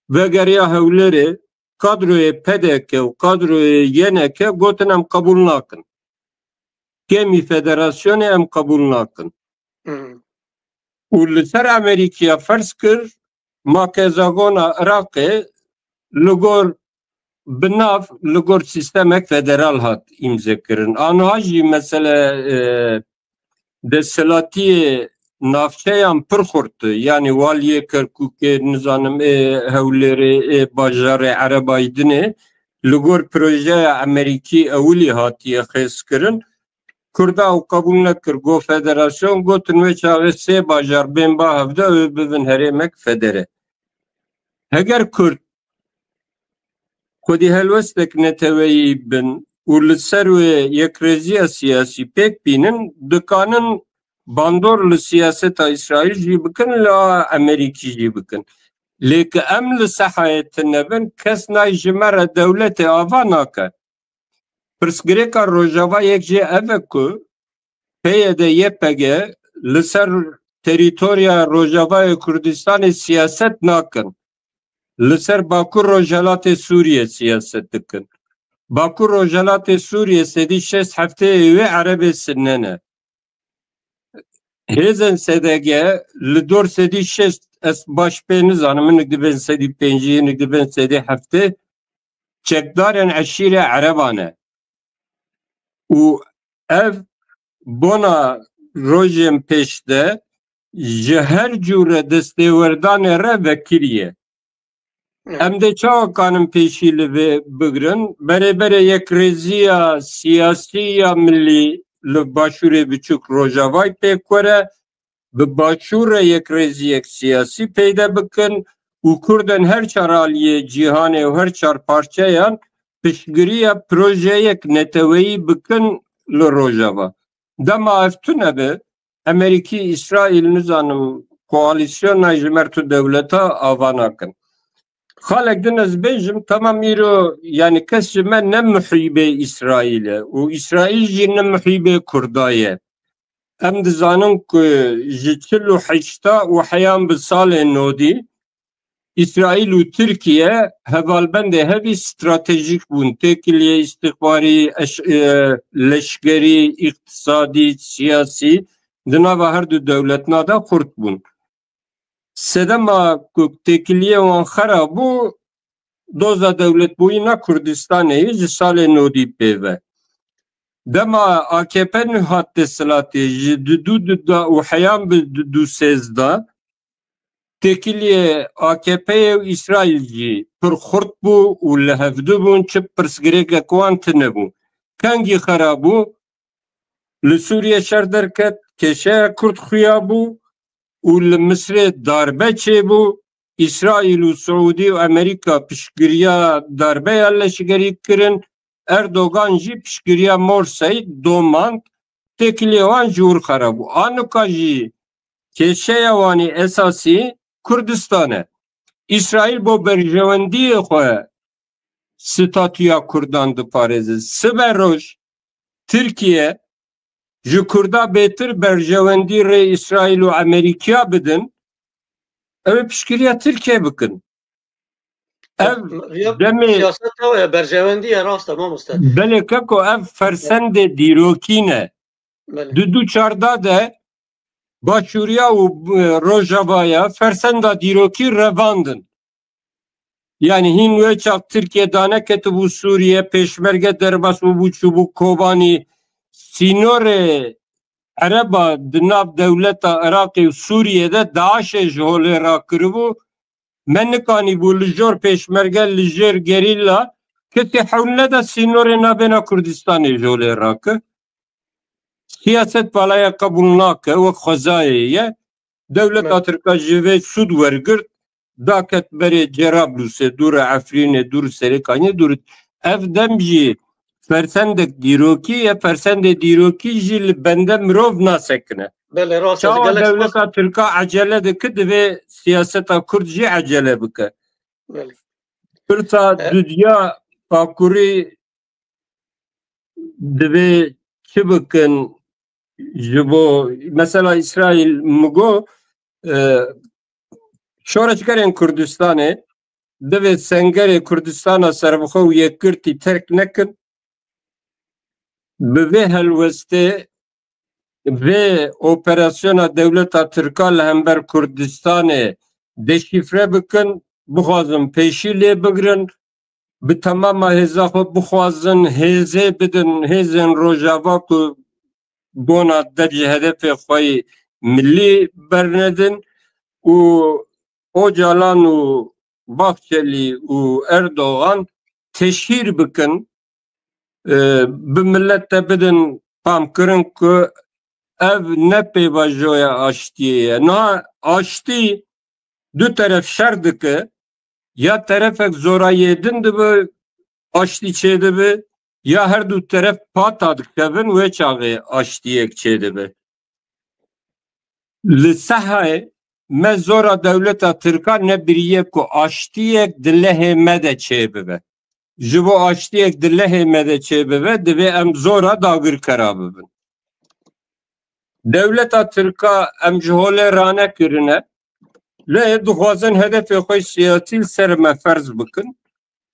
vegeriya Hewlêrê, kadroyê P D K û kadroyê Y N K gotin em qebûl nakin. Kêmî federasyonê em qebûl nakin. Hmm. Û li ser Amerîkiya ferz kir, ma kezagona Iraqê li gor bi nav, li gor sîstemek federal hat îmze kirin. Aniha jî mesele, e, desthilatiyê navçeyan pir xurt e. Yanî waliyê Kerkûkê, nizanim ê Hewlêrê, ê bajarê Erebaydinê li gor projeya Amerîkî ewilî hatiye xêzkirin. Kurda ew qebûl nekir, got federasyon, gotin wê çaxê sê bajar bên ba hevde, ew ê bibin herêmek federe. Heger Kurd xwedî helwestek neteweyî bin û li ser wê yekrêziya siyasî pêk bînin, dikanin bandor li siyaseta Îsraîl jî bikin, li a Amerîkî jî bikin. Lê ki em li sehayê tune bin, kes nayê ji me re dewletê ava nake. Pirsgirêka Rojava yek jê ev e ku P Y D Y P G li ser terîtorya Rojavayê Kurdistanê siyaset nakin. Li ser Bakur Rojhelatê Sûriyê siyaset dikin. Bakur Rojhelatê Sûriyê sedî şêst heftê wê Erebê Sinne ne. Hêzên S D G li dor sedî şêst, ez baş pê nizanim, hinek dibên sedî pêncî, hinek dibên sedî heftê, çekdarên eşîrê Ereban e. Û ev bona rojên pêş de ji her cûre destêwerdanê re vekirî ye. Em dê çawa kanin pêşî li vê bigrin? Berê berê yekrêziya siyasî ya milî li Başûrê Biçûk Rojavayê pêk were, bi Başûr re yekrêziyek siyasî peyde bikin û Kurdên her çar aliyê cîhanê û her çar parçeyan piştgiriya projeyek neteweyî bikin li Rojava. Dema ev tune be, Emerîkî, Îsraîl, nizanim, koalîsyona ji me re tu dewleta ava nakin. Xalek din ez bêjim, temam îro, yani kes ji me ne muhîbê Îsraîl e û Îsraîl jî ne muhîbê Kurda ye. Em dizanin ku ji çil û heşta û heyan bi salê nodî Îsraîl û Tirkiye hevalbendê hevî stratejîk bûn. Têkiliyê îstixbarî, eş-, e, leşkerî, îqtisadî, siyasî di nava her du dewletna de xurt bûn. Sedema ku têkiliyê wan xera bû, doza dewletbûyîna Kurdistanê yê ji salê nodî pê ve. Dema A K P nû hat desthilatê, ji di du du da û heyan bi du du sêzda, têkiliyê A K P yê û Îsraîl jî pir xurt bû û li hevdu bûn, çi pirsgirêkek wan tune bû. Kengî xera bû? Li Sûriye şer derket, kêşeya Kurd xuya bû û li Misrê darbe çêbû. Îsraîl û Siûdî û Amerîka piştgiriya darbeya leşgerî kirin. Erdogan jî piştgiriya Morsey domand, têkiliyê wan ji wir xera bû. Anika jî kêşeya wanî esasî Kurdistan e. Îsraîl bo berjewendiyê xwe statûya Kurdan diparêze. Sibe roj Tirkiye ji Kurda bêtir berjewendî rê Îsraîl û Amerîkiya bidin, ew ê piştgiriya Tirkiye bikin. Ev Ya, ya, demê siyaset ew ye, berjewendî ye, rast e, mamoste. Belê keko, ev fersendê dîrokî ne. Belê. Du du çarda de Başûriya û, e, Rojavaya fersenda dîrokî revandin. Yani hîn wê çax Tirkiye daneketibû Sûriye, pêşmerge derbas bûbû, çûbû Kobanî, sînorê Ereba di nav dewleta Iraqê û Sûriye de DAIŞê ji holê rakiribû. Me nikanîbû li jor pêşmerge, li jêr gerîla, kesê hewl neda sînorê navbêna Kurdistanê ji holê rake. Siyaset balaya qebûl nake, wek xwezayê ye. Dewleta Tirka ji vê sûd wergirt, daket berê Cerablusê, dûre Efrînê, dûr Serêkaniyê, dûr. Ev dem jî fersendek dîrokî ye, fersendê dîrokî jî li bende mirov nasekine. Belê, rast e, Çawa gelek spas. Dewleta Tirka ecele dike, divê siyaseta Kurd jî ecele bike. Belê. Pirsa E, dudiya Bakurî divê çi bikin ji bo, mesela Îsraîl mi got, e, şoreşgerên Kurdistanê divê sengerê Kurdistana serbixwe û yekgirtî terk nekin. Bi vê helwestê vê operasyona dewleta Tirka li hember Kurdistanê deşîfre bikin, bixwazin pêşî lê bigrin, bi temama hêza xwe bixwazin hêzê bidin, hêzên Rojava ku bona dev ji hedefê xwe yê milî bernedin û Ocalan û Bahçelî û Erdogan teşhîr bikin, e, bi millet de bidin famkirin ku ev ne pêvajoya aştiyê ye. Niha aştî du teref şer dike, ya terefek zorayê din dibe, aştî çêdibe, ya her du teref pata dikevin, wê çaxê aştiyek çêdibe. Li sehayê me zora dewleta Tirka nebiriye ku aştiyek di lehê me de çêbibe. Ji bo aştiyek di lehê me de çêbibe, divê em zora dagirkera bibin. Dewleta Tirka em ji holê ranekirine, lê dixwazin hedefê xwe siyasî li ser me ferz bikin.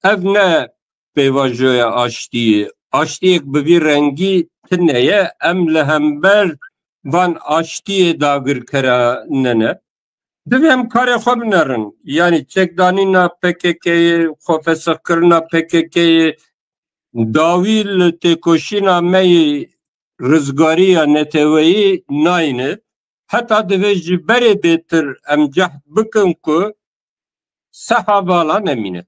Ev ne pêvajoya aştiyê. Aştiyek bi vî rengî tune ye. Em li hember van aştiyê dagirkera nene. Divê em karê xwe binerin. Yanî çekdanîna P K K'yê, xwefesixkirina P K K'yê, dawî li têkoşîna me yê rizgariya neteweyî nayne. Heta divê ji berê bêtir em cehd bikin ku seha vala nemîne.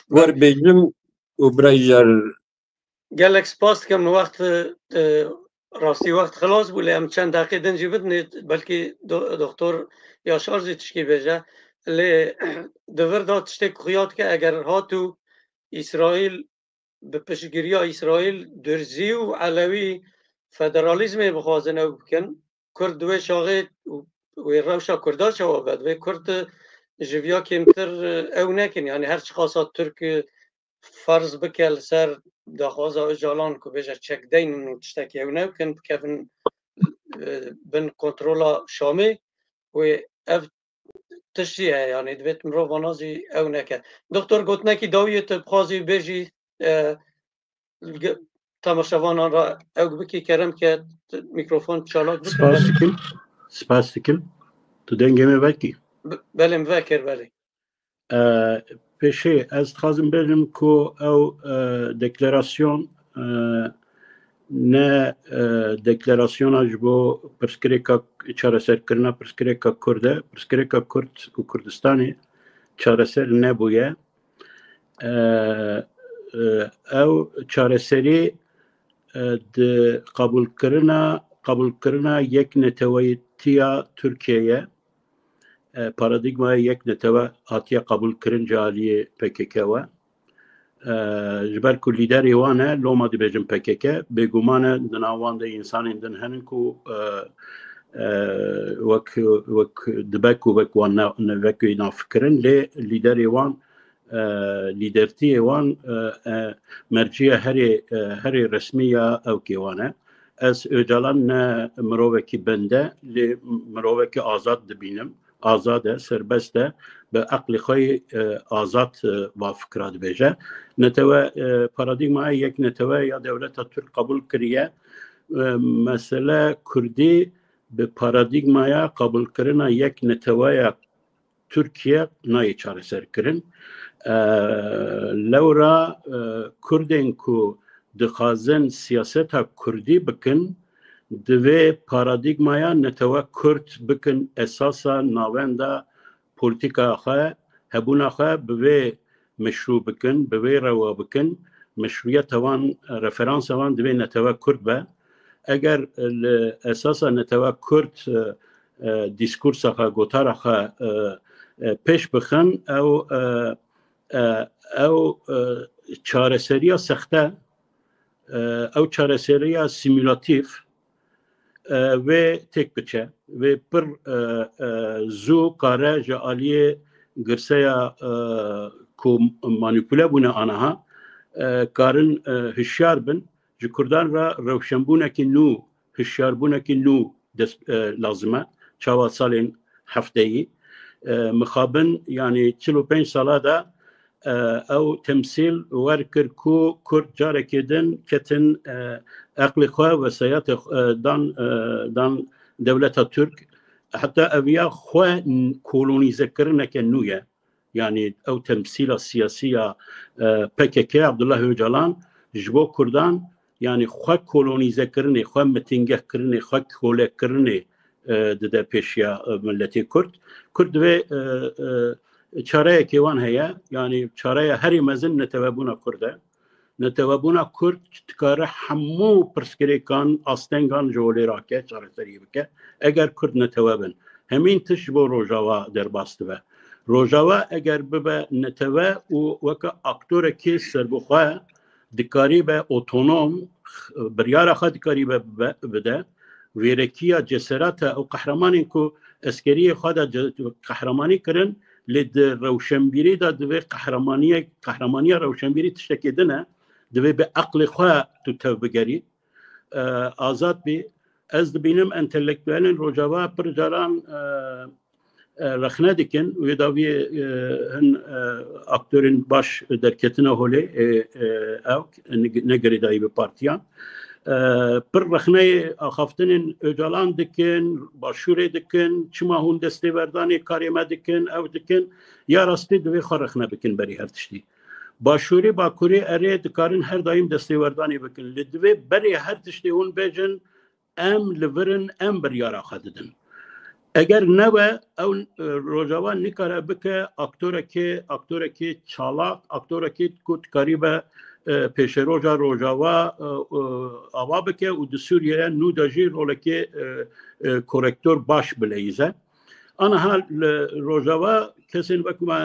Wer bêjim û birayî jar. Gelek spas dikim. Wext, e, rastî wext xilas bû, lê em çend deqê din jî bidinê, belkî do-, doktor Yaşar jî tişkî bêje. Lê di vir de tiştê ku xuya dike, eger hatû Îsraîl bi piştgiriya Îsraîl Durzî û Elewî federalîzmê bixwazin ew bikin, Kurd di wê çaxê û wê rewşa Kurda çawa be? Divê Kurd ji viya kêmtir ew nekin. Yani her çiqasa Tirk ferz bike li ser daxwaza Ocalan ku bêje çekdeynin û tiştekî ew nekin, bikevin bin kontrola Şamê, wê ev tiştî heye, yani divêt mirov vana jî ew neke. Doktor, gotinekî dawiyê tu bixwazî bêjî, e, temaşevanan re ew bikî, kerem ke mikrofon çalak bike. Spas dikim. Spas dikim. Tu dengê me vekî. Belê, min vekir, belê. Pêşê ez dixwazim bêjim ku ew deklarasyon ne deklarasyona ji bo pirsgirêka çareserkirina pirsgirêka Kurd e. Pirsgirêka Kurd û Kurdistanê çareser nebûye. Ew çareserî di qebûlkirina qebûlkirina yekneteweyîtiya Tirkiyeyê ye. Paradîgmaya yek netewe hatiye qebûlkirin ji aliyê P K K we. Ji ber ku lîderê wan e, loma dibêjin P K K, bêguman e di nav wan de însanên din henin ku wek wek dibe ku wek wan ne, wek wî nafikirin, lê lîderê wan, lîdertiyê wan merciya herê herê resmî ya ewkê wan e. Ez Ocalan ne mirovekî bende, lê mirovekî azad dibînim. Azad e, serbest e, bi eqlê xwe yê azad va fikra dibêje. Netewe, paradîgmaya yek netewe ya dewleta Tirk qebûl kiriye. Mesele Kurdî bi paradîgmaya qebûlkirina yek neteweya Tirkiye nayê çareserkirin. Lewra Kurdên ku dixwazin siyaseta Kurdî bikin, divê paradîgmaya netewe Kurd bikin esasa navenda polîtîkaya xwe, hebûna xwe bi vê meşrû bikin, bi vê rewa bikin, meşrûyeta wan, referansa wan divê netewe Kurd be. Eger li esasa netewe Kurd dîskursa xwe, gotara xwe pêş bixin, ew ew çareseriya sexte, ew çareseriya simûlatîf, wê têk biçe, wê pir zû kare ji aliyê girseya ku manîpule bûne aniha, karin hişyar bin, ji Kurdan re rewşenbûnekî nû, hişyarbûnekî nû dest lazim e. Çawa salên hefteyî mixabin, yanî çil û pênc sala de ew temsîl wer kir ku Kurd carekê din ketin eqlê xwe, wesayetê xwe dan dan dewleta Tirk. Heta eviya xwe kolonîzekirineke nû ye. Yanî ew temsîla siyasî ya P K K, Abdullah Ocalan, ji bo Kurdan, yanî xwe kolonîzekirinê, xwe mitingehkirinê, xwe kolekirinê dide pêşiya miletê Kurd. Kurd divê çareyekê wan heye, yanî çareya herî mezin netewebûna Kurd e. Netewebûna Kurd dikare hemû pirsgirêkan, astengan ji holê rake, çareserî bike. Eger Kurd netewe bin, hemîn tişt ji bo Rojava derbas dibe. Rojava eger bibe netewe û weke aktorekê serbixwe, dikarî be otonom, biryara xwe dikarî be bide, wêrekiya ceserata ew qehremanên ku eskeriyê xwe de qehremanî kirin, lê di rewşenbîrî de divê qehremaniyek, qehramaniya rewşenbîrî tiştekê din e, divê bi eqlê xwe tu tev bigerî, e, azad bî. Ez dibînim entelektuelên Rojava pir caran e, e, rexne dikin, wê dawiyê e, hin e, aktorên baş derketina holê e, e, ew ne girêdayî bi partiyan. E, pir rexneyê axaftinên Ocalan dikin, Başûrê dikin, çima hûn destêverdanê karê me dikin, ew dikin, ya rastî divê xwe rexne bikin berî her tiştî. Başûrî, Bakurî erê dikarin her daîm destêwerdanê bikin. Lê divê berê her tiştê hûn bêjin, em li vir in, em biryara xwe didin. Eger nebe, ew e, Rojava nikare bike aktorekê, aktorekê çalak, aktorekê ku dikaribe e, pêşeroja Rojava e, e, ava bike û di Sûriyeyê nû de jî rolekê e, e, korektor baş bileyîze. Aniha li Rojava kesên wek me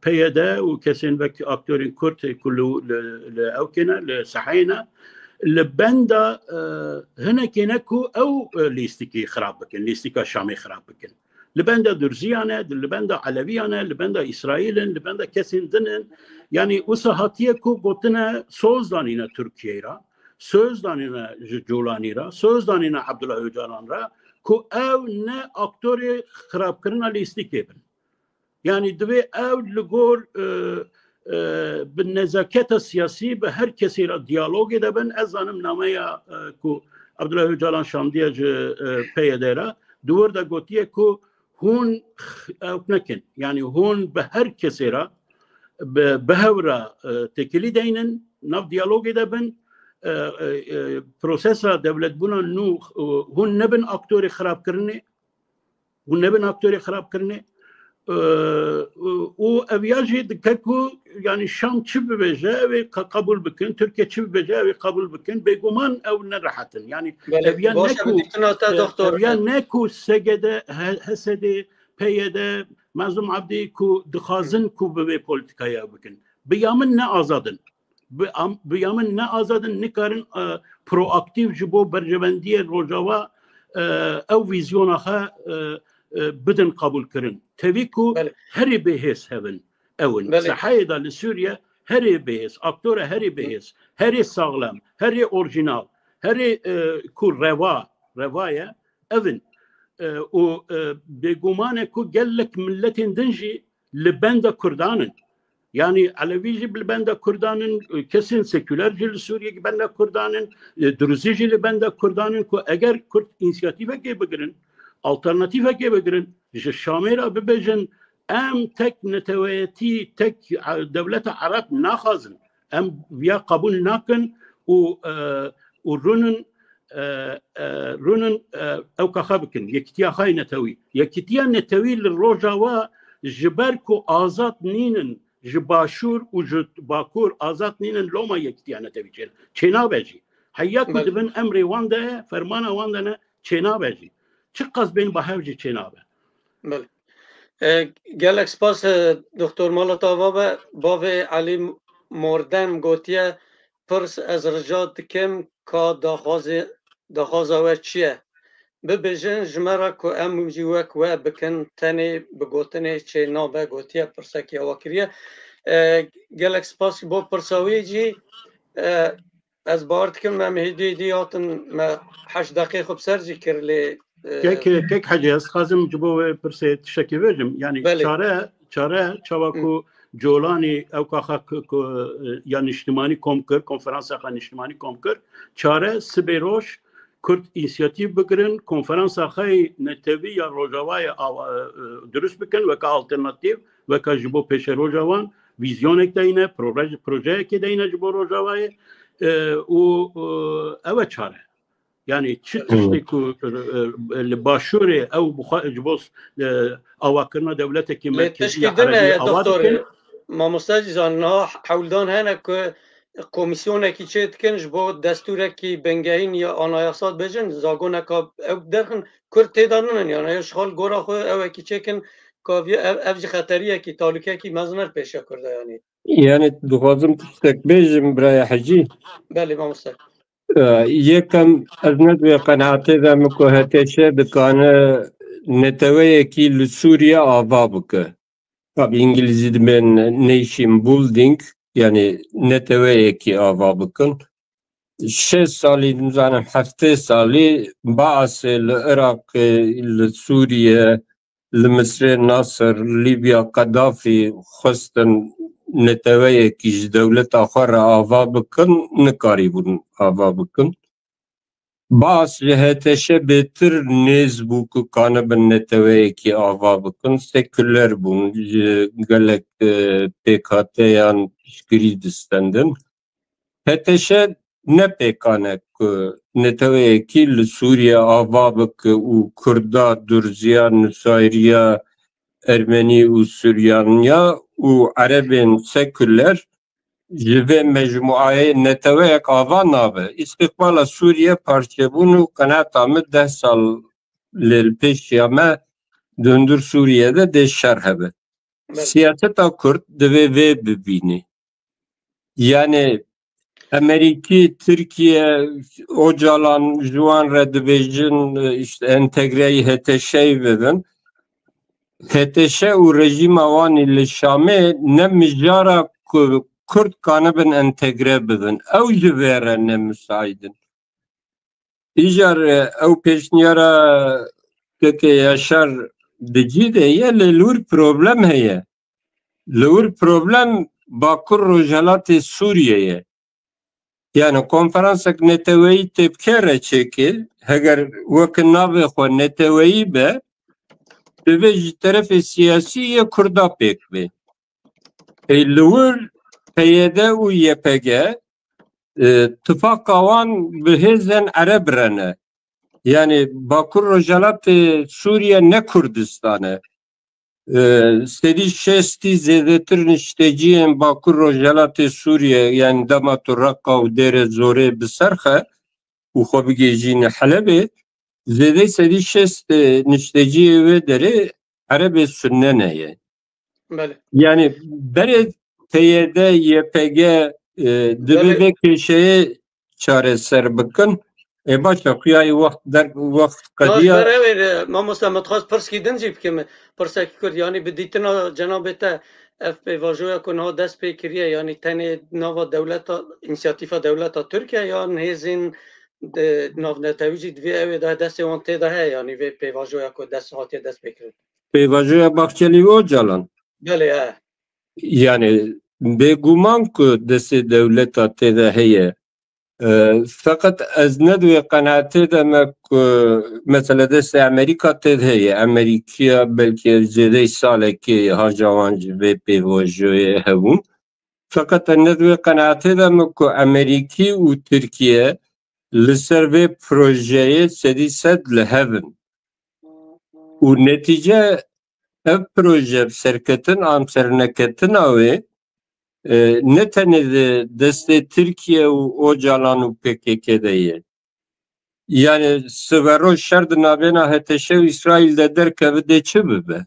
P Y D û kesên wek aktorên Kurd ku li, li, li ewkê ne, li seheyê ne, li benda e, hinekê ne ku ew e, lîstikî xirab bikin, lîstika Şamê xirab bikin. Li benda Durziyan e, li benda Eleviyan e, li benda Îsraîl in, li benda kesên din in. Yanî wisa hatiye ku gotine soz danîne Tirkiyeyê re, soz danîne ji Colanî re, soz danîne Abdullah Ocalan re ku ew ne aktorê xirabkirina lîstikê bin. Yanî divê ew li gor, e, e, bi nezaketa siyasî bi her kesê re diyalogê de bin. Ez zanim nameya, e, ku Abdullah Ocalan şandiye ji, e, P Y D re, di wir de gotiye ku hûn ew nekin. Yanî hûn bi her kesê re bi, bi hev re, e, têkilî deynin, nav diyalogê de bin, e, e, e, prosesa dewletbûna nû, e, hûn nebin aktorê xirabkirinê, hûn nebin aktorê xirabkirinê. E, û ev ya jî dike ku, yanî Şam çi bibêje, ew ê qe-, qebûl bikin, Tirkiye çi bibêje, ew ê qebûl bikin. Bêguman ew ne rehet in. Yanî Belê, ev ya baş ne e, ku, bi dîtina te, e, doktor. Ev ya ne ku S G D, H-, H S D, P Y D, Mezlûm Abdî ku dixwazin ku bi vê polîtîkaya bikin. Bi ya min ne azad in. Bi am-, bi ya min ne azad in, nikarin, e, proaktîf ji bo berjewendiyê Rojava, e, ew vîzyona xwe, e, e, bidin qebûlkirin. Tevî ku Belê. herê bêhêz hev in, ew in. Belê. Sehayê de li Sûriye herê bêhêz, aktora herê bêhêz, herê saxlem, herê orjînal, herê, e, ku reva, reva ye, ev in. E, û, e, bêguman e ku gelek miletên din jî li benda Kurdan in. Yanî Elewî jî li benda Kurdan in, kesên sekûler jî li Sûriyê li benda Kurdan in, e, Duruzî jî li benda Kurdan in ku eger Kurd însiyatîvekê bigirin, alternatîfekê bigirin, ji Şamê re bibêjin, em tek neteweyetî, tek, e, dewleta Ereb naxwazin. Em viya qebûl nakin û, e, û rûnin, e, e, rûnin, e, ew kaxa bikin, yekîtiya xwe yê netewî. Yekîtiya netewî li Rojava ji ber ku azad nînin, ji Başûr û ji Bakur azad nînin, loma yekîtiya netewî çêne-, çênabe jî. Heya ku Belê. dibin emrê wan de ye, fermana wan de ne, çênabe jî. Çiqas bên bi hev jî çênabe. Belê. E, gelek spas, e, Doktor Malat Ava be, bavê Elî Mordem gotiye, pirs ez rica dikim ka daxwazê, daxwaza we çi ye? Bibêjin ji me re ku em jî wek we bikin, tenê bi gotinê çê nabe, gotiye pirsekî awa kiriye. E, gelek spas bo pirsa wî jî. E, Ez bawer dikim em hêdî hêdî hatin, me heşt deqê xwe bi ser jî kir lê, e, Kek, kek Hecî, ez dixwazim ji bo wê pirsê tiştekê bêjim. Yanî Belê. çare, çare çawa Hı. ku Colanî ew kaxa ku, ku, e, ya niştimanî kom kir, konferansa xwe niştimanî kom kir, çare sibê roj Kurd însiyatîv bigirin, konferansa xwe yê netewî ya Rojavayê awa, e, dirust bikin, weke alternatîf, weke ji bo pêşeroja wan, vîzyonek deyne, proje-, projeyekê deyne ji bo Rojavayê, e, û, e, ew e çare. Yanî çi Hı. tiştê ku, e, e, li Başûrê ew bixwe-, ji bo, e, awakirina dewletekî Lê merkezî ya tiştê din Erebî heye, awa doktor, dikin. Mamoste Cîzan, niha hewldan hene ku komîsyonekî çê dikin ji bo destûrekî bingehîn ya anayasa dibêjin, zagoneka ew derxin, Kurd tê de nînin, yani, ji xwe li gora xwe ewekî çêkin, ka vî-, ev, ev jî xeteriyekî, talûkekî mezin e li pêşiya Kurda, yani. Yani, dixwazim tiştek bêjim, biraya Hecî. Belê, mamoste. E, yekem, ez ne di wê qenaatê de me ku H T Ş dikane neteweyekî li Sûriye ava bike. Tabi, îngilîzî dibên nation building, yani neteweyekî ava bikin. Şeş salî, nizanim heftê salî Baasê li Iraqê, li Sûriye, li Misrê Nasir, Lîbya Qedafî xwestin neteweyekî ji dewleta xwe re ava bikin, nikarîbûn ava bikin. Baas ji H T Ş bêtir nêz bû ku kanibin neteweyekî ava bikin, sekuler bûn, ji gelek, e, pêkhateyan piştgirî distendin. H T Ş ne pêkan e ku neteweyekî li Sûriye ava bike û Kurda, Durziya, Nusayriya, Ermenî û Suryaniya û Erebên sekuler ji vê mecmuayê neteweyek ava nabe. Îstiqbala Sûriye parçebûn û qenaeta min deh sal lê li pêşiya me di hundir Sûriye de dê şer hebe. Belê. Siyaseta Kurd divê vê bibîne. Yani Emerîkî, Tirkiye, Ocalan ji wan re dibêjin, işte entegreyî H T Ş'yî bibin. H T Ş û rejîma wan ê li Şamê ne mijara ku Kurd kanibin entegre bibin. Ew ji vê re ne misaîd in. Îcar, e, ew pêşniyara Keke Yaşar di cî de ye, lê li wir problem heye. Li wir problem Bakur Rojhelatê Sûriyê ye. Yani konferansek neteweyî tê bike re çêkê, heger weke navê xwe neteweyî be, divê ji terefê siyasî yê Kurda pêk bê. Ê li wir P Y D û Y P G, e, tifaqa wan bi hêzên Ereb re ne. Yani Bakur Rojhelatê Sûriye ne Kurdistan e. E, sedî şêstî zêdetir nişteciyên Bakur Rojhelatê Sûriye, yani dema tu Reqa û Dêre Zorê bi ser xe û xwe bigihîjîne Helebê, zêdeyî sedî şêst nişteciyê wê derê Erebê Sunne ne ye. Belê. Yani berê P Y D, Y P G, e, divê Belê. vê kêşeyê çareser bikin. E, baş e, xuya ye wext der, wext Baş qediya. Ber ew ê, mamoste, min dixwest pirskî din jî bikim. Pirsekî kurt, yanî bi dîtina cenabê te ev pêvajoya ku niha dest pê kiriye, yanî tenê nava dewleta, însiyatîfa dewleta Tirkiye yan hêzên, e, navnetewî jî divê ew ê de destê wan tê de heye, yanî vê pêvajoya ku dest hatiye dest pê kirin? Pêvajoya Bahçelî û Ocalan. Belê, he. Yani bêguman ku destê dewleta tê de heye. E, feqet ez ne di wê qenaetê de me ku mesela destê Amerîka tê de heye. Amerîkiya belkî zêdeyî salekê haja wan ji vê pêvajoyê hebûn. Feqet ez ne di wê qenaetê de me ku Amerîkî û Tirkiye li ser vê projeyê sedî sed li hev in. Û netîce ev proje bi serketin an serneketina wê, e, ne tenê di destê Tirkiye û Ocalan û P K K de ye. Yani siberoj şer di navbêna H T Ş û Îsraîl de derkeve dê çi bibe?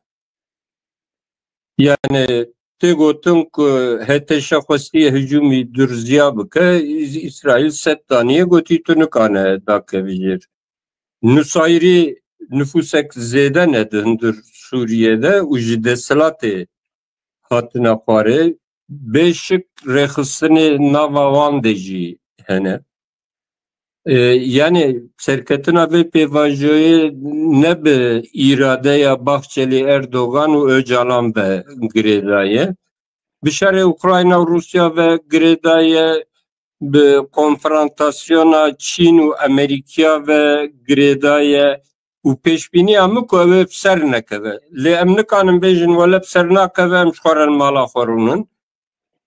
Yani tê gotin ku H T Ş xwestiye hicûmî durziya bike, Îs-, Îsraîl sed daniyê gotî tu nikane dakevî jêr. Nusayirî nifûsek zêde ne di hundir Sûriyê de û ji desthilatê hatine xwarê. Bê şik rêxistinê nava wan de jî hene. E, yani serketina vê pêvajoyê ne bi îradeya Bahçelî, Erdogan û Ocalan ve girêdaye. Bi şerê Ukrayna û Rûsya ve girêdaye, bi konfrontasyona Çîn û Amerîkiya ve girêdaye û pêşbîniya min ku ew ê bi ser nekeve. Lê em nikanin bêjin wele bi ser nakeve, em ji xwe re li mala xwe rûnin.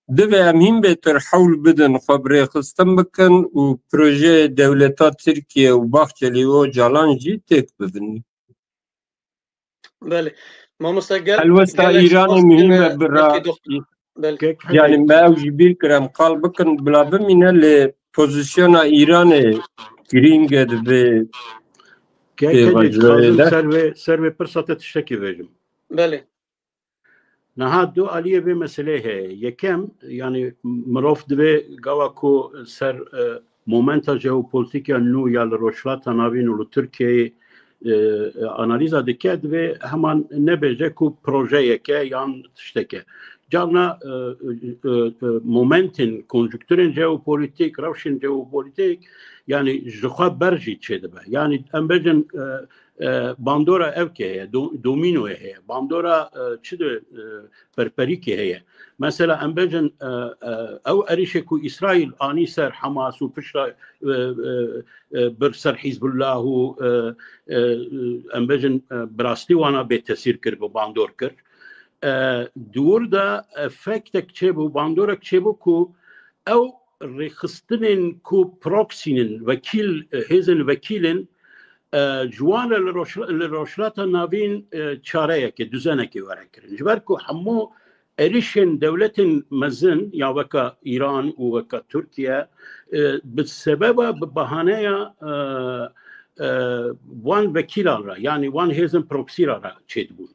Divê em hîn bêtir hewl bidin xwe bi rêxistin bikin û projeyê dewleta Tirkiye û Bahçelî û Ocalan jî têk bibin. Belê. Mamoste gel, Helwesta gelek Îranê spas muhîm dikim, e, e, bi ra-, belkî dox-, belkî. Kek Yani Hemî. me ew jî bîr kir em qal bikin bila bimîne, lê pozisyona Îranê girîng e di vê Kek Hemî, pêvajoyê dixwazim de. ser vê, ser vê pirsa te tiştekî bêjim. Belê. Niha du aliyê vê meseleyê heye. Yekem, yani mirov divê gava ku ser, e, momenta jeopolîtîk ya nû ya li Rojhilata Navîn û li Tirkiyeyê, e, e, analîza dike, divê heman nebêje ku projeyeke yan tişteke. Carna, e, e, e, momentên, konjunkturên jeopolîtîk, rewşên jeopolîtîk, yani ji xwe ber jî çêdibe. Yani em bêjin, e, e, bandora evkê heye, do-, domînoyê heye, bandora, e, çi de, e, perperîkê heye. Mesela em bêjin, e, e, ew êrîşê ku Îsraîl anî ser Hamas û pişta, e, e, e, bir ser Hizbullah û, e, e, em bêjin, e, bi rastî wana bê tesîr kir, bi bandor kir. E, di wir de efektek çêbû, bandorek çêbû ku ew rêxistinên ku proxynin, wekîl, e, hêzên wekîlin, e, ji wan re li Roj-, li Rojhilata Navîn, e, çareyekê, duzenekê were kirin. Ji ber ku hemû êrişên dewletên mezin ya weka Îran û weka Tirkiye, e, bi sebeba, bi bahaneya, e, e, wan vekîlan re, yanî wan hêzên proxy re, re çêdibûn.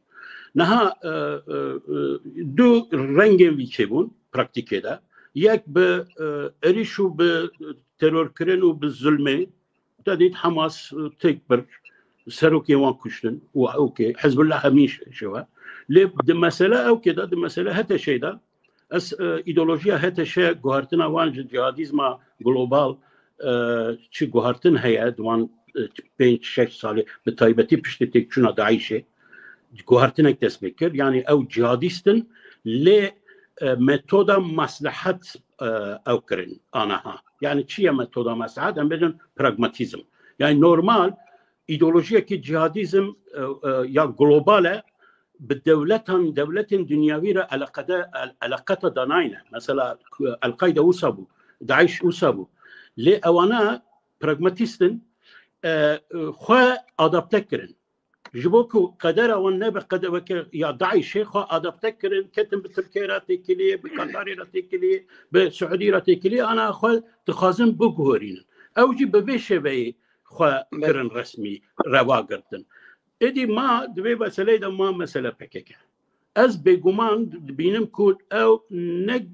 Niha, e, e, e, du rengên vî çêbûn praktîkê de. Yek bi, e, êrîş û bi terorkirin û bi zulmê, te dît Hamas, e, têk bir, serokê wan kuştin û okê, Hizbullah hemî ş-, şewe. Lê di mesele ewkê de, di mesele H T Ş'ê de, ez, e, îdeolojiya H T Ş, guhertina wan ji cihadîzma global, e, çi guhertin heye, di wan, e, pênc şeş salê, bi taybetî piştî têkçûna DAIŞ'ê, guhertinek dest pê kir. Yanî ew cihadîst in, lê, e, metoda meslehet, e, ew kirin anaha. Yanî çi ye metoda meslehet? Em bêjin pragmatîzm. Yanî normal, îdeolojiyekî cihadîzm, e, e, ya global e, bi dewletan, dewletên dinyawî re eleqede, el-, eleqeta danayne. Mesela, El-Qaide wisa bû, DAIŞ wisa bû. Lê ewana pragmatîst in, e, e, xwe adapte kirin. Ji bo ku qedera wan nebe qede weke ya DAIŞ'ê, xwe adapte kirin, ketin bi Tirkiyê re têkiliyê, bi Qatarê re têkiliyê, bi Siûdî re têkiliyê, ana xwe dixwazin biguherînin. Ew jî bi vê şêveyê xwe Belê. kirin resmî, rewa girtin. Êdî ma di vê meseleyê de ma mesele P K K. Ez bêguman dibînim ku ew ne,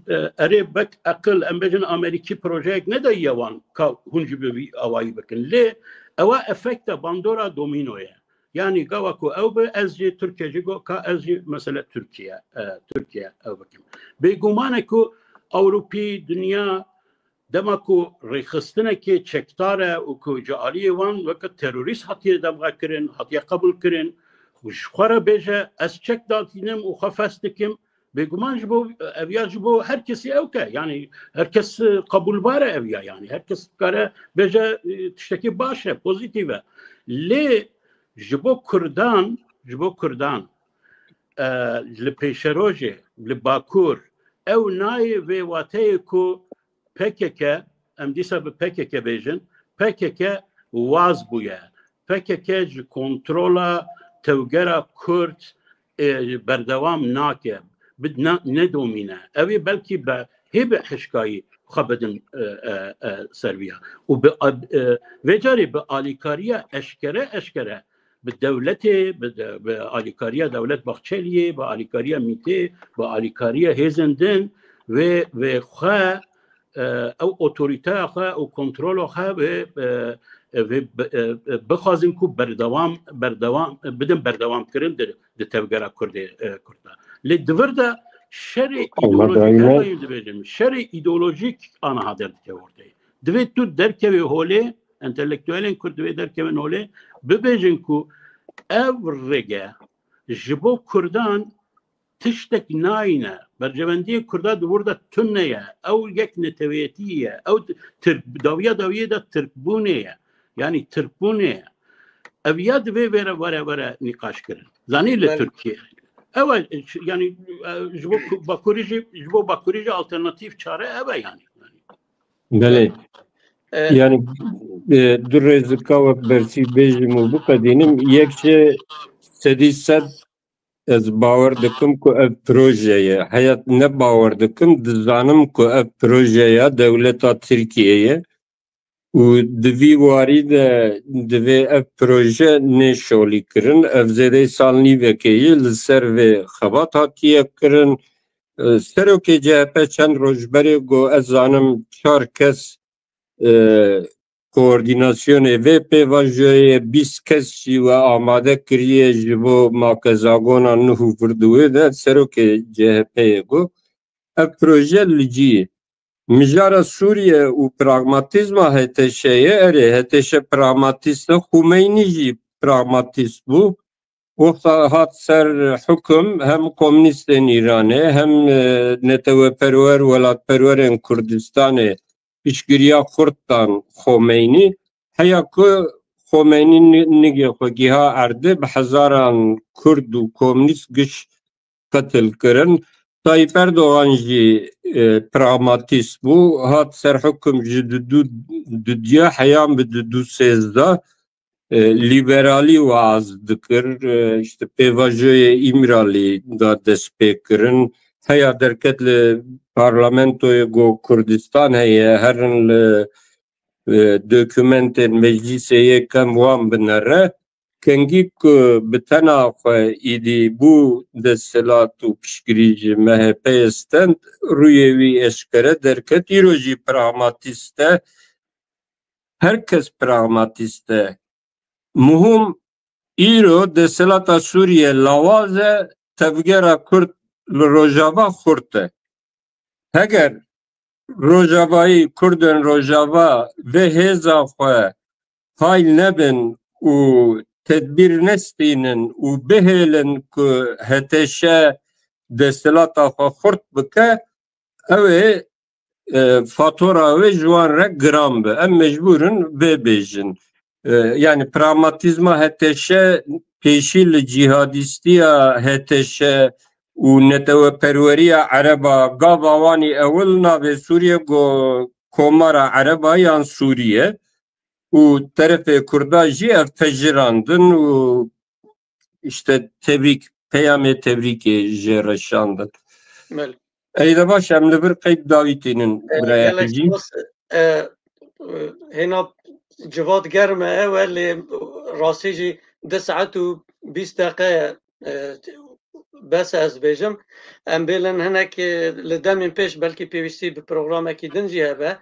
e, erê bek eqil, em bêjin Amerîkî projeyek nedayiye wan ka hûn jî bi vî awayî bikin. Lê ewa efekta bandora domîno ye. Yanî gava ku ew bi, ez jî Tirkiye jî got ka ez jî mesele Tirkiye, e, Tirkiye ew bikim. Bêguman e ku Ewropî, dinya, dema ku rêxistinekê çekdar e û ku ji aliyê wan weke terorîst hatiye demxekirin, hatiye qebûlkirin, ji xwe re bêje, ez çek datînim û xwe fes dikim, bêguman ji bo, ev ya ji bo her kesî ew ke, yanî her kes, e, qebûlbar e ev ya, yanî her kes dikare bêje, e, tiştekî baş e, pozîtîf e. Lê ji bo Kurdan, ji bo Kurdan, e, li pêşerojê, li Bakur, ew nayê vê wateyê ku P K K, em dîsa bi P K K bêjin, P K K waz bûye. P K K ji kontrola tevgera Kurd, e, berdewam nake, bi-, na-, nedomîne. Ew ê belkî bi hê bi hişkayî xwe bidin, e, e, e, ser vîya. Û bi, e, vê carê bi alîkariya eşkere, eşkere bi dewletê, bi de-, bi alîkariya Dewlet Bahçeliyê, bi alîkariya MÎT'ê, bi alîkariya hêzên din vê, vê xwe, e, ew otorîteya xwe û kontrola xwe vê, e, e, vê bi-, e, e, bixwazin ku berdewam, berdewam, bidin berdewamkirin di, di tevgera Kurdê, e, Kurd de. Lê di vir de şerê Ama îdeolojîk, daîme- her daîm dibêjim, şerê îdeolojîk aniha derdikeve ortê. Divê tu derkevê holê, entelektuelên Kurd divê derkevin holê, bibêjin ku ev rêge ji bo Kurdan tiştek nayne. Berjewendiyê Kurda di wir de tune ye. Ew yek neteweyetî ye. Ew Tirk, dawiya dawiyê de Tirkbûnê ye. Yanî Tirkbûnê ye. Ev ya divê vere, vere, vere nîqaş kirin. Zanî li Belê. Tirkiye. Ew e, yanî, e, ji bo Ku-, Bakurî jî, ji bo Bakurî jî alternatîf çare ev e yanî. Belê. E, Yani, e, du rêzika wek bersî bêjim û biqedînim, yek ji sedî sed ez bawer dikim ku ev proje ye. Heya ne bawer dikim, dizanim ku ev proje ya dewleta Tirkiyê ye. Û di vî warî de divê ev proje nê şolî kirin. Ev zêdeyî sal nîvekê ye li ser vê xebat hatiye kirin. E, serokê C H P çend roj berê got, ez zanim çar kes, e, koordînasyonê vê pêvajoyê, bîst kes jî we amade kiriye ji bo makezagona nuh û vir di wê de, serokê C H P'yê got. Ev proje li cî ye. Mijara Sûriye û pragmatîzma H T Ş'ê ye, erê, H T Ş pragmatîst e, Xumeynî jî pragmatîst bû. Wexta hat ser hukum hem komînîstên Îranê hem, e, neteweperwer, welatperwerên Kurdistanê piştgiriya xurt dan Xomeynî. Heya ku Xomeynî ni-, nigê xwe giha erdê, bi hezaran Kurd û komînîst giş qetil kirin. Tayyip Erdogan jî, e, pragmatîst bû. Hat ser hukum ji dudu dudiya heyan bi dudu sêzdeh, e, lîberalî waaz dikir. E, işte pêvajoyê Îmralî da dest pê kirin. Heya derket li parlamentoyê go Kurdistan heye, herin li, e, dokumentên meclîsê yê kem wan binere. Kengî ku bi tena xwe îdî bû desthilat û piştgirî ji M H P'yê stend, rûyê wî eşkere derket. Îro jî pragmatîst e. Her kes pragmatîst e. Muhim Îro desthilata Sûriye lawaz e, tevgera Kurd li Rojava xurt e. Heger Rojavayî, Kurdên Rojava vê hêza xwe qayîl nebin û tedbîr nestînin û bihêlin ku H T Ş desthilata xwe xurt bike, ew ê, e, fatora wê ji wan re giran be. Em mecbûr in vê bêjin. E, yani pragmatîzma H T Ş pêşî li cîhadîstiya H T Ş û neteweperweriya Ereba gava wan î ewil navê Sûriye go Komara Ereba yan Sûriye û terefê Kurda jî ev pejirandin û işte tebrîk, peyamê tebrîkê jê re şandin. Belê. Ey de baş, em li vir qeyd dawî tînin, e, biraya gelek Hecî. Spas, e, e, hêna civat germ e, ew e, lê rastî jî du saet û bîst deqe ye, e, bes e ez bêjim. Em bêlin hinek, e, li demên pêş belkî pêwîstî bi programekî din jî hebe.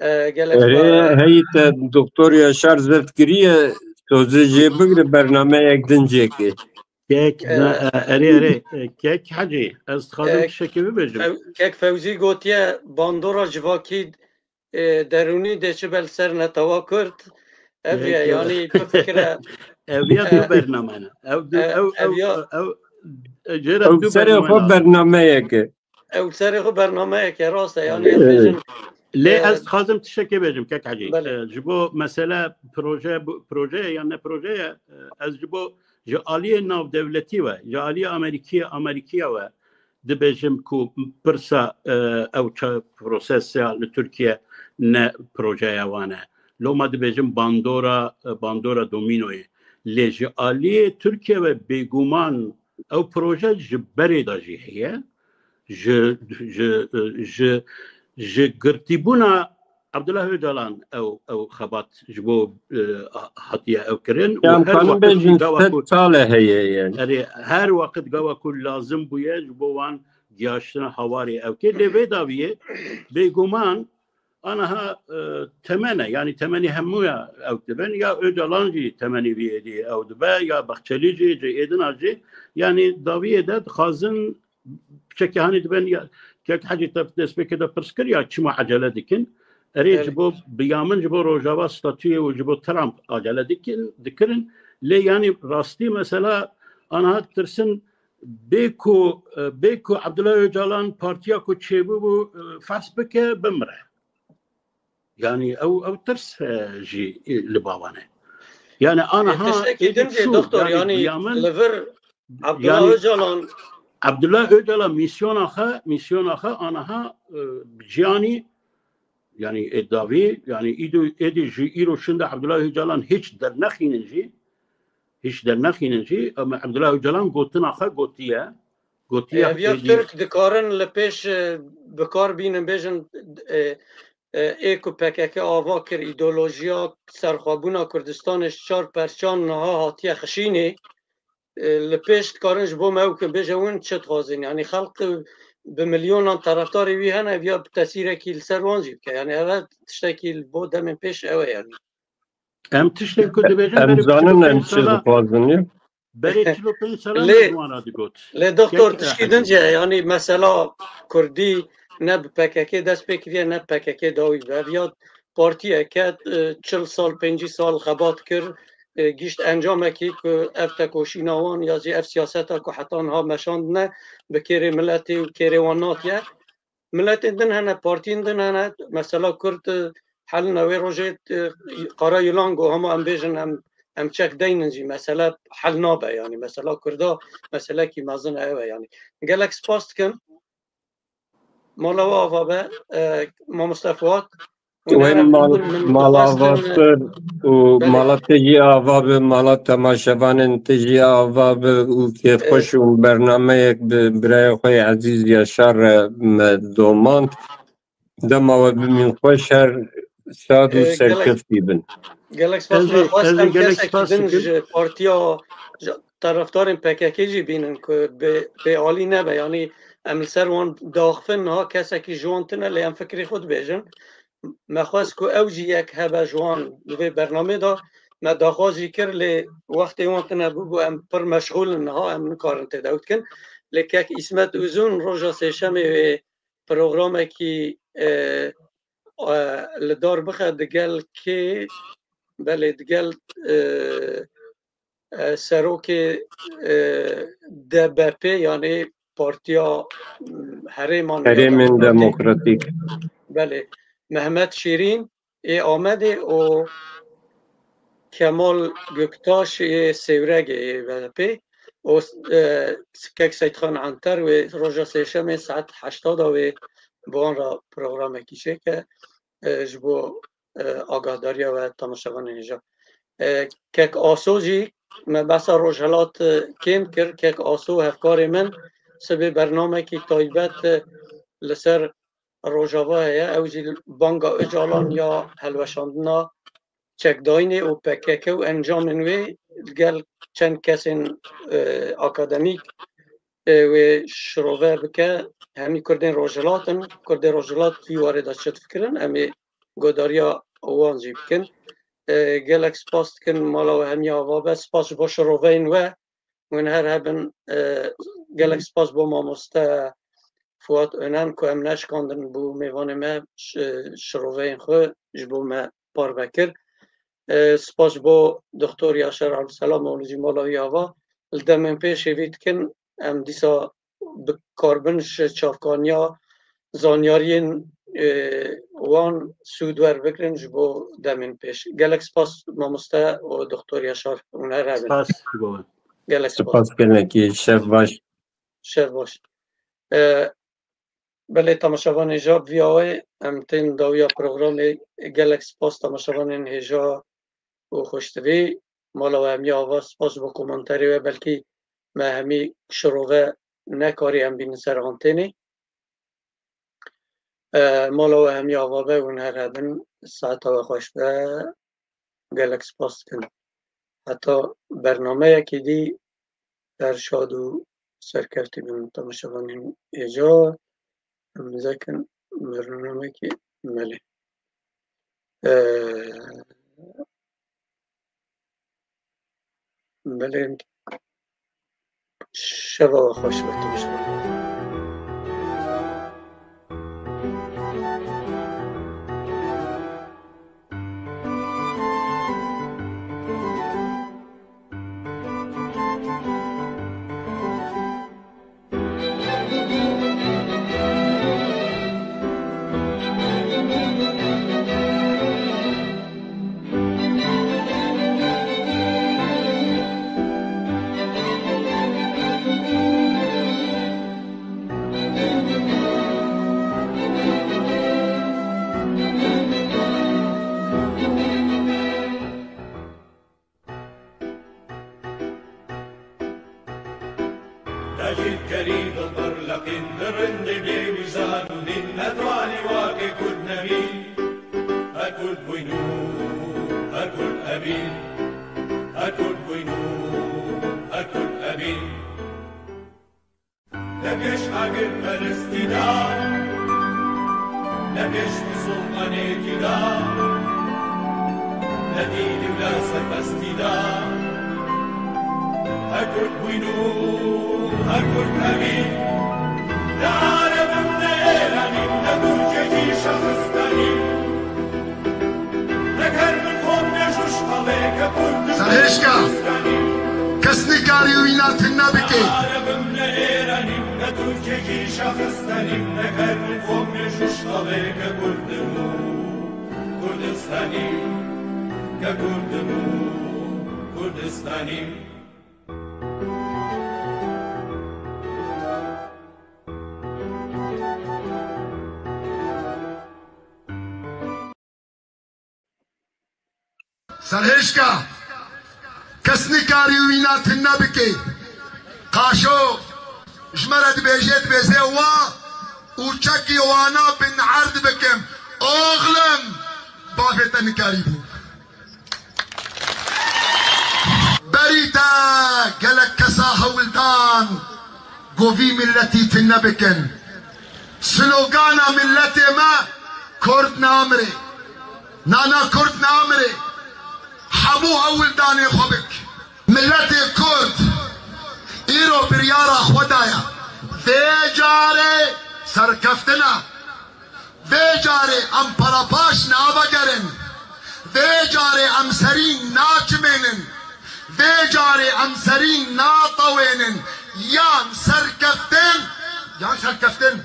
E, gelek Erê, spas. Heyî te Doktor Yaşar zeft kiriye, sozê jê bigre bernameyek din jêkê. Kek, e, na, e, erê, erê, e, Kek Hecî, ez dixwazim Kek, tiştekî bibêjim. Few-, Kek Fewzî gotiye bandora civakî, e, derûnî dê çi bel ser netewa Kurd. Ev ye, Kek, yanî bifikire. Ev ya du, e, bername ne. Ev du, e, ev, ev ev, ya ev, e, jê re ew du serê xwe bername ne. Bernameyek e. Ew serê xwe bernameyek e, rast e, yanî ez, evet, bêjim, lê, e, ez dixwazim tiştekê bêjim, Kek Hecî. Belê. E, ji bo mesele proje, bu, proje ye yan ne proje ye, e, ez ji bo ji aliyê navdewletî ve, ji aliyê Amerîkî-, Amerîkiya ve dibêjim ku pirsa, e, ew ça-, prosesa li Tirkiye ne projeya wan e. Loma dibêjim bandora, e, bandora domînoyê. Lê ji aliyê Tirkiye ve bêguman ew proje ji berê de jî heye. Ji, ji, e, ji, ji girtîbûna Abdullah Öcalan ew, ew xebat ji bo, e, hatiye ew kirin û her wexit jî gava ku, sed sal e heye yani. Erê, her wexit gava ku lazim bûye ji bo wan gihaştina hawarê ew kir. Lê vê dawiyê bêguman aniha, e, temen e, yani temenê hemûya ew dibin, ya Öcalan jî temenê vî êdî ew dibe, ya Bahçelî jî, cihêdina jî, yani dawiyê de dixwazin Çekê hanî dibên ya, Kek Hecî te destpêkê de pirs kir ya çima ecele dikin? Erê, evet, ji bo, bi ya min ji bo Rojava statûyê û ji bo Trump acele dikin, dikirin. Lê yanî rastî mesela aniha tirsin bê ku, e, bê ku Abdullah Öcalan partiya ku çêbûbû, e, ferz bike, bimire. Yani ew, ew tirs, e, jî, e, li ba wan e. Yani aniha tiştekî din jî, doktor, yani, yani, ya min, li vir Abdullah, yani, Öcalan. Abdullah Öcalan misyona xwe, misyona xwe aniha, e, bi ciyanî, yani, ê davî, yani, îdo, êdî ji îro şinde Abdullah Öcalan hiç dernexînin jî, hiç dernexînin jî, ama Abdullah Öcalan gotina xwe gotiye, gotiye. Ev ya êdî Tirk dikarin li pêş, e, bi kar bînin, bêjin, e, e, ê ku P K K ava kir, îdeolojiya serxwebûna Kurdistanê ji çar perçan niha hatiye xişînê, e, li pêş dikarin ji bo me ew kin bêje win çi dixwazin. Yanî xelq bi milyonan terefdarê wî hene, ev ya bi tesîrekî li ser wan jî bike. Yanî ev tiştekî li bo demên pêş ew e yanî. Em tiştên ku dibêjin, em berê zanin em çi dixwazin, ya? Berê çil û pênc sala me ji wan re digot. Lê doktor, tişkî din jî, yanî mesela Kurdî ne bi P K K dest pê kiriye, ne P K K dawî bi. Ev ya partiyeke, e, çil sal, pêncî sal xebat kir, e, gişt encamekî ku ev tekoşîna wan ya jî ev siyaseta ku heta niha meşandine bi kêrê miletê û kêrê wan natiye. Miletên din hene, partiyên din hene, mesela Kurd, e, helin e wê rojê, e, Kara Yilan got, hema em bêjin, em, em çek deynin jî, mesele hel nabe, yanî mesela Kurda meselekî mezin e, ew e, yanî. Gelek spas dikim. Mala we ava be, e, mamoste Fuat. Wê mal-, mala ava be û mala te jî ava be, mala temaşevanên te jî ava be û kêfxweş û bernameyek bi birayê xwe yê ezîz Yaşar re me domand. Dema we bimîn xweş, her şad û serkeftî bin. Gelek spas. Ez jî, me xwest ez jî em gelek kesekî spas din dikim. Ji partiya, ji tarafdarên P K K jî bînin ku bê, bêalî nebe. Yanî em li ser wan diaxifin, niha kesekî ji wan tune, lê em fikrê xwe dibêjin. Me xwest ku ew jî yek hebe ji wan li vê bernamê de, Me daxwaz jî kir, lê wextê wan tune bûbû, em pir meşxûl in niha, em nikarin tê de ew dikin. Lê kek Îsmet Uzun roja Sêşemê wê programekî, e, e, li dar bixe digel kê, belê digel, e, e, serokê, e, D B P, yanî Partiya, m, Herêman ya Herêmên Demokratîk. Demokratîk. Belê. Mehmet Şîrîn ê Amedê û Kemal Göktaş ê Sêwregê yê B P û, e, kek Seytxan Anter wê roja Sêşemê saet heşta da wê bi wan re programekî çêke, e, ji bo, e, agahdariya we temaşevanên hêja. E, kek Aso jî me behsa Rojhilat, e, kêm kir. Kek Aso hevkarê min sibê bernamekî taybet, e, li ser Rojava heye. Ew jî banga Ocalan ya hilweşandina çekdayînê û P K K û encamên wê li gel çend kesên, e, akademîk, e, wê şirove bike. Hemî Kurdên Rojhilat in. Kurdên Rojhilat vî warê de çi difikirin, em ê godariya wan jî bikin. E, gelek spas dikin mala we hemiya ava be. Spas ji bo şiroveyên we. Hûn her hebin, e, gelek spas bo mamoste Fuat Önen ku em neşkandin bû mêvanê me şi-, şiroveyên xwe ji bo me parve kir. E, spas ji bo Doktor Yaşar Abdulselam û jî mala wî ava. Li demên pêş hêvî dikin em dîsa bi karbin ji çavkaniya zanyariyên, e, wan sûd werbigirin ji bo demên pêş. Gelek spas mamoste û Doktor Yaşar, hûn her hebin. Spas ji bo we. Gelek spas. Spas gelekî, şev baş. Şev baş. E, belê temaşevanên hêja, bi vî awayî em tên dawiya programê. Gelek spas temaşevanên hêja û xweştivî. Mala we hemiya ava, spas ji bo komentarê we, belkî me hemî şirove nekarî em bînin ser antênê. E, mala we hemiya ava be, hûn her hebin, saeta we xweş be, gelek spas dikin. Heta bernameyekî dî, her şad û serkeftî bin temaşevanên hêja. Em zekin bernamekî melê. E, Belê, şeva we xweş be, temaşevan. Tecîd kerî dilbir leqîn, di rindê bêwîzan û dîn, netwanî wake Kurd nebî. Her Kurd bûyn û her Kurd ebîn. Her Kurd bûyn û her Kurd ebîn. Ne pêş agirperestî de, ne pêş misilmanêtî de, ne dîn û ne serbestî de. Her Kurd bûyn û her Kurd ebîn. Ne Ereb im, ne Êran im, ne Tirkek î Şaxistanî. Serhêşka, kes nikarî wîna tune bike. Serhêşka, kes nikarî wîna tune bike. Qaşo ji me re dibêje, dibêje wa û çekî wana bin erd bikim. Oxlim, bavê te nikarî bû. Berî te gelek kesa hewldan ku vî miletî tune bikin. Slogana miletê me, Kurd namire. Nana Kurd namire. hemû hewldanê xwe bik. Miletê Kurd îro biryara xwe daye. Vê carê serkeftin e. Vê carê em parapaş navegerin. Vê carê em serî naçimênin. Vê carê em serî natewênin. Yan serkeftin, yan serkeftin.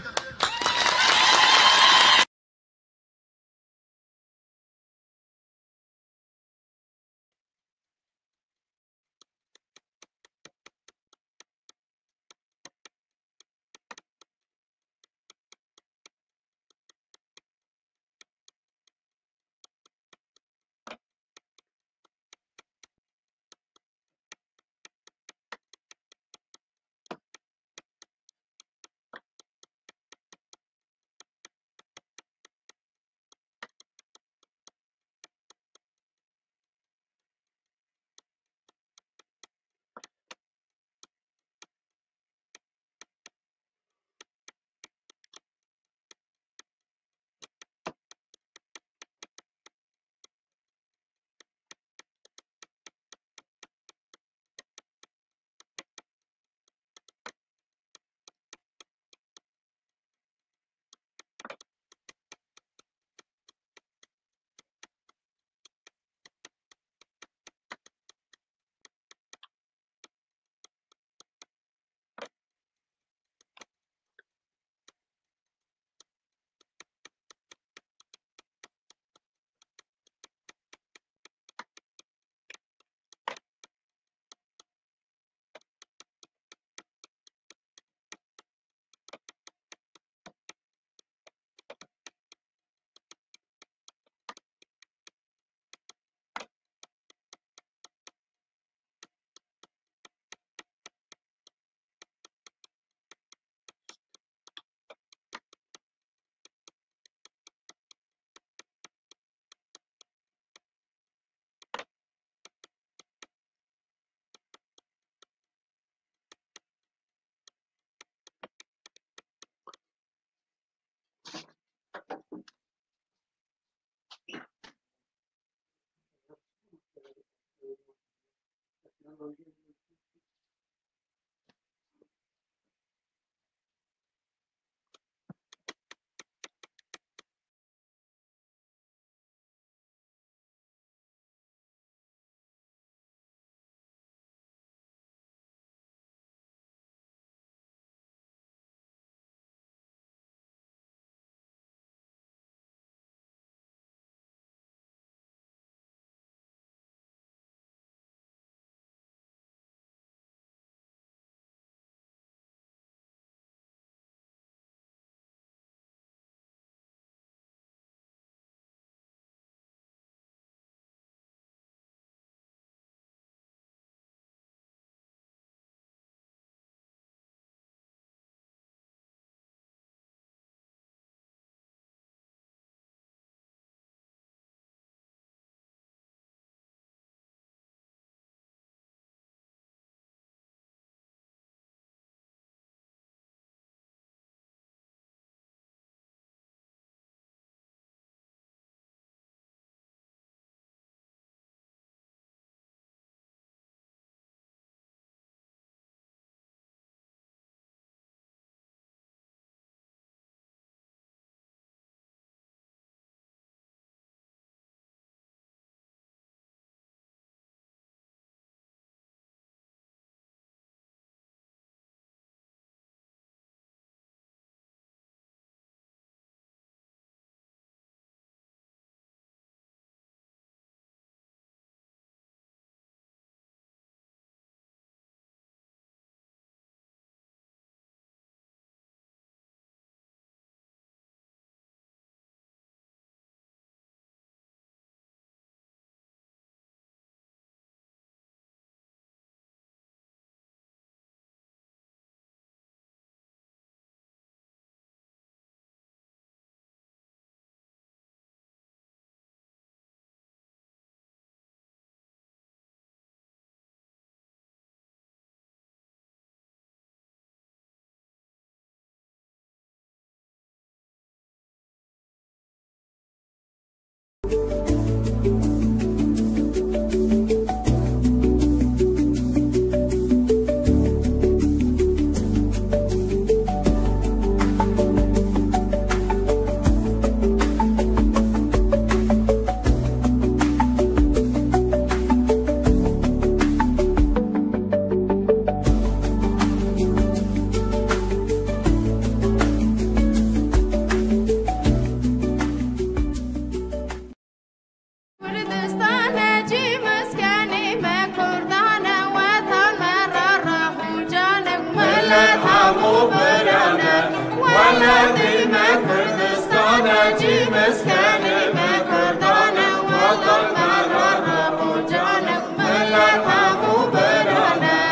Meskenê me Kurdan e, watan me re Rebo can e, milet hemû biran e.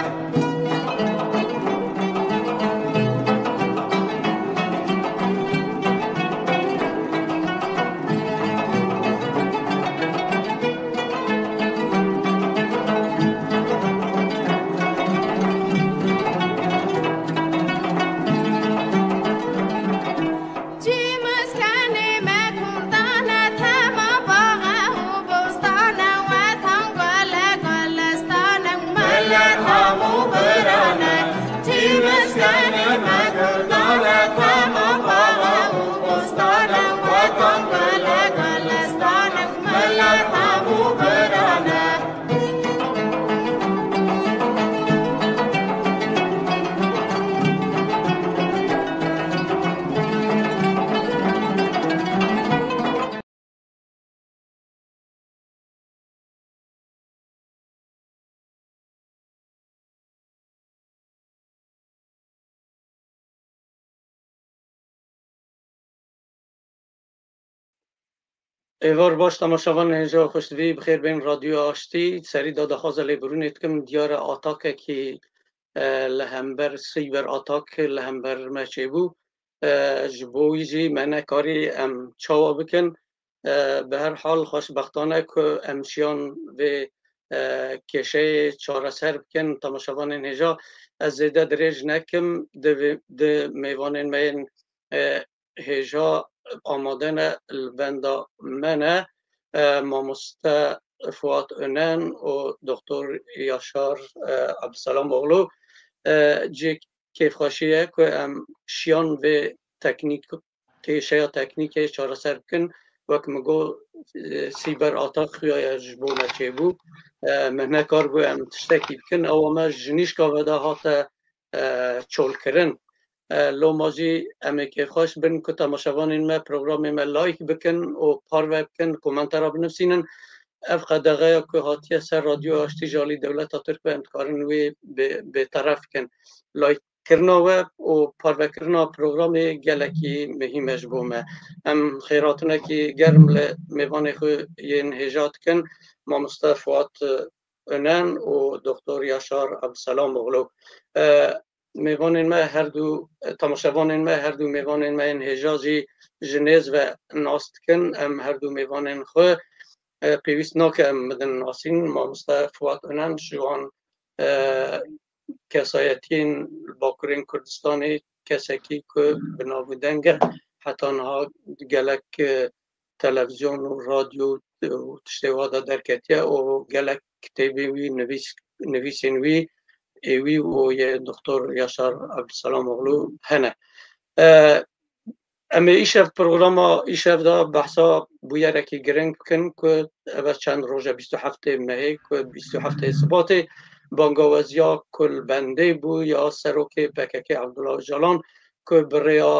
Cî meskenê me Kurdan e, tema bax e û bostan e, wetan gul e, gulistan e, milet hemû biran e. Cî meskenê me Kurdan e, tema bax e û bostan e, wetan gul e, gulistan e, milet hemû biran e. Êvar baş, temaşevanên hêja xweştivî, bi xêr bên Radyoya Aştî. Serî de daxwaza lêbirûnê dikim, diyar e atakekî, e, li hember, sîber atak li hember me çêbû. E, ji bo wî jî me nekarî em çawa bikin. E, bi her hal, xweşbextane ku em şiyan vê, e, kêşeyê çareser bikin. Temaşevanên hêja, ez zêde dirêj nekim, di vê, di mêvanên me yên, e, hêja amade ne, li benda me ne, e, mamoste Fuat Önen û Doktor Yaşar, e, Abdüselam Oğlu. E, cihê kêfxweşî ye ku em şiyan vê teknîk, kêşeya teknîkê çareser bikin. Wek min got, e, sîber atak xuya ye ji bo me çêbû. E, me nekaribû em tiştekî bikin. Ewa me ji nîşka ve de hate, e, çolkirin. E, loma jî em ê kêfxweş bin ku temaşevanên me programê me like bikin û parve bikin, komentera binivîsînin. Ev qedexeya ku hatiye ser Radyoya Aştî ji alî dewleta Tirk ve, em dikarin wê bê-, bêteref bikin. Like kirina we û parvekirina programê gelekî muhîm e ji bo me. Em xêrhatinekî germ li mêvanê xwe yên hêja dikin, mamoste Fuat Önen û Doktor Yaşar Abdüselam Oğlu. E, mêvanên me her du, temaşevanên me, her du mêvanên me yên hêja jî ji nêz ve nas dikin. Em her du mêvanên xwe, e, pêwîst nake em bidin nasîn. Mamoste Fuat Önen ji wan, e, kesayetiyên li Bakurên Kurdistanê kesekî ku bi nav û deng e, heta niha gelek, e, televîzyon û radyo û tiştê wa de derketiye û gelek kitêbên wî, nivîs-, nivîsên wî, ê wî û yê Doktor Yaşar Abdüselam Oğlu hene. E, em ê îşev programa îşev de behsa bûyerekî giring bikin ku ev e çend roje, bîst û heftê mehê ku bîst û heftê Sibatê bangawaziya ku li bendê bû ya serokê P K K Abdullah Öcalan ku bi rêya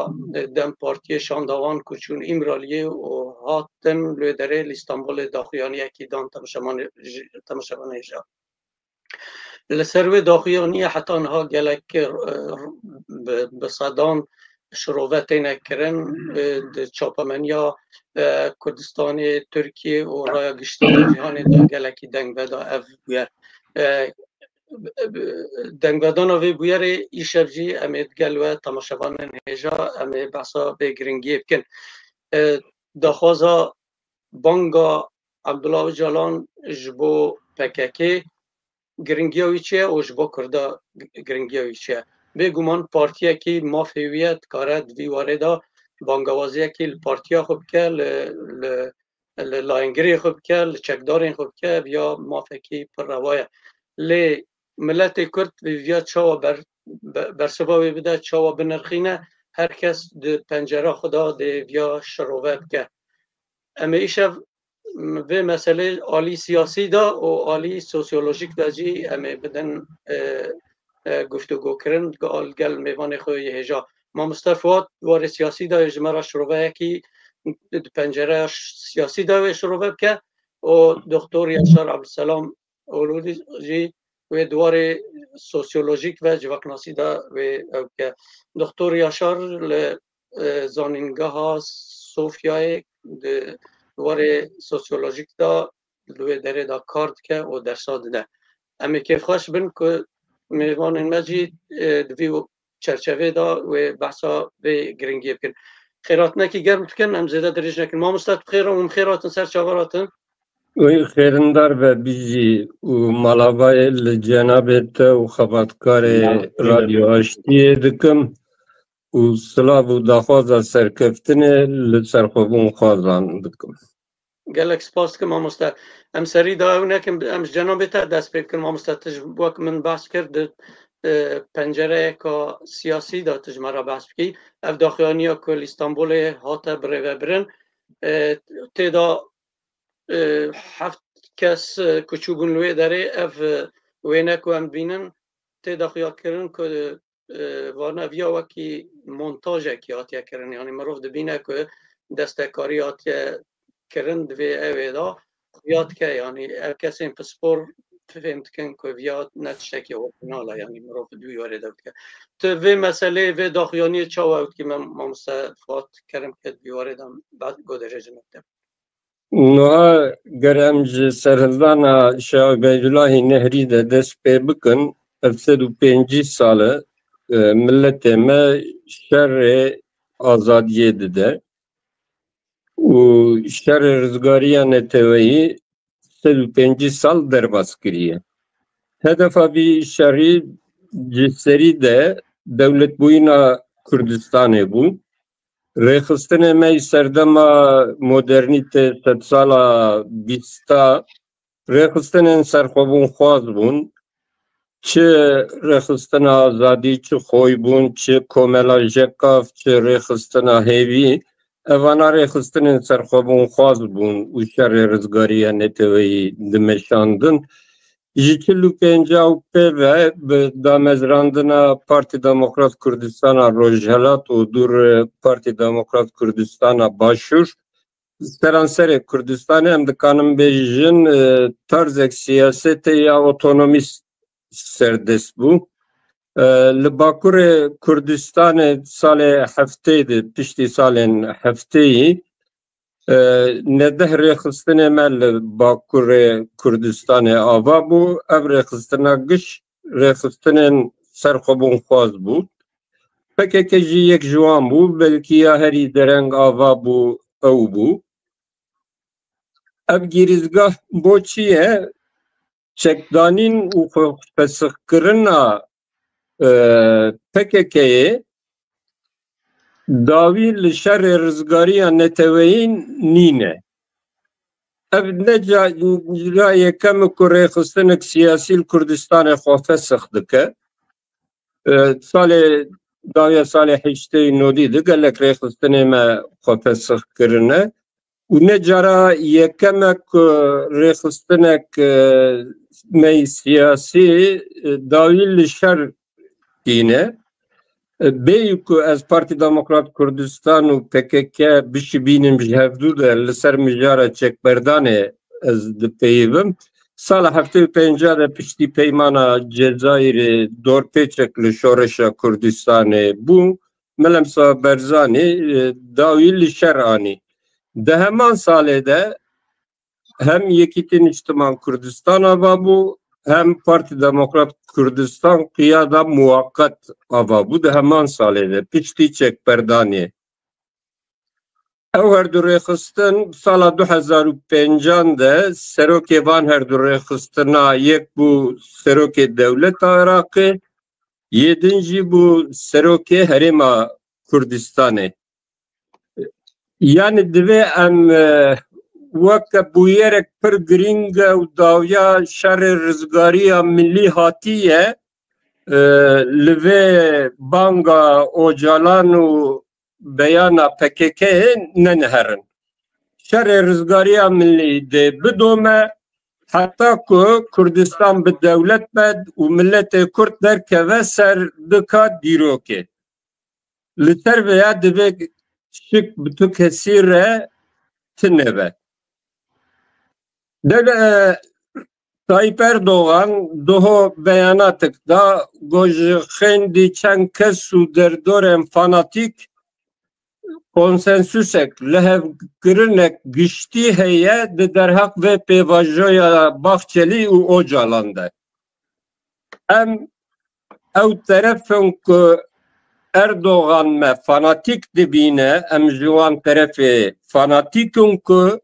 DEM Partiyê şanda wan ku çûn Îmraliyê û hatin li wê derê li Îstanbulê daxuyaniyekî dan temaşevanê-, ji-, temaşevanê hêja. Li ser wê daxuyaniyê heta niha gelek, eh, bi, bi sedan şirove têne kirin, eh, di çapemeniya, eh, Kurdistanê, Tirkiyê û raya giştî ya cîhanê de gelekî dengveda ev bûyer. Eh, dengvedana vê bûyerê îşev jî em ê digel we temaşevanên hêja em ê behsa vê giringiyê bikin. E, daxwaza banga Abdullah Öcalan ji bo P K K giringiya wî çi ye û ji bo Kurda giringiya wî çi ye? Bêguman partiyekî mafê wî ye, dikare di vî warê de bangawaziyekî li partiya xwe bike, li, li li layengirê xwe bike, li çekdarên xwe bike, ev ya mafekî pir rewa ye. Lê miletê Kurd vê viya çawa ber-, be-, bersiva wê bide, çawa binirxîne, her kes di pencera xwe de dê viya şirove bike. Em ê îşev, m-, vê meselê alî siyasî de û alî sosyolojîk de jî em ê bidin, e, e, guftûgokirin, gel, gel mêvanê xwe yê hêja. Mamoste Fuat di warê siyasî de ji me re şiroveyekî di pencereya ş-, siyasî de wê şirove bike û Doktor Yaşar Abdüselam Oğlu jî wê di warê sosyolojîk ve civaknasî de wê ew bike. Doktor Yaşar li, e, Zanîngeha Sofyayê di warê sosyolojîk de li wê derê de kar dike û dersa dide. Em ê kêfxweş bin ku mêvanên me jî, e, di vî çerçevê de wê behsa vê giringiyê bikin. Xêrhatinekî germ dikin, em zêde dirêj nekin. Mamoste, tu xêr û min xêr hatin ser çavara te. Wê xêrindar be bijî û malavayê li cenabê te û xebatkarê Radyo Aştiyê dikim û silav û daxwaza serkeftinê li serxwebûnxwazan dikim. Gelek spas dikim mamoste. Em serî da ew nekin, em ji cenabê te dest pê bikin mamoste. Tu ji wek min behs kir di, e, pencereyeka siyasî de tu ji me re behs bikî. Ev daxuyaniya ku li Îstanbulê hate birêvebirin, e, tê de, e, heft kes, e, ku çûbûn li wê derê ev, e, wêne ku em dibînin tê de xuya kirin ku, e, vana viya wekî montajekî hatiye kirin. Yanî mirov dibîne ku destekarî hatiye kirin di vê ewê de xuya dike. Yanî ev kesên pispor fêm dikin ku viya ne tiştekî orîjinal e. Yanî mirov di wî warê de dike. Tu vê meseleyê, vê daxuyaniyê çawa ew dikî me mamoste Fuat Kerim ke di vî warê de guhdarê ji me bide. Niha ger em ji serhildana Şêx Ubeydulahî Nehrî de dest pê bikin, ev sed û pêncî sal e, e, miletê me şerê azadiyê dide û şerê rizgariya neteweyî sed û pêncî sal derbas kiriye. Hedefa vî şerî ci serî de dewletbûyîna Kurdistanê bû. Rêxistinê me yî serdema modernîtê sedsala bîsta, rêxistinên serxwebûnxwaz bûn. Çi rêxistina azadî, çi xoybûn, çi komela Jekav, çi rêxistina hêvî, evana rêxistinên serxwebûnxwaz bûn û şerê rizgariya neteweyî dimeşandin. Ji çil û pênca û pê ve bi damezrandina Partî Demokrat Kurdistana Rojhelat û dûr Partî Demokrat Kurdistana Başûr, seranserê Kurdistanê em dikanin bêjin, e, tarzek siyasetê ya otonomîst serdest bû. E, li Bakurê Kurdistanê salê heftê de, piştî salên heftêyî, e, neh rêxistinê me li Bakurê Kurdistanê ava bû. Ev rêxistina giş rêxistinên serxwebûnxwaz bû. P K K jî yek ji wan bû, belkî ya herî dereng ava bû, ew bû. Ev gîrîzgah bo çi ye? Çekdanîn û xwefesixkirina, e, P K K'yê dawî li şerê rizgariya neteweyî nîne. Ev ne ca, cara yekem e ku rêxistinek siyasî li Kurdistanê xwe fesix dike. E, salê, dawiya salê heştê û nodî de gelek rêxistinê me xwe fesix kirine. Û ne cara yekem e ku rêxistinek, e, me yî siyasî, e, dawî li şer tîne. E, bêyî ku ez Partî Demokrat Kurdistan û P K K bişibînim ji hevdû de li ser mijara çekberdanê ez dipeyivim. Sala heftê û pênca de piştî peymana Cezayirê dorpêçek li şoreşa Kurdistanê bû. Melemsa Berzanî, e, dawî li şer anî. Di heman salê de hem Yekîtî Niştiman Kurdistan ava bû, hem Partî Demokrat Kurdistan qiyada muwaqet ava bû di heman salê de, piştî çekberdanê. Ew her du rêxistin sala du hezar û pêncan de serokê van her du rêxistina yek bû serokê dewleta Iraqê, yê din jî bû serokê Herêma Kurdistanê. Yanî divê em, e, weke bûyerek pir girîng e û dawiya şerê rizgariya milî hatiye, e, li vê banga Ocalan û beyana P K K'yê neniherin. Şerê rizgariya milî dê bidome, heta ku Kurdistan bi dewlet be û miletê Kurd derkeve ser dika dîrokê. Li ser vêya divê şik bi tu kesî re tune be. Dewle-, e, Tayyip Erdogan doho beyanatek da, got, ji xêndî çend kes û derdorên fanatîk konsensusek, lihevkirinek giştî heye di derheq vê pêvajoya Bahçelî û Ocalan de. Em ew teref in ku Erdogan me fanatîk dibîne, em ji wan terefê fanatîk in ku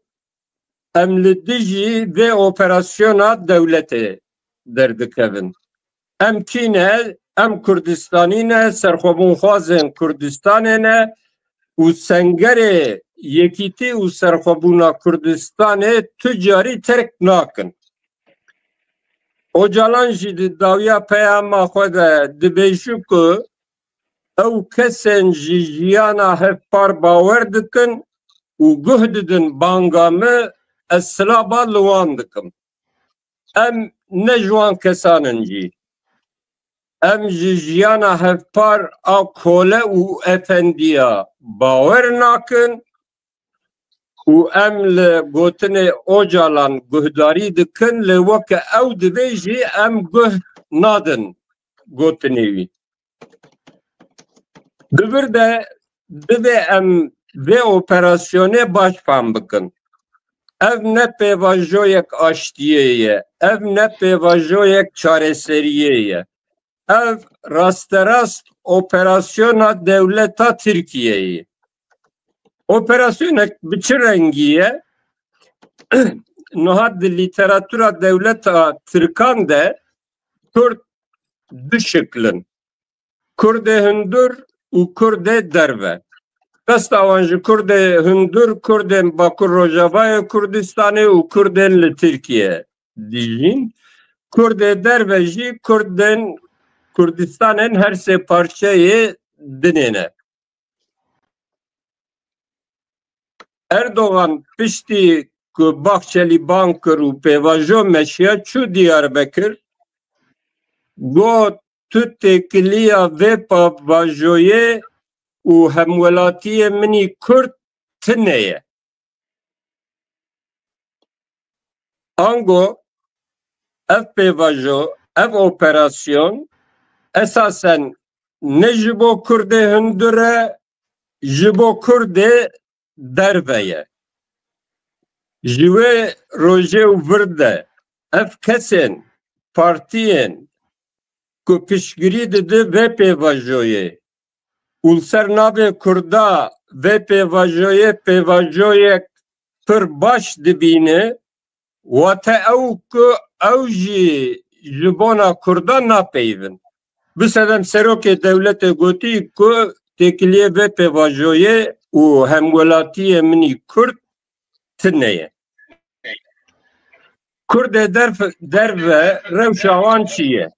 em li dijî vê operasyona dewletê derdikevin. Em kî ne? Em Kurdistanî ne, serxwebûnxwazên Kurdistanê ne û sengerê yekîtî û serxwebûna Kurdistanê tu carî terk nakin. Ocalan jî di dawiya peyama xwe de dibêjî ku ew kesên ji jiyana hevpar bawer dikin û guh didin banga min, ez silaba li wan dikim. Em ne ji wan kesan in jî. Em ji jiyana hevpar a kole û efendiya bawer nakin û em li gotinê Ocalan guhdarî dikin, lê weke ew dibê jî em guh nadin gotinê wî. Di vir de divê em vê operasyonê baş fam bikin. Ev ne pêvajoyek aştiyê ye, ev ne pêvajoyek çareseriyê ye. Ev rasterast operasyona dewleta Tirkiyeyê ye. Operasyonek bi çi rengî ye? Niha di lîteratura dewleta Tirkan de Kurd du şikl in. Kurdê hundir û Kurdê derve. Qesta wan ji Kurdê hundir, Kurdên Bakur Rojavayê Kurdistanê û Kurdên li Tirkiye dijîn. Kurdê derve jî Kurdên Kurdistanên her sê parçeyê dinê ne. Erdogan piştî ku Bahçelî bang kir û pêvajo meşiya, çû Diyarbekir, got, tu têkiliya vê pêvajoyê û hemwelatiyê min î Kurd tune ye. Ango ev pêvajo, ev operasyon esasen ne ji bo Kurdê hundir e, ji bo Kurdê derve ye. Ji wê rojê û vir de ev kesên, partiyên ku piştgirî dide vê pêvajoyê û li ser navê Kurda vê pêvajoyê pêvajoyek pir baş dibîne, wate ew ku ew jî ji bona Kurdan napeyivin. Bisedem serokê dewletê gotî ku têkiliyê vê pêvajoyê û hemwelatiyê min î Kurd tune ye. Kurdê derf-, derve rewşa wan çi ye?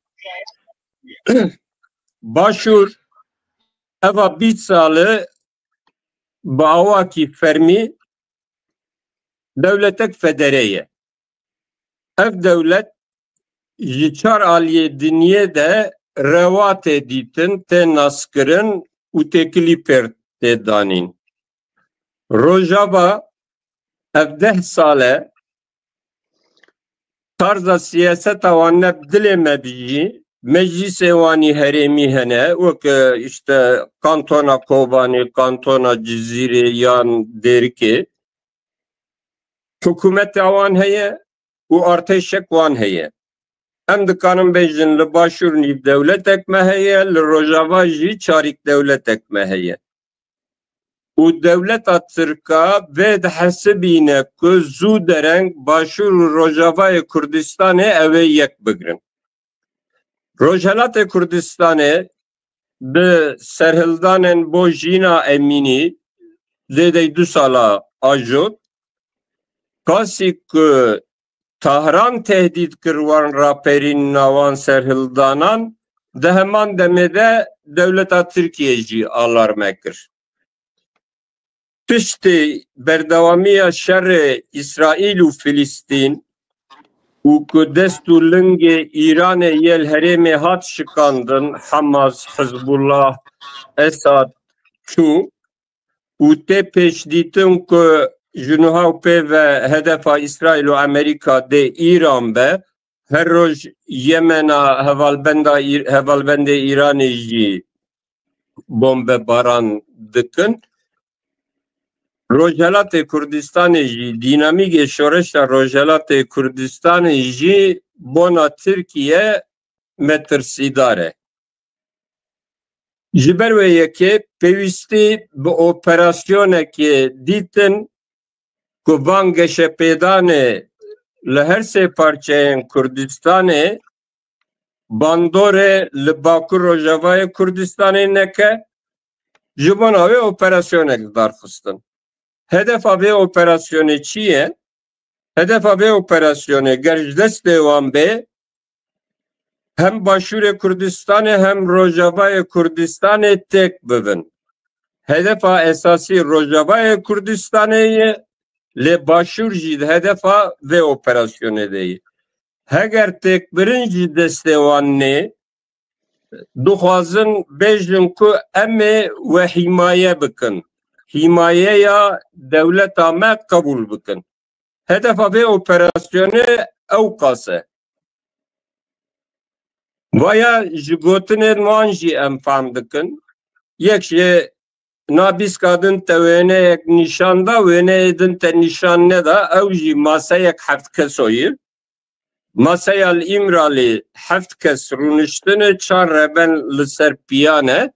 Başûr eva bîst sal e bi awakî fermî dewletek federe ye. Ev dewlet ji çar aliyê dinyê de rewa tê dîtin, tê naskirin û têkilî pêr tê danîn. Rojava ev deh sal e tarza siyaseta wan ne bi dilê me bijî, meclîsê wan î herêmî hene, wek, e, işte, kantona Kobanê, kantona Cizîrê yan Dêrikê. Hikûmeta wan heye û artêşek wan heye. Em dikarin bêjin, li Başûr nîvdewletek me heye, li Rojava jî çarîkdewletek me heye. Û dewleta Tirka vê dihesibîne ku zû dereng Başûr û Rojavayê Kurdistanê ew ê yek bigrin. Rojhelatê Kurdistanê bi serhildanên Bojîna Emînî, zêdeyî du sala ajot, kasî ku Tahran tehdît kir wan raperînina wan serhildanan, di heman demê de dewleta Tirkiye jî alarme kir. Piştî berdewamiya şerê Îsraîl û Filistîn û ku dest û lingê Îranê yê li herêmê hat şikandin, Hamas, Hizbullah, Esad çû û tê pêşdîtin ku ji niha û pê ve hedefa Îsraîl û Amerîka dê Îran be, her roj Yemena hevalbenda Îr-, hevalbendê Îranê jî bombebaran dikin. Rojhelatê Kurdistanê jî, dînamîkê şoreşa Rojhelatê Kurdistanê jî bona Tirkiye metirsîdar e. Ji ber wê yekê pêwîstî bi operasyonekê dîtin ku van geşepêdanê li her sê parçeyên Kurdistanê bandorê li Bakur Rojavayê Kurdistanê neke, ji bona wê operasyonek darxistin. Hedefa vê operasyonê çi ye? Hedefa vê operasyonê ger ji destê wan bê, hem Başûrê Kurdistanê hem Rojavayê Kurdistanê têk bibin. Hedefa esasî Rojavayê Kurdistanê ye, lê Başûr jî di hedefa vê operasyonê de ye. Heger têkbirin ji destê wan nê, dixwazin bêjin ku em ê we hîmaye bikin. Hîmayeya dewleta me qebûl bikin. Hedefa vê operasyonê ew qas e. Vaya ji gotinên wan jî em fehm dikin. Yek ji nabîska din te wêneyek nîşan da, wêneyê din te nîşan neda, ew jî maseyek heft kesoyî. Maseya li Îmralî heft kes rûniştine, çar reben li ser piyan e.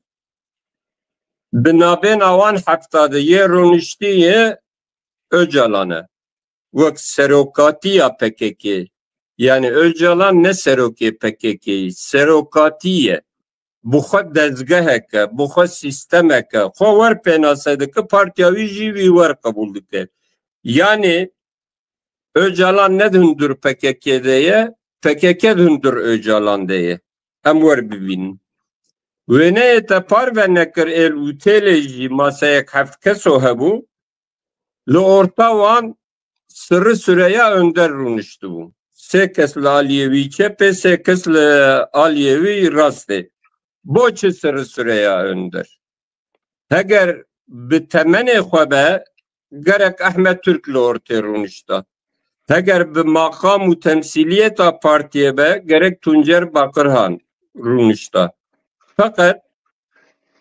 Bi navêna wan hefta de yê rûniştî yê Ocalan e. Wek serokatiya P K K. Yani Ocalan ne serokê P K K, serokatî ye. Bi xwe dezgehek e, bi xwe sîstemek e. Xwe wer pênase dike, partiya wî jî wî wer qebûl dike. Yani Ocalan ne di hundir P K K de ye, P K K di hundir Ocalan de ye. Em wer bibînin. Wêneyê te parve nekir, êl û têlê jî maseyek heft keso hebû. Li orta wan Sirri Süreya Önder rûniştibû. Sê kes li aliyê wî çepê, sê kes li aliyê wî rastê. Bo çi Sirri Süreya Önder? Heger bi temenê xwe be, gerek Ehmed Türk li ortê rûnişta. Heger bi maqam û temsîliyeta partiyê be, gerek Tuncer Bakirhan rûnişta. Feqet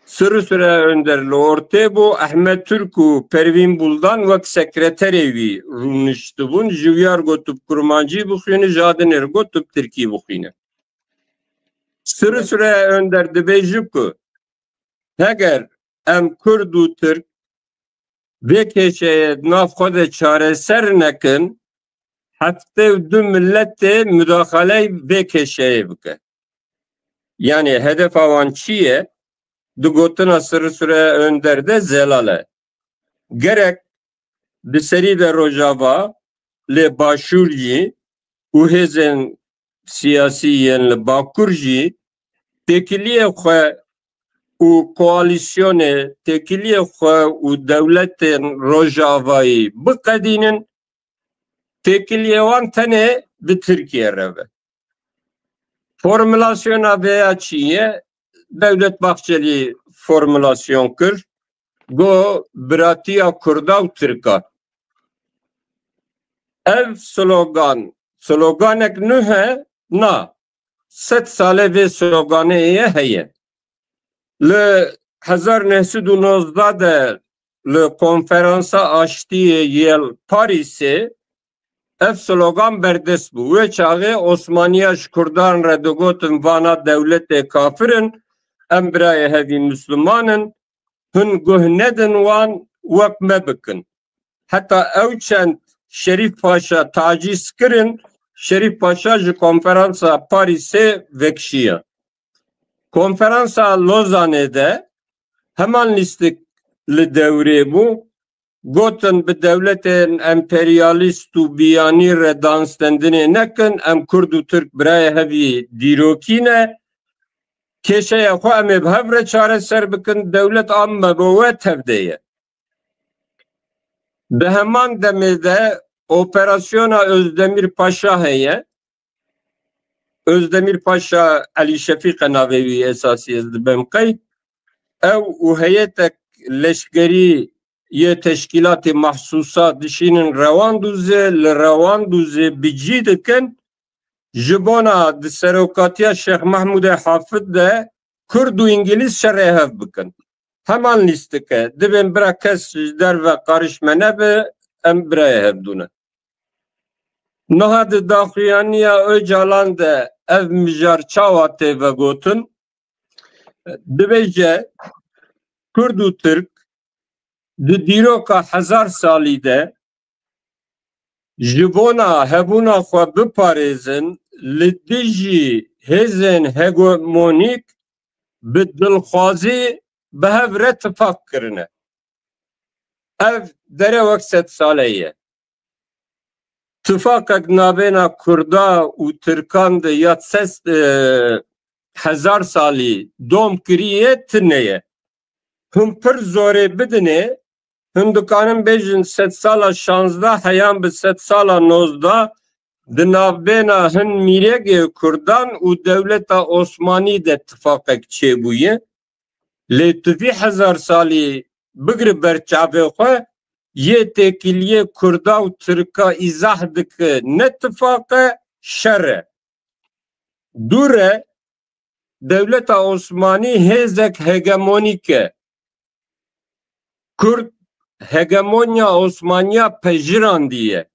Sirri Süreya Önder li ortê bû, Ehmed Türk û Pervîn Buldan wek sekreterê wî rûniştibûn, ji wî re got tu bi kurmancî bixwîne, ji adinê re got tu bi tirkî bixwîne. Sirri Süreya Önder dibêje ku heger em Kurd û Tirk vê kêşeyê di nav xwe de çareser nekin, heftê û du miletê mudaxaley vê kêşeyê bike. Yani hedefa wan çi ye? Di gotina Sirri Süreya Önder de zelal e. Gerek di serî de Rojava, lê Başûr jî û hêzên siyasî yên li Bakur jî têkiliyê xwe û koalîsyonê, têkiliyê xwe û dewletên Rojavayî biqedînin, têkiliyê wan tenê bi Tirkiye re be. Formulasyona vêya çi ye? Dewlet Bahçelî formulasyon kir, got biratiya Kurda û Tirka. Ev slogan, sloganek nû he? Na. Sed sale vê sloganê ye heye. Li hezar neh sed û nozdeh de li konferansa aştiyê yê Parîsê ev slogan berdest bû. Wê çaxê Osmaniya ji Kurdan re digotin, vana dewletê kafir in, em birayê hevî Misliman in, hûn guh nedin wan, wek me bikin. Heta ew çend Şerîf Paşa tacîz kirin, Şerîf Paşa ji konferansa Parîsê vekişiya. Konferansa Lozanê de heman lîstik li dewrê bû, gotin bi dewletên emperyalîst û biyanî re danstendinê nekin, em Kurd û Tirk birayê hevî dîrokî ne, kêşeya xwe em ê bi hev re çareser bikin, dewlet a me bo we tevde ye. Di heman demê de operasyona Özdemir Paşa heye. Özdemir Paşa, Elî Şefîq e navê wî esasî, ez dibêm qey. Ew û heyetek leşkerî yê teşkîlatê Mahsusa dişînin Rewandûzê, li Rewandûzê bi cî dikin, ji bona di serokatiya Şêx Mehmûdê Hafid de Kurd û Îngilîz şerê hev bikin. heman lîstik e. Dibên bira kes ji derve qarîş me nebe, em birayê hevdû ne. Niha di daxuyaniya Ocalan de ev mijar çawa tê vegotin? Dibêje, Kurd û Tirk di dîroka hezar salî de ji bona hebûna xwe biparêzin, li dijî hêzên hegemonîk bi dilxwazî bi hev re tifaq kirine. Ev derewek sed sale ye. Tifaqek navêna Kurda û Tirkan de ya ses, e, hezar salî dom kiriye tune ye. Hûn pir zorê bidinê, hûn dikanin bêjin sed sala şazdeh heyan bi sed sala nozdeh di navbêna hin mîregê Kurdan û dewleta Osmanî de tifaqek çêbûye. Lê tu vî hezar salî bigri ber çavê xwe, yê têkiliyê Kurda û Tirka îzah dike ne tifaq e, şer e. Dûr e, dewleta Osmanî hêzek hegemonîk e. Kurd hegemonya Osmaniya pejirandî ye.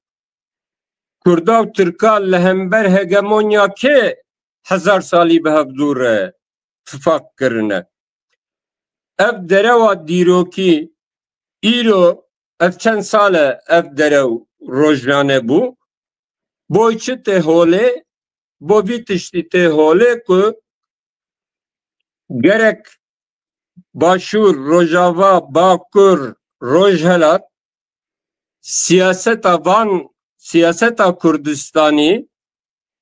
Kurda û Tirka li hember hegemonya kê hezar salî bi hev dû re tifaq kirine? Ev derewa dîrokî îro, ev çend sal e ev derew rojane bû. Bo çi tê holê? Bo vî tiştî tê holê ku gerek Başûr, Rojava, Bakur, Rojhelat siyaseta van, siyaseta Kurdistanî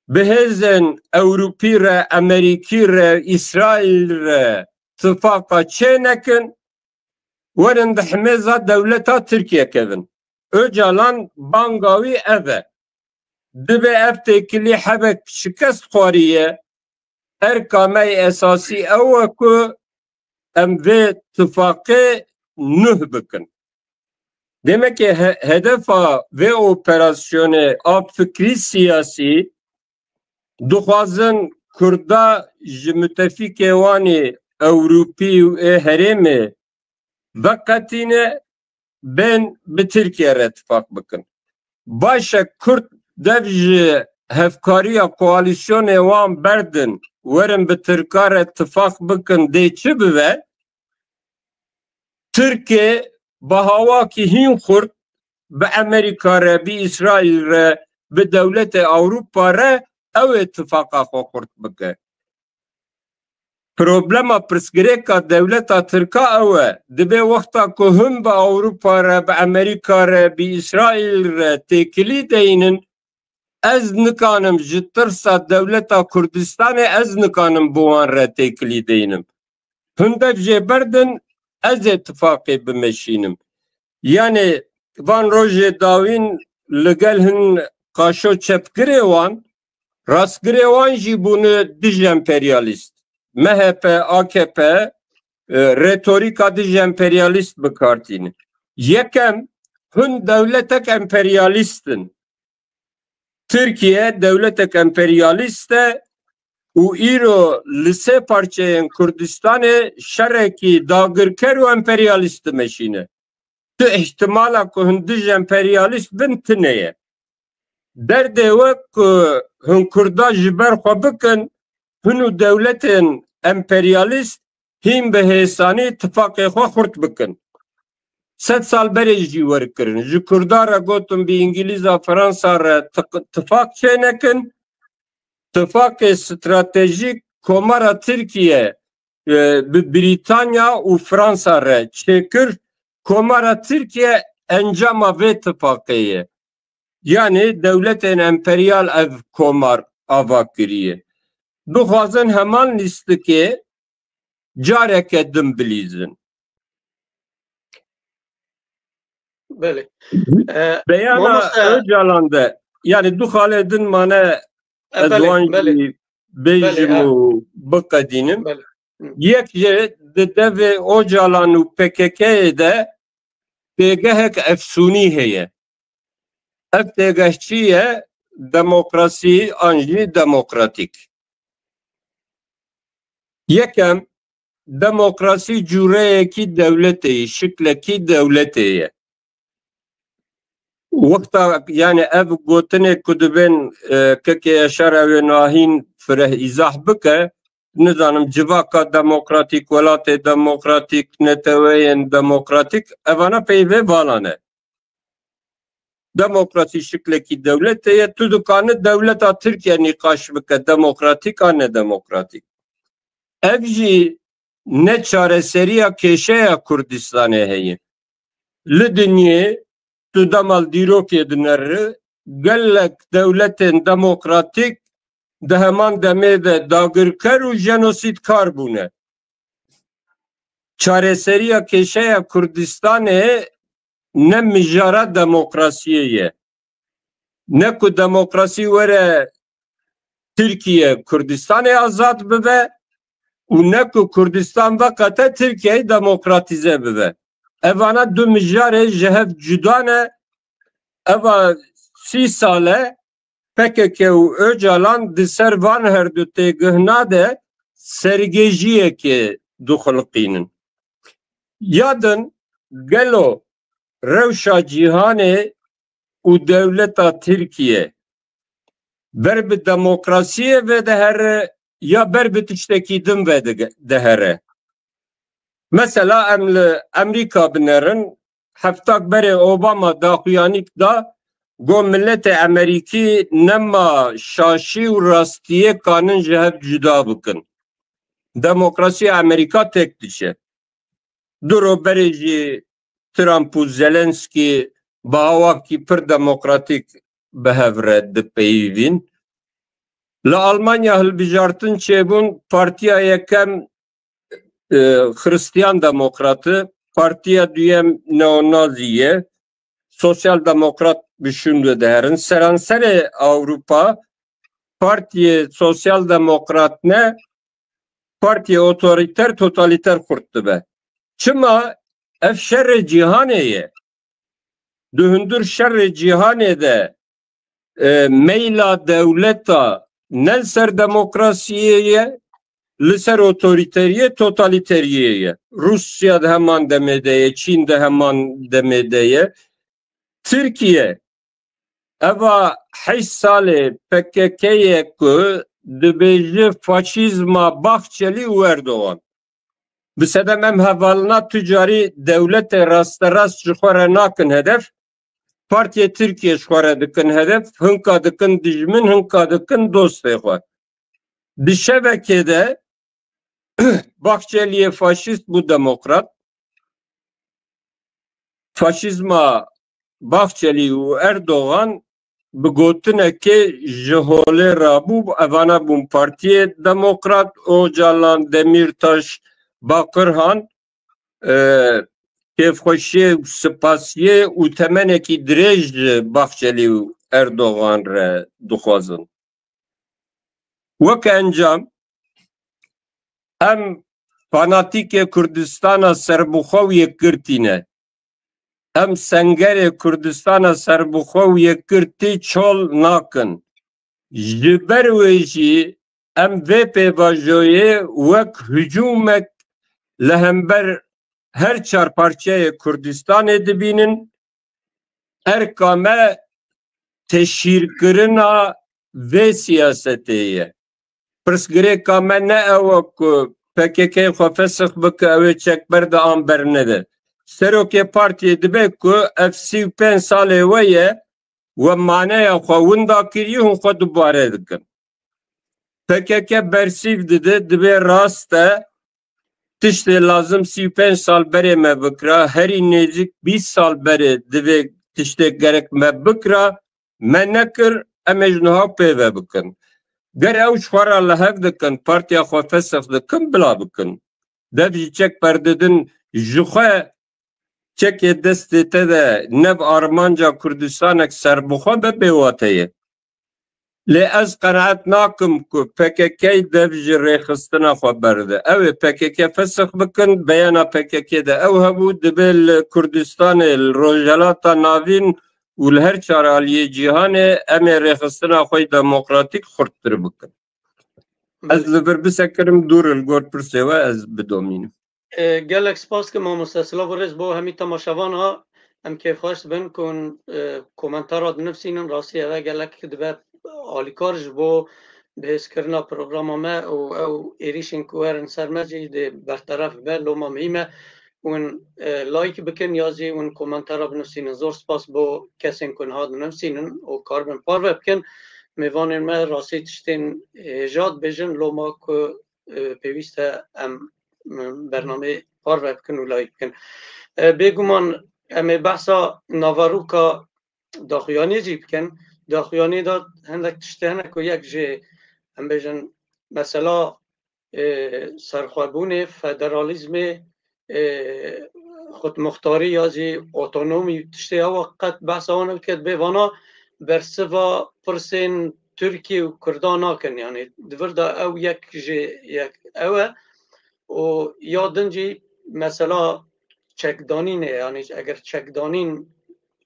bi hêzên Ewropî re, Amerîkî re, Îsraîl re tifaqa çê nekin, werin di himêza dewleta Tirkiye kevin. Ocalan banga wî ev e. Dibe ev têkilî hebek şikest xwariye, erka me yê esasî ew e ku em vê tifaqê nuh bikin. Demekê he-, hedefa vê operasyonê a fikrî siyasî dixwazin Kurda ji mutefîkê wan ê Ewropî û ê herêmê veqetîne, bên bi Tirkiye re tifaq bikin. Baş e, Kurd dev ji hevkariya koalîsyonê wan berdin, werin bi Tirka re tifaq bikin, dê çi bibe? Tirkê bi hawakî hîn xurt bi Amerîka re, bi Îsraîl re, bi dewletê Ewropa re ew ê tifaqa xwe xurt bike. Problema, pirsgirêka dewleta Tirka ew e. Dibe wexta ku hûn bi Ewropa re, bi Amerîka re, bi Îsraîl re têkilî deynin, ez nikanim ji tirsa dewleta Kurdistanê, ez nikanim bi wan re têkilî deynim. Hûn dev jê berdin, ez ê tifaqê bimeşînim. Yanê van rojê dawîn li gel hin qaşo çepgirê wan, rastgirê wan jî bûne dij emperyalîst. M H P, A K P, e, retorîka dij emperyalîst bi kar tîne. Yekem, hûn dewletek emperyalîst in. Tirkiye dewletek emperyalîst e û îro li sê parçeyên Kurdistanê şerekî dagirker û emperyalîst dimeşîne. Tu îhtimala ku hûn dij emperyalîst bin tune ye. Derdê we ku hûn Kurda ji ber xwe bikin, hûn û dewletên emperyalîst hîn bi hêsanî tifaqê xwe xurt bikin. Sed sal berê jî wer kirin. Ji Kurda re gotin bi Îngilîza, Fransa re tiq-, tifaq çê nekin. Tifaqê stratejîk Komara Tirkiye, e, bi Brîtanya û Fransa re çêkir. Komara Tirkiye encama vê tifaqê ye. Yanî dewletên emperyal ev komar ava kiriye. Dixwazin heman lîstikê careke din bilîzin. Belê. E, Beyana mamoste Ocalan de, yanî du xalê din mane, e, ez belê, wan belê. Jî bêjim, belê, ha, û biqedînim. Belê. Hı. Yek jê di devê Ocalan û P K K'yê de pêgehek efsûnî heye. Ev têgeh çi ye? Demokrasî an jî demokratîk. Yekem, demokrasî cûreyekî dewletê ye, şiklekî dewletê ye. Wexta, yani ev gotinê ku dibên, e, kekê Yaşar ew ê nahîn fireh îzah bike, nizanim, civaka demokratîk, welatê demokratîk, neteweyên demokratîk, evana peyvê vana ne. Demokrasî şiklekî dewletê ye, tu dikane dewleta Tirkiye nîqaş bike, demokratîk a nedemokratîk. Ev jî ne çareseriya kêşeya Kurdistanê heye. Li dinyê tu dema li dîrokê dineri, gelek dewletên demokratîk di heman demê de dagirker û jenosîdkar bûne. Çareseriya kêşeya Kurdistanê ne mijara demokrasiyê ye. Ne ku demokrasî were Tirkiye Kurdistanê azad bibe û ne ku Kurdistan veqete Tirkiyeyê demokratîze bibe. Evana du mijarê ji hev cuda ne. Eva sî sal e P K K û Ocalan di ser van her du têgihna de sergêjiyekê dixuliqînin. Ya din, gelo rewşa cîhanê û dewleta Tirkiye ber bi demokrasiyê vedihere ya ber bi tiştekî din vedihere? Mesela em li Emerîka binerin, heftak berê Obama daxuyanîk da, got, miletê Emerîkî nema şaşî û rastiyê kanin ji hev cuda bikin. Demokrasiya Emerîka têk diçe. Du roj berê jî Trump û Zelenskî bi awakî pir demokratîk bi hev re dipeyivîn. Li Almanya hilbijartin çêbûn, partiya yekem, e, Xristiyan Demokrat e, partiya duyem neonazî ye, Sosyal Demokrat bi şûn ve diherin. Seranserê Ewropa partiyê Sosyal Demokrat ne, partiyê otorîter, totalîter xurt dibe. Çima? Ev şerê cîhanê ye. Di hundir şerê cîhanê de, e, meyla dewleta ne li ser demokrasiyê ye, li ser otorîteriyê, totalîteriyê ye. Rûsya di heman demê de ye, Çîn di heman demê de ye. Tirkiye, eva heşt salê P K K ye ku dibêje faşîzma Bahçelî û Erdogan. Bi sedem em hevalina tu carî dewletê rasterast ji xwe re nakin hedef, partiyê Tirkiye ji xwe re dikin hedef, hinka dikin dijmin, hinka dikin dostê xwe. Di şevekê de Bahçeliyê faşîst bû demokrat. Faşîzma Bahçelî û Erdogan bi gotinekê ji holê rabû, evana bûn Partiyê Demokrat, Ocalan, Demîrtaş, Bakirhan, e, kêfxweşiyê û spasiyê û temenekî dirêj ji Bahçelî û Erdogan re dixwazin. Weke encam, em fanatîkê Kurdistana serbixwe û yekgirtî ne. Em sengerê Kurdistana serbixwe û yekgirtî çol nakin. Ji ber wê jî em vê pêvajoyê wek hicûmek li hember her çar parçeyê Kurdistanê dibînin. Erka me teşhîrkirina vê siyasetê ye. Pirsgirêka me ne ew e ku P K K xwe fesix bike, ew ê çek berde an bernede. Serokê partiyê dibe ku ev sî û pênc salê we ye, we maneya xwe winda kiriye, hûn xwe dubare dikin. P K K bersîv dide, dibê rast e, tiştê lazim sî û pênc sal berê me bikira, herî nêzik bîst sal berê divê tiştê gerek me bikira, me nekir, em ê ji niha pê ve bikin. Ger ew ji xwe re li hev dikin, partiya xwe fesix dikin, bila bikin. Dev ji çek berdidin, ji xwe çekê destê te de ne bi armanca Kurdistanek serbixwe be bêwate ye. Lê ez qenaet nakim ku P K K dev ji rêxistina xwe berde. Ew ê P K K fesix bikin, beyana P K K de ew hebû, dibê li Kurdistanê, li Rojhelata Navîn û li her çar aliyê cîhanê em ê rêxistina xwe yê demokratîk xurttir bikin. Ez li vir bisekirim, dûr li gor pirsê we ez bidomînim. E, gelek spas ki mamoste, silav û rêz bo hemî temaşevana. Em kêfxweş bin ku hûn, e, komentara dinivsînin. Rastî ev e gelek dibe alîkar ji bo bihêzkirina programa me û ew êrîşên ku werin ser me jî dê berteref bibe. Loma mihîm e hûn, e, like bikin ya jî hûn komentara binivsînin. Zor spas bo kesên ku niha dinivsînin û karibin parve bikin. Mêvanên me rastî tiştên hêja dibêjin, loma ku e, pêwîst e em, e, bernameyê parve bikin û layîk bikin. E, bêguman em ê behsa naveroka daxuyaniyê jî bikin. Daxuyaniyê de hindek tiştê hene ku yek jê, em bêjin, mesela, e, serxwebûnê, federalîzmê, e, xudmuxtarî ya jî otonomî, tiştê ewa qet behsa wan bike, dibê vana bersiva pirsên Tirkiye û Kurda nakin. Yanî di vir de ew yek jê yek ew e û ya din jî mesela çekdanînê, yanî eger çekdanîn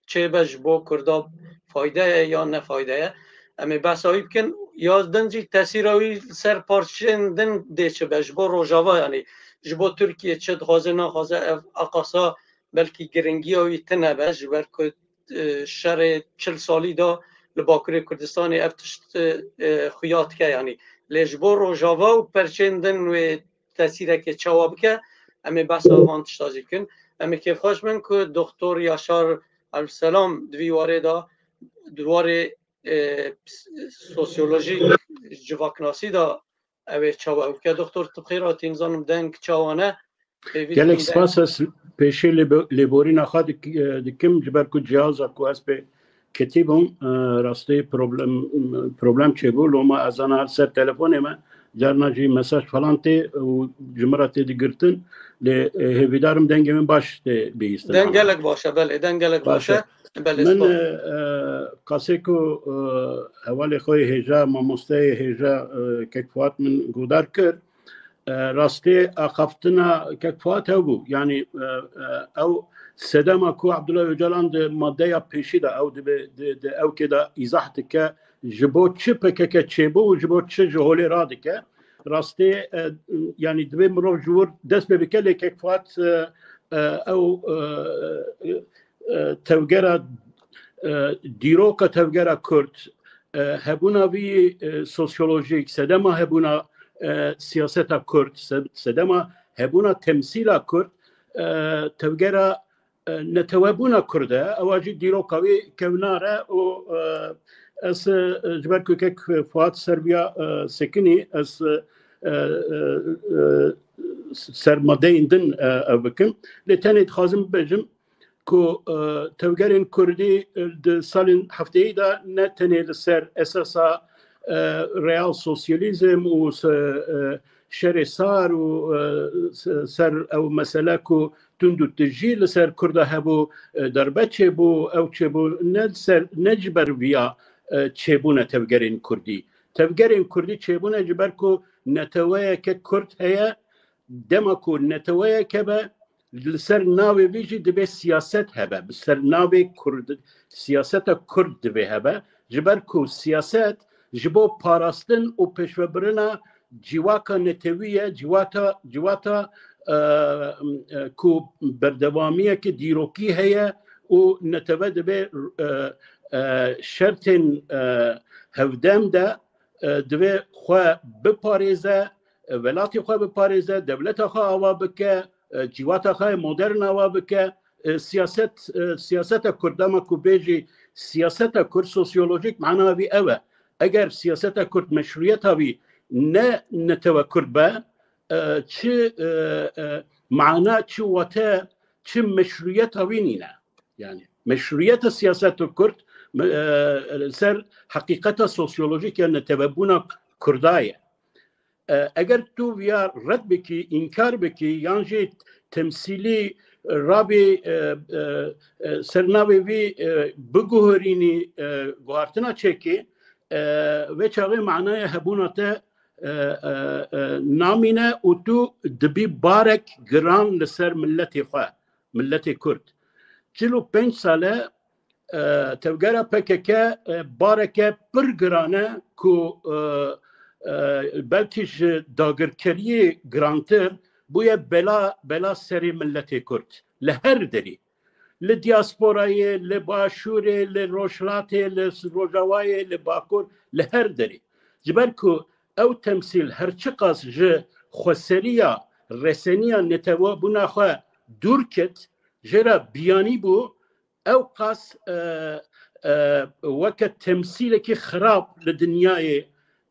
çêbe ji bo Kurda fayde ye ya ne fayde ye, em ê behsa wî bikin. Ya din jî tesîra wî li ser parçeyên din dê çi be ji bo Rojava, yanî ji bo Tirkiye çi dixwaze naxwaze, ev aqasa belkî giringiya wî tune be, ji ber ku, e, şerê çil salî de li Bakurê Kurdistanê ev tişt, e, xuya dike, yanî lê ji bo Rojava û perçeyên din wê tesîrekê çawa bike, em ê behsa van tişta jî bikin. Em ê kêfxweş bin ku Doktor Yaşar Elselam di vî warê de, di warê, e, sosyolojîk, civaknasî de ew ê çawa ew bike. Doktor, tu bi xêr hatî, nizanim deng çawa ne? Pêvî Gelek deng. spas, ez pêşî lêbo-, lêborîna xwe dik-, e, dikim, ji ber ku cihaza ku ez pê ketî bûm, e, rastî problem, problem çêbû. Loma ez ana her ser telefonê me, carna jî mesaj falan tê û ji min re tê digirtin. Lê, e, hêvîdarim dengê min baş tê bihîstin. Deng gelek baş e, belê, deng gelek baş Baş e. e. Belê, Min, spas. e, e, qasê ku, e, hevalê xwe yê hêja, mamosteyê hêja, e, kek Fuat min guhdar kir. E, rastê axaftina kek Fuat hebû. Yanî, e, e, ew sedema ku Abdullah Öcalan di maddeya pêşî de ew dibe, di, di ewkê de îzah dike, ji bo çi P K K çêbû û ji bo çi ji holê radike. Rastê, e, yanî divê mirov ji wir dest pê bike, lê kek Fuat, e, e, ew, e, e, tevgera, e, dîroka tevgera Kurd, e, hebûna vî, e, sosyolojîk, sedema hebûna, e, siyaseta Kurd, se-, sedema hebûna temsîla Kurd, e, tevgera, e, netewebûna Kurd e. Ewa jî dîroka wî kevnar e û, e, ez, e, ji ber ku kek Fuat ser viya, e, sekinî, ez, e, e, e, ser madeyên din, e, ev bikim. Lê tenê dixwazim bibêjim, ku, e, tevgerên Kurdî, e, di salên hefteyî de ne tenê li ser esasa, e, real sosyalîzm û se-, e, şerê sar û, e, se-, ser ew mesele ku tund û tijî li ser Kurda hebû, e, derbe çêbû, ew çêbû, ne li ser, ne ji ber viya, e, çêbûne tevgerên Kurdî. Tevgerên Kurdî çêbûne ji ber ku neteweyeke Kurd heye, dema ku neteweyek hebe, li ser navê vî jî divê siyaset hebe. Bi ser navê Kurd, siyaseta Kurd divê hebe. Ji ber ku siyaset ji bo parastin û pêşvebirina civaka netewî ye, civata, civata, e, e, ku berdewamiyeke dîrokî heye û netewe divê, e, e, şertên, e, hevdem de, e, divê xwe biparêze, e, welatê xwe biparêze, dewleta xwe ava bike, e, civata xwe modern ava bike, e, siyaset, e, siyaseta Kurd, dema ku bêjî siyaseta Kurd sosyolojîk mana wî ew e. Eger siyaseta Kurd meşrûyeta wî ne netewe Kurd be, e, çi, e, e, mana, çi wate, çi meşrûyeta wî nîne. Yani meşrûyeta siyaseta Kurd, e, ser heqîqeta sosyolojîk ya netewebûna Kurda ye. E, eger tu viya red bikî, înkar bikî, yan jî temsîlî rabî, e, e, e, ser navê vî, e, biguherînî, e, guhartina çêkî, e, vê çaxê manaya hebûna te, e, e, e, namîne û tu dibî barek giran li ser miletê xwe, miletê Kurd. Çil û pênc sal e, e, tevgera P K K, e, bareke pir giran e ku, e, e, belkî ji dagirkeriyê girantir bûye bela, bela serê miletê Kurd li her derî. Li diasporayê, li başûrê, li rojhilatê, li rojavayê, li bakur, li her derî. Ji ber ku ew temsîl her çiqas ji xweseriya reseniya netewebûna xwe dûr ket, jê re biyanî bû, ew qas, e, e, weke temsîlekî xirab li dinyayê,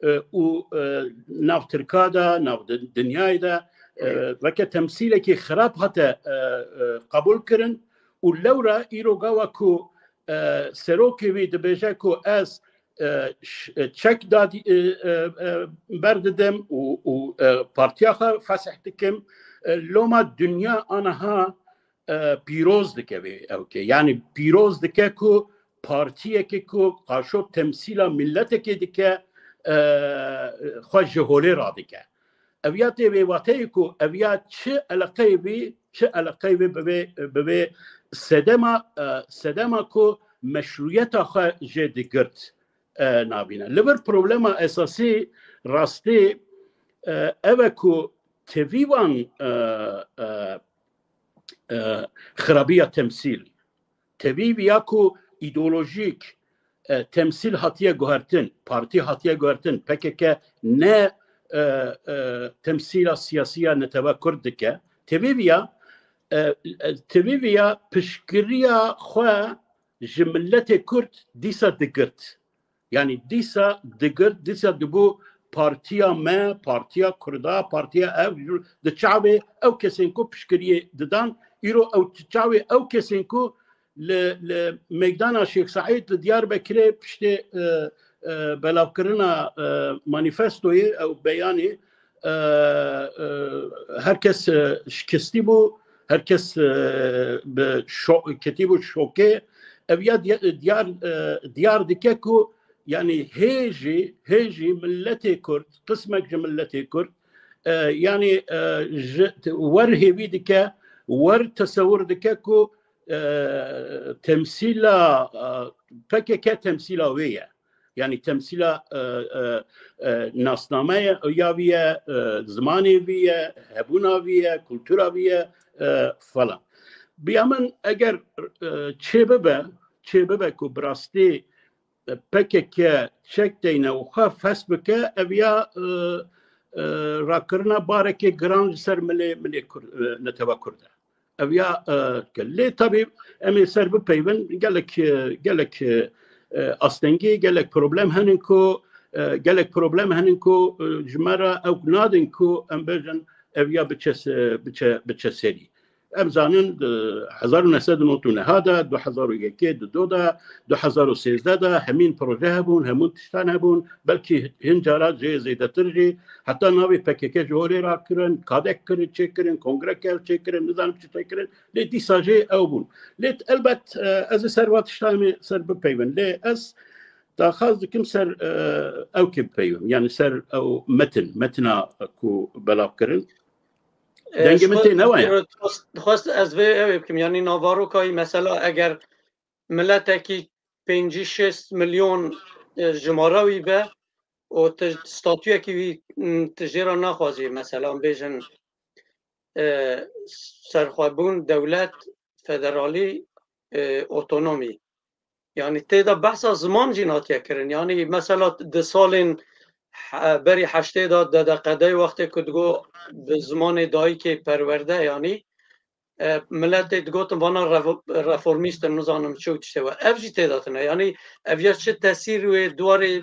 e, û, e, nav Tirka de, nav di-, dinyayê de, e, weke temsîlekî xirab hate, e, e, qebûl kirin û lewra îro gava ku, e, serokê wî dibêje ku ez, e, ş-, e, çek dadî, e, e, e, berdidim û, û, e, partiya xwe fesih dikim, e, loma dinya aniha, e, pîroz dike vê ewkê. Yanî pîroz dike ku partiyekê ku qaşo temsîla miletekê dike, e, xwe ji holê radike. Ev ya tê vê wateyê ku ev ya çi eleqeyê vî, çi eleqeyê vî bi vê, bi vê sedema, e, sedema ku meşrûyeta xwe jê digirt, e, nabîne. Li vir problema esasî rastî, e, ev e ku tevî wan, e, e, e, xirabiya temsîl. Tevî viya ku îdeolojîk, e, temsîl hatiye guhertin, partî hatiye guhertin, P K K ne, e, e, temsîla siyasî ya netewa Kurd dike. Tevî viya, e, e, tevî viya piştgiriya xwe ji miletê Kurd dîsa digirt. Yanî dîsa digirt, dîsa dibû partiya me, partiya Kurda, partiya ev, di çavê ew kesên ku piştgiriyê didan, îro ew çavê ew kesên ku li, li meydana Şêx Seîd li Diyarbekirê piştê, e, e, belavkirina, e, manîfestoyê, ew beyanê, e, e, her kes, e, şikestî bû, her kes, e, bi şo-, ketî bû şokê. Ev ya diya-, diyar, e, diyar dike ku, yanî hê jî, hê jî miletê Kurd, qismek ji miletê Kurd, e, yanî, e, ji, wer hêvî dike, wer tesewir dike ku, e, temsîla, e, P K K temsîla wê ye. Yanî temsîla, e, e, e, nasnameya vî ye, e, zimanê vî ye, hebûna vî ye, kultura vî ye, e, falan. Biya min eger, e, çê bibe, çê bibe ku bi rastî, e, P K K çek deyne û xwe fes bike, ev ya, e, e, rakirina barekê giran ji ser milê, milê Kur-, e, netewa Kurd e. Ev ya, e, ke lê tabî em ê ser bipeyvin, gelek, e, gelek, e, e, astengî, gelek problem henin ku, e, gelek problem henin ku, e, ji me re ew nadin ku em bêjin ev ya biçe se-, biçe, biçe serî. Em zanin di hezar û neh sed û nod û neh de, du hezar û yekê di do de, du hezar û sêzdeh de hemîn proje hebûn, hemûn tiştan hebûn, belkî hin cara jê zêdetir jî, heta navê P K K ji holê rakirin, kadek kirin, çêkirin, kongreke çêkirin, nizanim çi çêkirin, lê dîsa jê ew bûn. Lê elbet, e, ez ê ser va tiştan em ê ser bipeyvin. Lê ez daxwaz dikim ser, e, ew kê bipeyvim, yanî ser ew metin, metina ku belav kirin. E, Dengê min tê newe ya? Dixwest, dixwest ez vê ew ê bikim, yanî navarokayî mesela eger miletekî pêncî şêst milyon, e, jimara wî be û tu statuyekî wî, m, tu jê re naxwazî, mesela bêjin, e, serxwebûn, dewlet, federalî, e, otonomî. Yanî tê de behsa ziman jî natiye kirin. Yanî mesela di salên he-, berî heştê de, dedeqedeyê wextê ku digo bi zimanê dayikê perwerde, yanî, e, miletê digotin vana revo-, reformîst in, nizanim çi û tiştê we. Ev jî tê de tine. Yanî ev ya çi tesîr wê di warê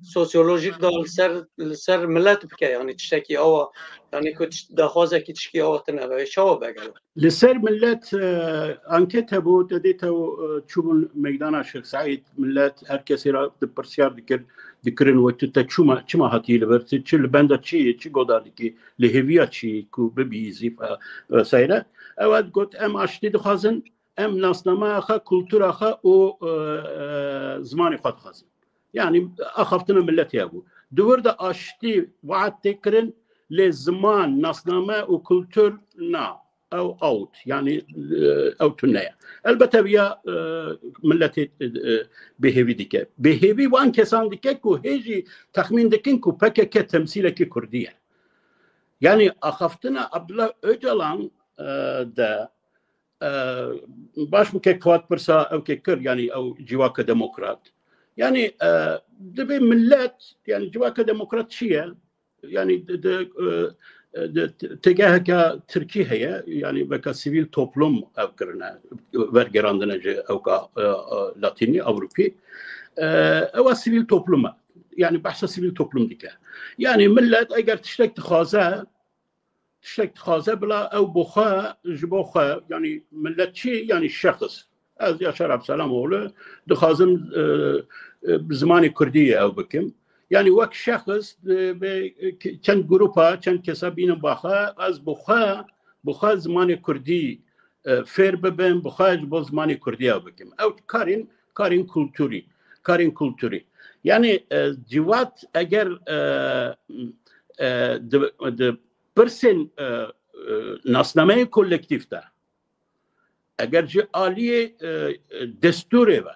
sosyolojîk de li ser, li ser milet bike, yanî tiştekî awa, yanî ku tiş-, daxwazekî tişkî awa tine be, çawa be gelo? Li ser milet, e, anket hebû, te dê te, e, çûbûn meydana Şêx Seîd, milet her kesê re di pirsyar dikir, dikirin, wek tu te çûma, çima hatî li vir, tu çi li benda çi yî, çi godar dikî, li hêviya çi yî ku bibî zîfa, e, vesaire. Ew got, em aştî dixwazin, em nasnameya xwe, kultura xwe û, e, e, zimanê xwe dixwazin. Yanî axaftina miletê hebû. Di wir de aştî we'd tê kirin, lê ziman, nasname û kultur na. ew out, yanî, e, ew tune ye. Elbette viya, e, milletê, e, bêhêvî dike. Bêhêvî wan kesan dike ku hê jî texmîn dikin ku P K K temsîlekî Kurdî ye. Yanî axaftina Abdullah Ocalan, e, de, e, baş bû kek Fuat pirsa ew kek kir, yanî ew civaka demokrat. Yanî, e, divê millet, yanî civaka demokrat çi ye? Yanî di, di, e, e, di t-, têgeheke tirkî heye, yanî weke sivîl toplum ev kirine, wergerandine ji ewka, e, e, latînî, ewropî. E, ewa sivîl toplum e. Yanî behsa sivîl toplum dike. Yanî millet eger tiştek dixwaze, tiştek dixwaze bila ew bo xwe, ji bo xwe, yanî millet çi? Yanî şexs. Ez Yaşar Abselamoğlu dixwazim, e, e, bi zimanê Kurdî ew bikim. Yanî wek şexs, e, vê, e, çend grupa, çend kesa bînin ba xwe, ez bi xwe, bi xwe zimanê Kurdî, e, fêr bibim, bi xwe ji bo zimanê Kurdî ew bikim. Ew karên, karên kulturî, karên kulturî. Yanî, e, civat eger, e, e, di, di pirsên, e, e, nasnameyê kolektîf de, eger ji aliyê, e, e, destûrê ve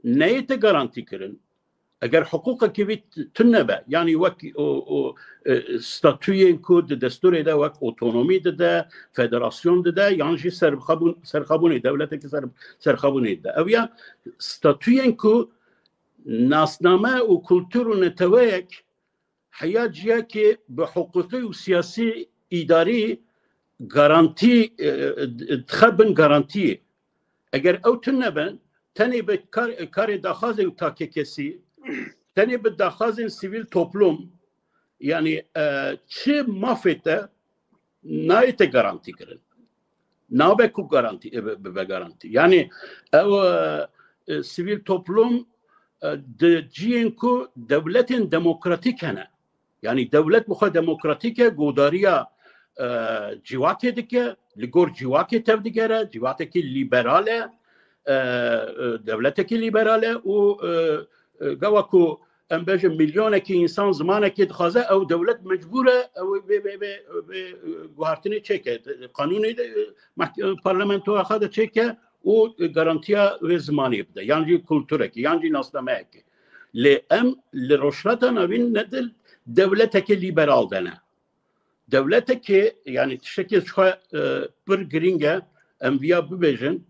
neyête garantî kirin, eger hiqûqekî vî t-, tune be, yanî wek o, o, e, statuyên ku di destûrê de wek otonomî dide, federasyon dide, yan jî serxabûn-, serxabûnê, dewletekî ser-, serxabûnê dide. Ew ya statuyên ku nasname û kultur û neteweyek heya ciyekê bi hiqûqî û siyasî, îdarî garantî, e, e, dixe bin garantiyê. Eger ew tune bin, tenê bi kar-, karê daxwazên takekesî, tenê bi daxwazên sivîl toplum, yanî, e, çi mafê te nayête garantî kirin. Nabe ku garantî, e, bibe garantî. Yanî ew, e, e, sivîl toplum, e, di ciyên ku dewletên demokratîk hene. Yanî dewlet bi xwe demokratîk e, godariya, e, civakê dike, li gor civakê tevdigere, civakekî lîberal e, e, e, dewletekî lîberal e û, e, e, gava ku em bêjin milyonekî însan zimanekê dixwaze, ew dewlet mecbûr e, ew vê, vê, vê, vê, e, guhartinê çêke, qanûnê de, e, meh-, e, parlamentoya xwe de çêke û garantiya vê zimanê bide, yan jî kulturekî, yan jî nasnameyekî. Lê em li Rojhilata Navîn ne di dewletekê lîberal de ne. Dewletekê, yanî tiştekê ji xwe, e, pir girîng e, em viya bibêjin,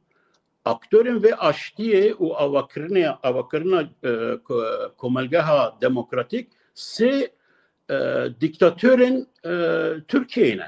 aktorên vê aştiyê û avakirinê, avakirina, e, ko-, komelgeha demokratîk sê, e, dîktatorên, e, Tirkiyeyê ne.